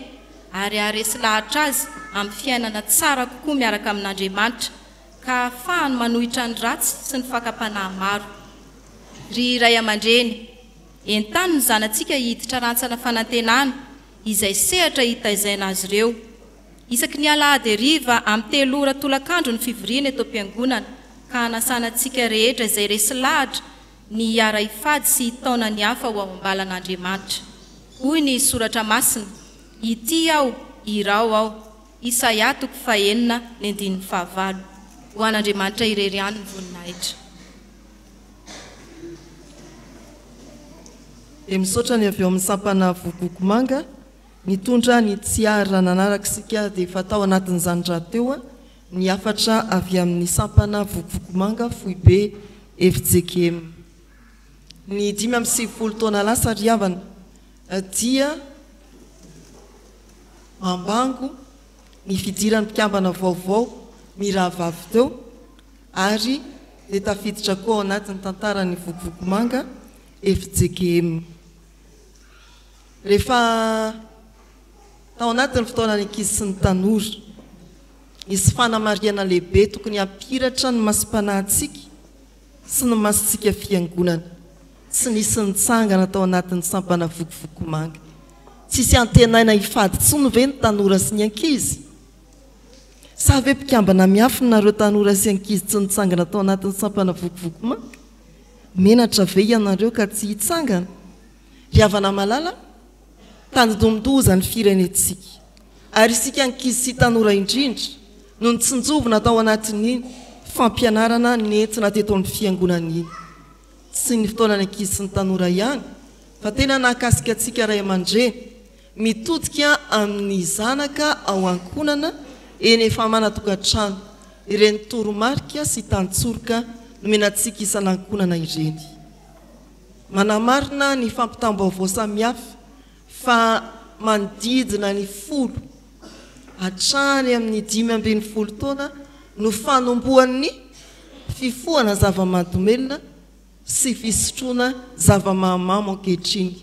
ary haharesy lahatra azy amin'ny fiainana tsara kokoa miaraka amin'Andriamanitra ka hahafahany manohitra ny ratsy sy ny fakam-panahy maro. Ry ray aman-dreny, entano ny zanatsika hiditra rantsana fanantenana izay sehatra hitaizaina azy ireo. Isaky ny alahady hariva amin'ny telo ora tolakandro ny fivoriana eto am-piangonana ka hanasana antsika rehetra izay resy lahatra ny hiara-hifady sy hitaona ny hafa ho ao am-balan'Andriamanitra. Hoy ny Soratra Masina, Ity aho, iraho aho. Isaia toko fahenina ny andininy fahavalo. Ho an'Andriamanitra irery ihany ny voninahitra. Dia misaotra ny avy ao amin'ny sampana Vokokomanga nitondra ny tsiary raha nanaraka isika dia efa tao anatin'izany rahateo ny hafatra avy amin'ny sampana Vokovokomanga foibe fjkm. Ny 95 taona lasa ry havana dia mambango ny fidiran'ny mpikambana vaovao mirahavavy teo ary dia tafiditra koa ao anatin'ny tantaran'ny Vokovokomanga fjkm. Rehefa tao anatin'ny fotoanan'ny ankizy sy ny tanora, nisy fanamarihana lehibe tokony hampiratra ny masom-panahintsika sy ny masontsika fiangonana. Tsy nisy nitsangana tao anatin'ny sampana Vokovokomanga. Tsisy antenaina hifady intsony ve ny tanora sy ny ankizy? Sa ve mpikambana miafina ireo tanora sy ankizy tsy nitsangana tao anatin'ny sampana Vokovokomanga? Menatra ve ianareo ka tsy hitsangana? Ry havana malala, tandindomin-doza ny firenentsika. Ary isika ankizy sy tanora indrindra no notsinjovina tao anatin'iny fampianarana nentina teto amin'ny fiangonana iny. Tsy ny fotoanan'ny ankizy sy ny tanora ihany fa tena nahakasika antsika ray aman-dreny mitodika amin'ny zanaka ao ankohonana eny efa manan-tokantrano ireny toromarika sy tantsoroka nomena antsika isan'ankohonana ireny. Manamarina ny fampitam-baovao samihafa fa manodidina ny folo hatrany amin'ny 15 taona no fanombohan'ny fifohana zava-mahadomelina sy fisotroana zava-mahamamo ankehitriny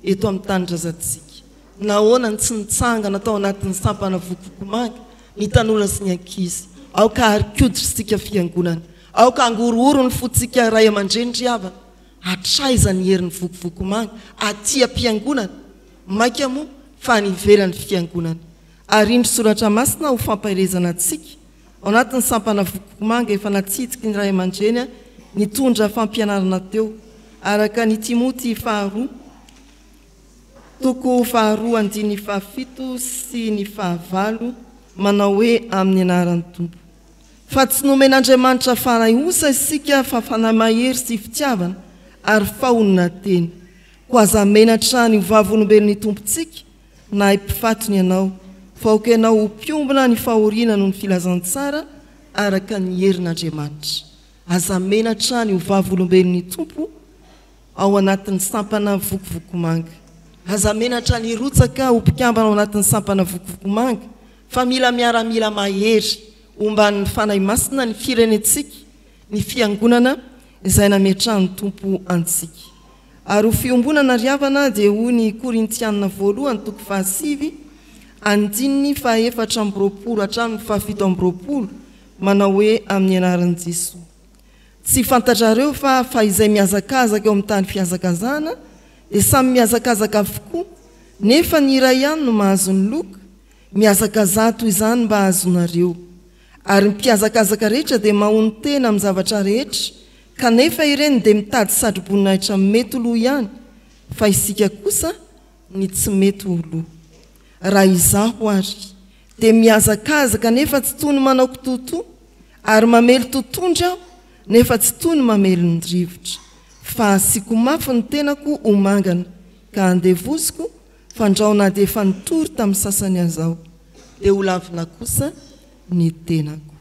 eto amin'ny tanindrazantsika. Nahoana no tsy nitsangana tao anatin'ny sampana vokovokomanga ny tanora sy ny ankizy? Aoka harikoditra isika fiangonana. Aoka hangorohoro ny fontsika ray aman-dreny ry havana. Hatraiza ny herin'ny vokovokomanga aty am-piangonana, mainka moa fa any ivelan'ny fiangonana. Ary indro soratra masina ho fampaherezana antsika ao anatin'ny sampana vokovokomanga efa natsidiky ny ray aman-dreny nitondra fampianarana teo, araka ny Timoty faharoa toko faharoa andininy fahafito sy ny fahavalo manao hoe amin'ny anaran'ny Tompo. Fa tsy nomen'Andriamanitra fanahy osa isika fa fanahy mahery sy fitiavana ary fahonona-tena. Koa aza menatra ny ho vavolombelon'ny Tompontsika na mpifatony ianao, fa aoka ianao ho mpiombona ny fahoriana noho ny filazantsara araka ny herin'Andriamanitra. Aza menatra ny ho vavolombelon'ny Tompo ao anatin'ny sampana Vokovokomanga. Aza menatra ny hirotsaka ho mpikambana ao anatin'ny sampana Vokovokomanga fa mila miaramila mahery omban'ny Fanahy Masina ny firenentsika, ny Fiangonana izay nametrahan'ny Tompo antsika. Ary ho fiombonana ry havana dia hoy ny Korintiana voalohany toko fahasivy andininy faha-24 hatramin'ny faha-27 manao hoe amin'ny anaran'i Jesoa. Tsy fantatrareo fa fa izay mihazakazaka eo amin'ny tany fihazakazahana dia samy mihazakazaka avokoa nefa ny iray ihany no mahazo ny loka? Mihazakazaha toy izany mba hahazoanareo. Ary ny mpihazakazaka rehetra dia mahonon-tena amin'ny zavatra rehetra, kanefa ireny dia mitady satroboninahitra mety ho lo ihany, fa isika kosa ny tsy mety ho lo. Raha izaho àry, dia mihazakazaka nefa tsy toy ny manao kitoatoa, ary mamely totohondry aho nefa tsy toy ny mamely ny rivotra, fa asiako mafy ny tenako ho mangana, ka andevoziko, Fandrao na dia efa nitory tamin'ny sasany aza aho, dia ho lavina kosa ny tenako.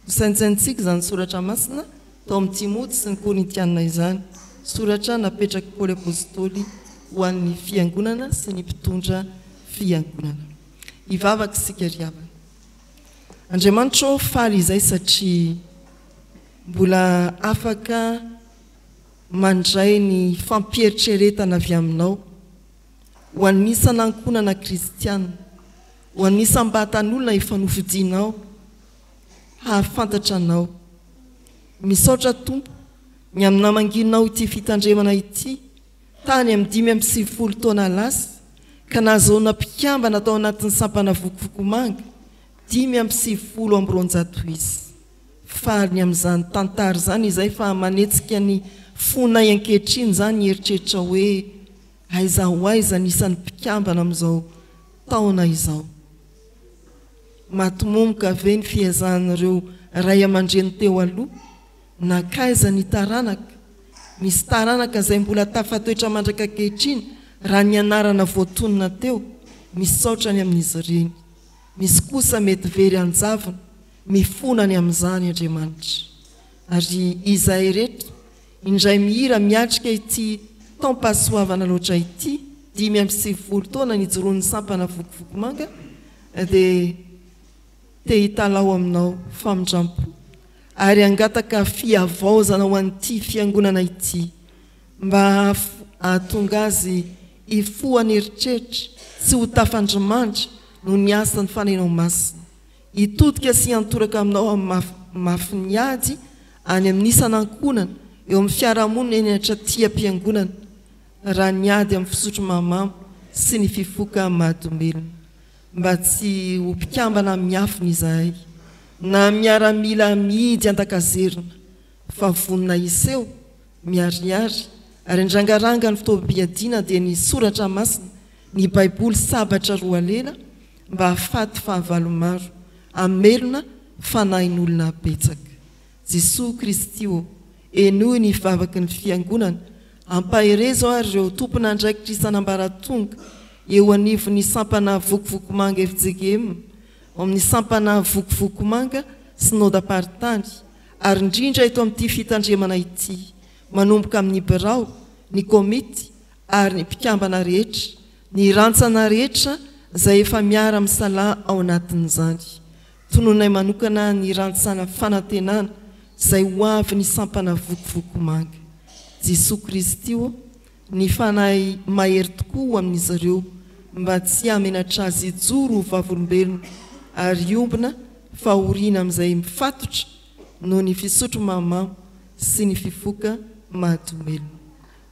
Ho saintsaintsika izany soratra masina tao amin'i Timoty sy ny Korintiana izany, soratra napetrak'i Paoly Apostoly ho an'ny fiangonana sy ny mpitondra fiangonana. Hivavaka isika ry havana. Andriamanitra ô, faly izay satria mbola afaka mandray ny fampieritreretana avy aminao. Ho an'ny isan'ankohonana kristiana, ho an'ny isam-batan'olona efa nofidinao hahafantatra Anao. Misaotra Tompo ny amin'ny namangianao ity fitandremana ity tany amin'ny 95 taona lasa ka nahazoana mpikambana tao anatin'ny sampana Vokovokomanga 295 isa. Faly ny amin'izany tantara izany izay fa manetsika ny fonay ankehitriny izany hieritreritra hoe Aiza ho aiza ny isan'ny mpikambana amin'izao taona izao? Maty momoka ve ny fiezahan'ireo ray aman-dreny teo aloha? Nankaiza ny taranaka? Misy taranaka izay mbola tafatoetra mandrak'ankehitriny raha ny anarana voatonona teo, misaotra ny amin'izy ireny. Misy kosa mety very an-javona, mifona ny amin'izany Andriamanitra. Ary izahay ireto Indray mihira miatrika ity taom-pahasoavana loatra ity, 95 taona nijoroan'ny sampana Vokovokomanga, dia te hitalaho aminao famindrampo ary hangataka fihavaozana ho an'ity fiangonana ity mba hahatonga azy hifoha an'eritreritra sy ho tafandrimandry noho ny asan'ny Fanahinao Masina. Hitodika sy hiantoraka aminao amin'ny mafin'ny ady any amin'ny isan'ankohonana, eo amin'ny fiarahamonina eny hatraty am-piangonana, raha ny ady amin'ny fisotro mahamamo sy ny fifoka mahadomelina. Mba tsy ho mpikambana miafina izahay, na miaramila mihidy an-dakazerina, fa vonona hiseho, miharihary, Ary nidrangaranga ny fitaovam-piadiana dia ny Soratra Masina, ny Baiboly sabatra roalela mba hahafaty fahavalo maro, hamelona fanahin'olona betsaka. Jesoa Kristy ô, henoy ny vavaky ny Fiangonana, ampaherezo ary ireo tompon'andraikitra isan'ambaratonga eo anivon'ny sampana Vokovokomanga fjkm, ao amin'ny sampana Vokovokomanga Synodam-paritany, ary indrindra eto amin'ity fitandremana ity, manomboka amin'ny birao, ny komity ary ny mpikambana rehetra, ny rantsana rehetra izay efa miara-misalahy ao anatin'izany. Tononay manokana ny rantsana fanantenana izay ho avy ny sampana Vokovokomanga. Jesoa Kristy ô, ny Fanahy mahery tokoa ho amin'izy ireo mba tsy hamenatra azy hijoro ho vavolombelona ary hiombona fahoriana amin'izay mifatotra noho ny fisotro mahamamo sy ny fifoka mahadomelina.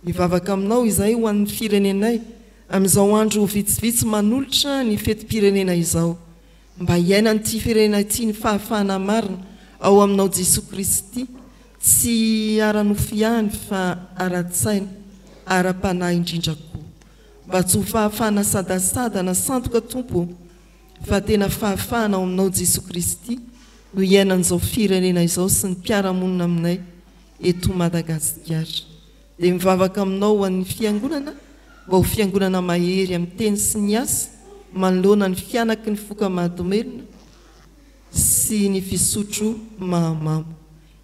Mivavaka aminao izahay ho an'ny firenenay amin'izao andro vitsivitsy manolotra ny fetim-pirenena izao. Mba hiainan'ity firenena ity ny fahafahana marina ao aminao Jesoa Kristy, tsy ara-nofo ihany fa ara-tsaina, ara-panahy indrindra koa. Mba tsy ho fahafahana sadasada na sandoka Tompo ô, fa tena fahafahana ao aminao Jesoa Kristy no hiainan'izao firenena izao sy ny mpiara-monina aminay eto Madagasikara. Dia mivavaka aminao ho an'ny Fiangonana mba ho Fiangonana mahery amin'ny teny sy ny asa manoloana ny fianaky ny foka mahadomelina sy ny fisotro mahamamo.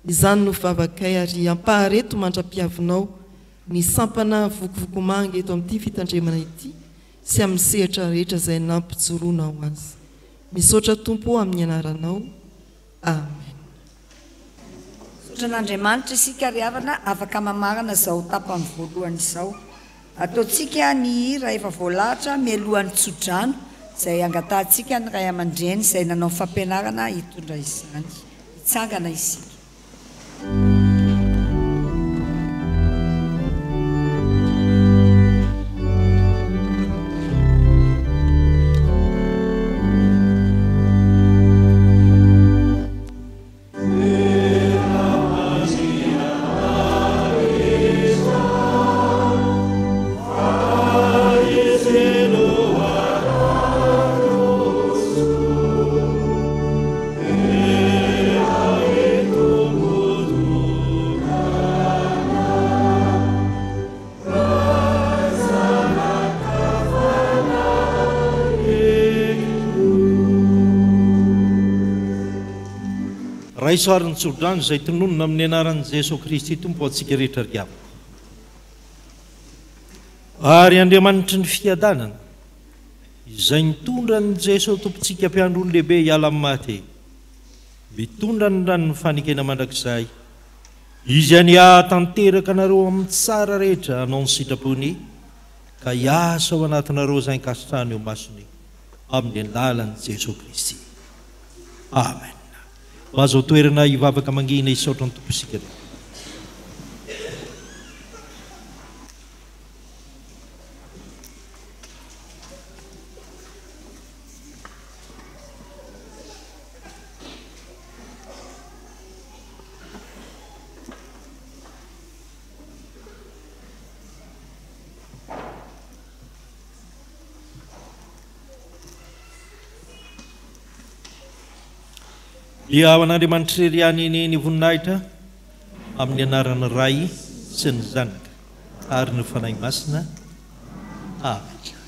Izany no vavakay ary ampahareto mandra-piavinao ny sampana vokovokomanga eto amin'ity fitandremana ity sy amin'ny sehatra rehetra izay nampijoroanao azy. Misaotra Tompo ô amin'ny anaranao. Amen. Misaotra an'Andriamanitra isika ry havana afaka mamarana izao tapany voalohany izao. Ataontsika ny hira efa voalahatra mialohan'ny tsodrano izay angatahantsika ny ray aman-dreny izay nanao fampianarana hitondra izany. Hitsangana isika. Raiso ary ny tsodrano izay tononina amin'ny anaran'i Jesoa Kristy Tompo ho antsika rehetra ry havako. Ary Andriamanitry ny fiadanana, izay nitondra an'i Jesoa Tompontsika Mpiandry ony lehibe hiala amin'ny maty, mitondra ny ranon'ny fanekena mandrakizay, Izy anie hahatanteraka anareo amin'ny tsara rehetra hanao ny sitrapony, ka hiasa ao anatinareo izay ankasitrahany eo imasony, amin'ny alalan'i Jesoa Kristy. Amen. Mahazo toerana hivavaka mangina hisaotra ny Tompo isika rehetra. Dia ho an'Andriamanitra irery ihany anie ny voninahitra amin'ny anaran'ny Ray sy ny Zanaka ary ny Fanahy Masina. Amen.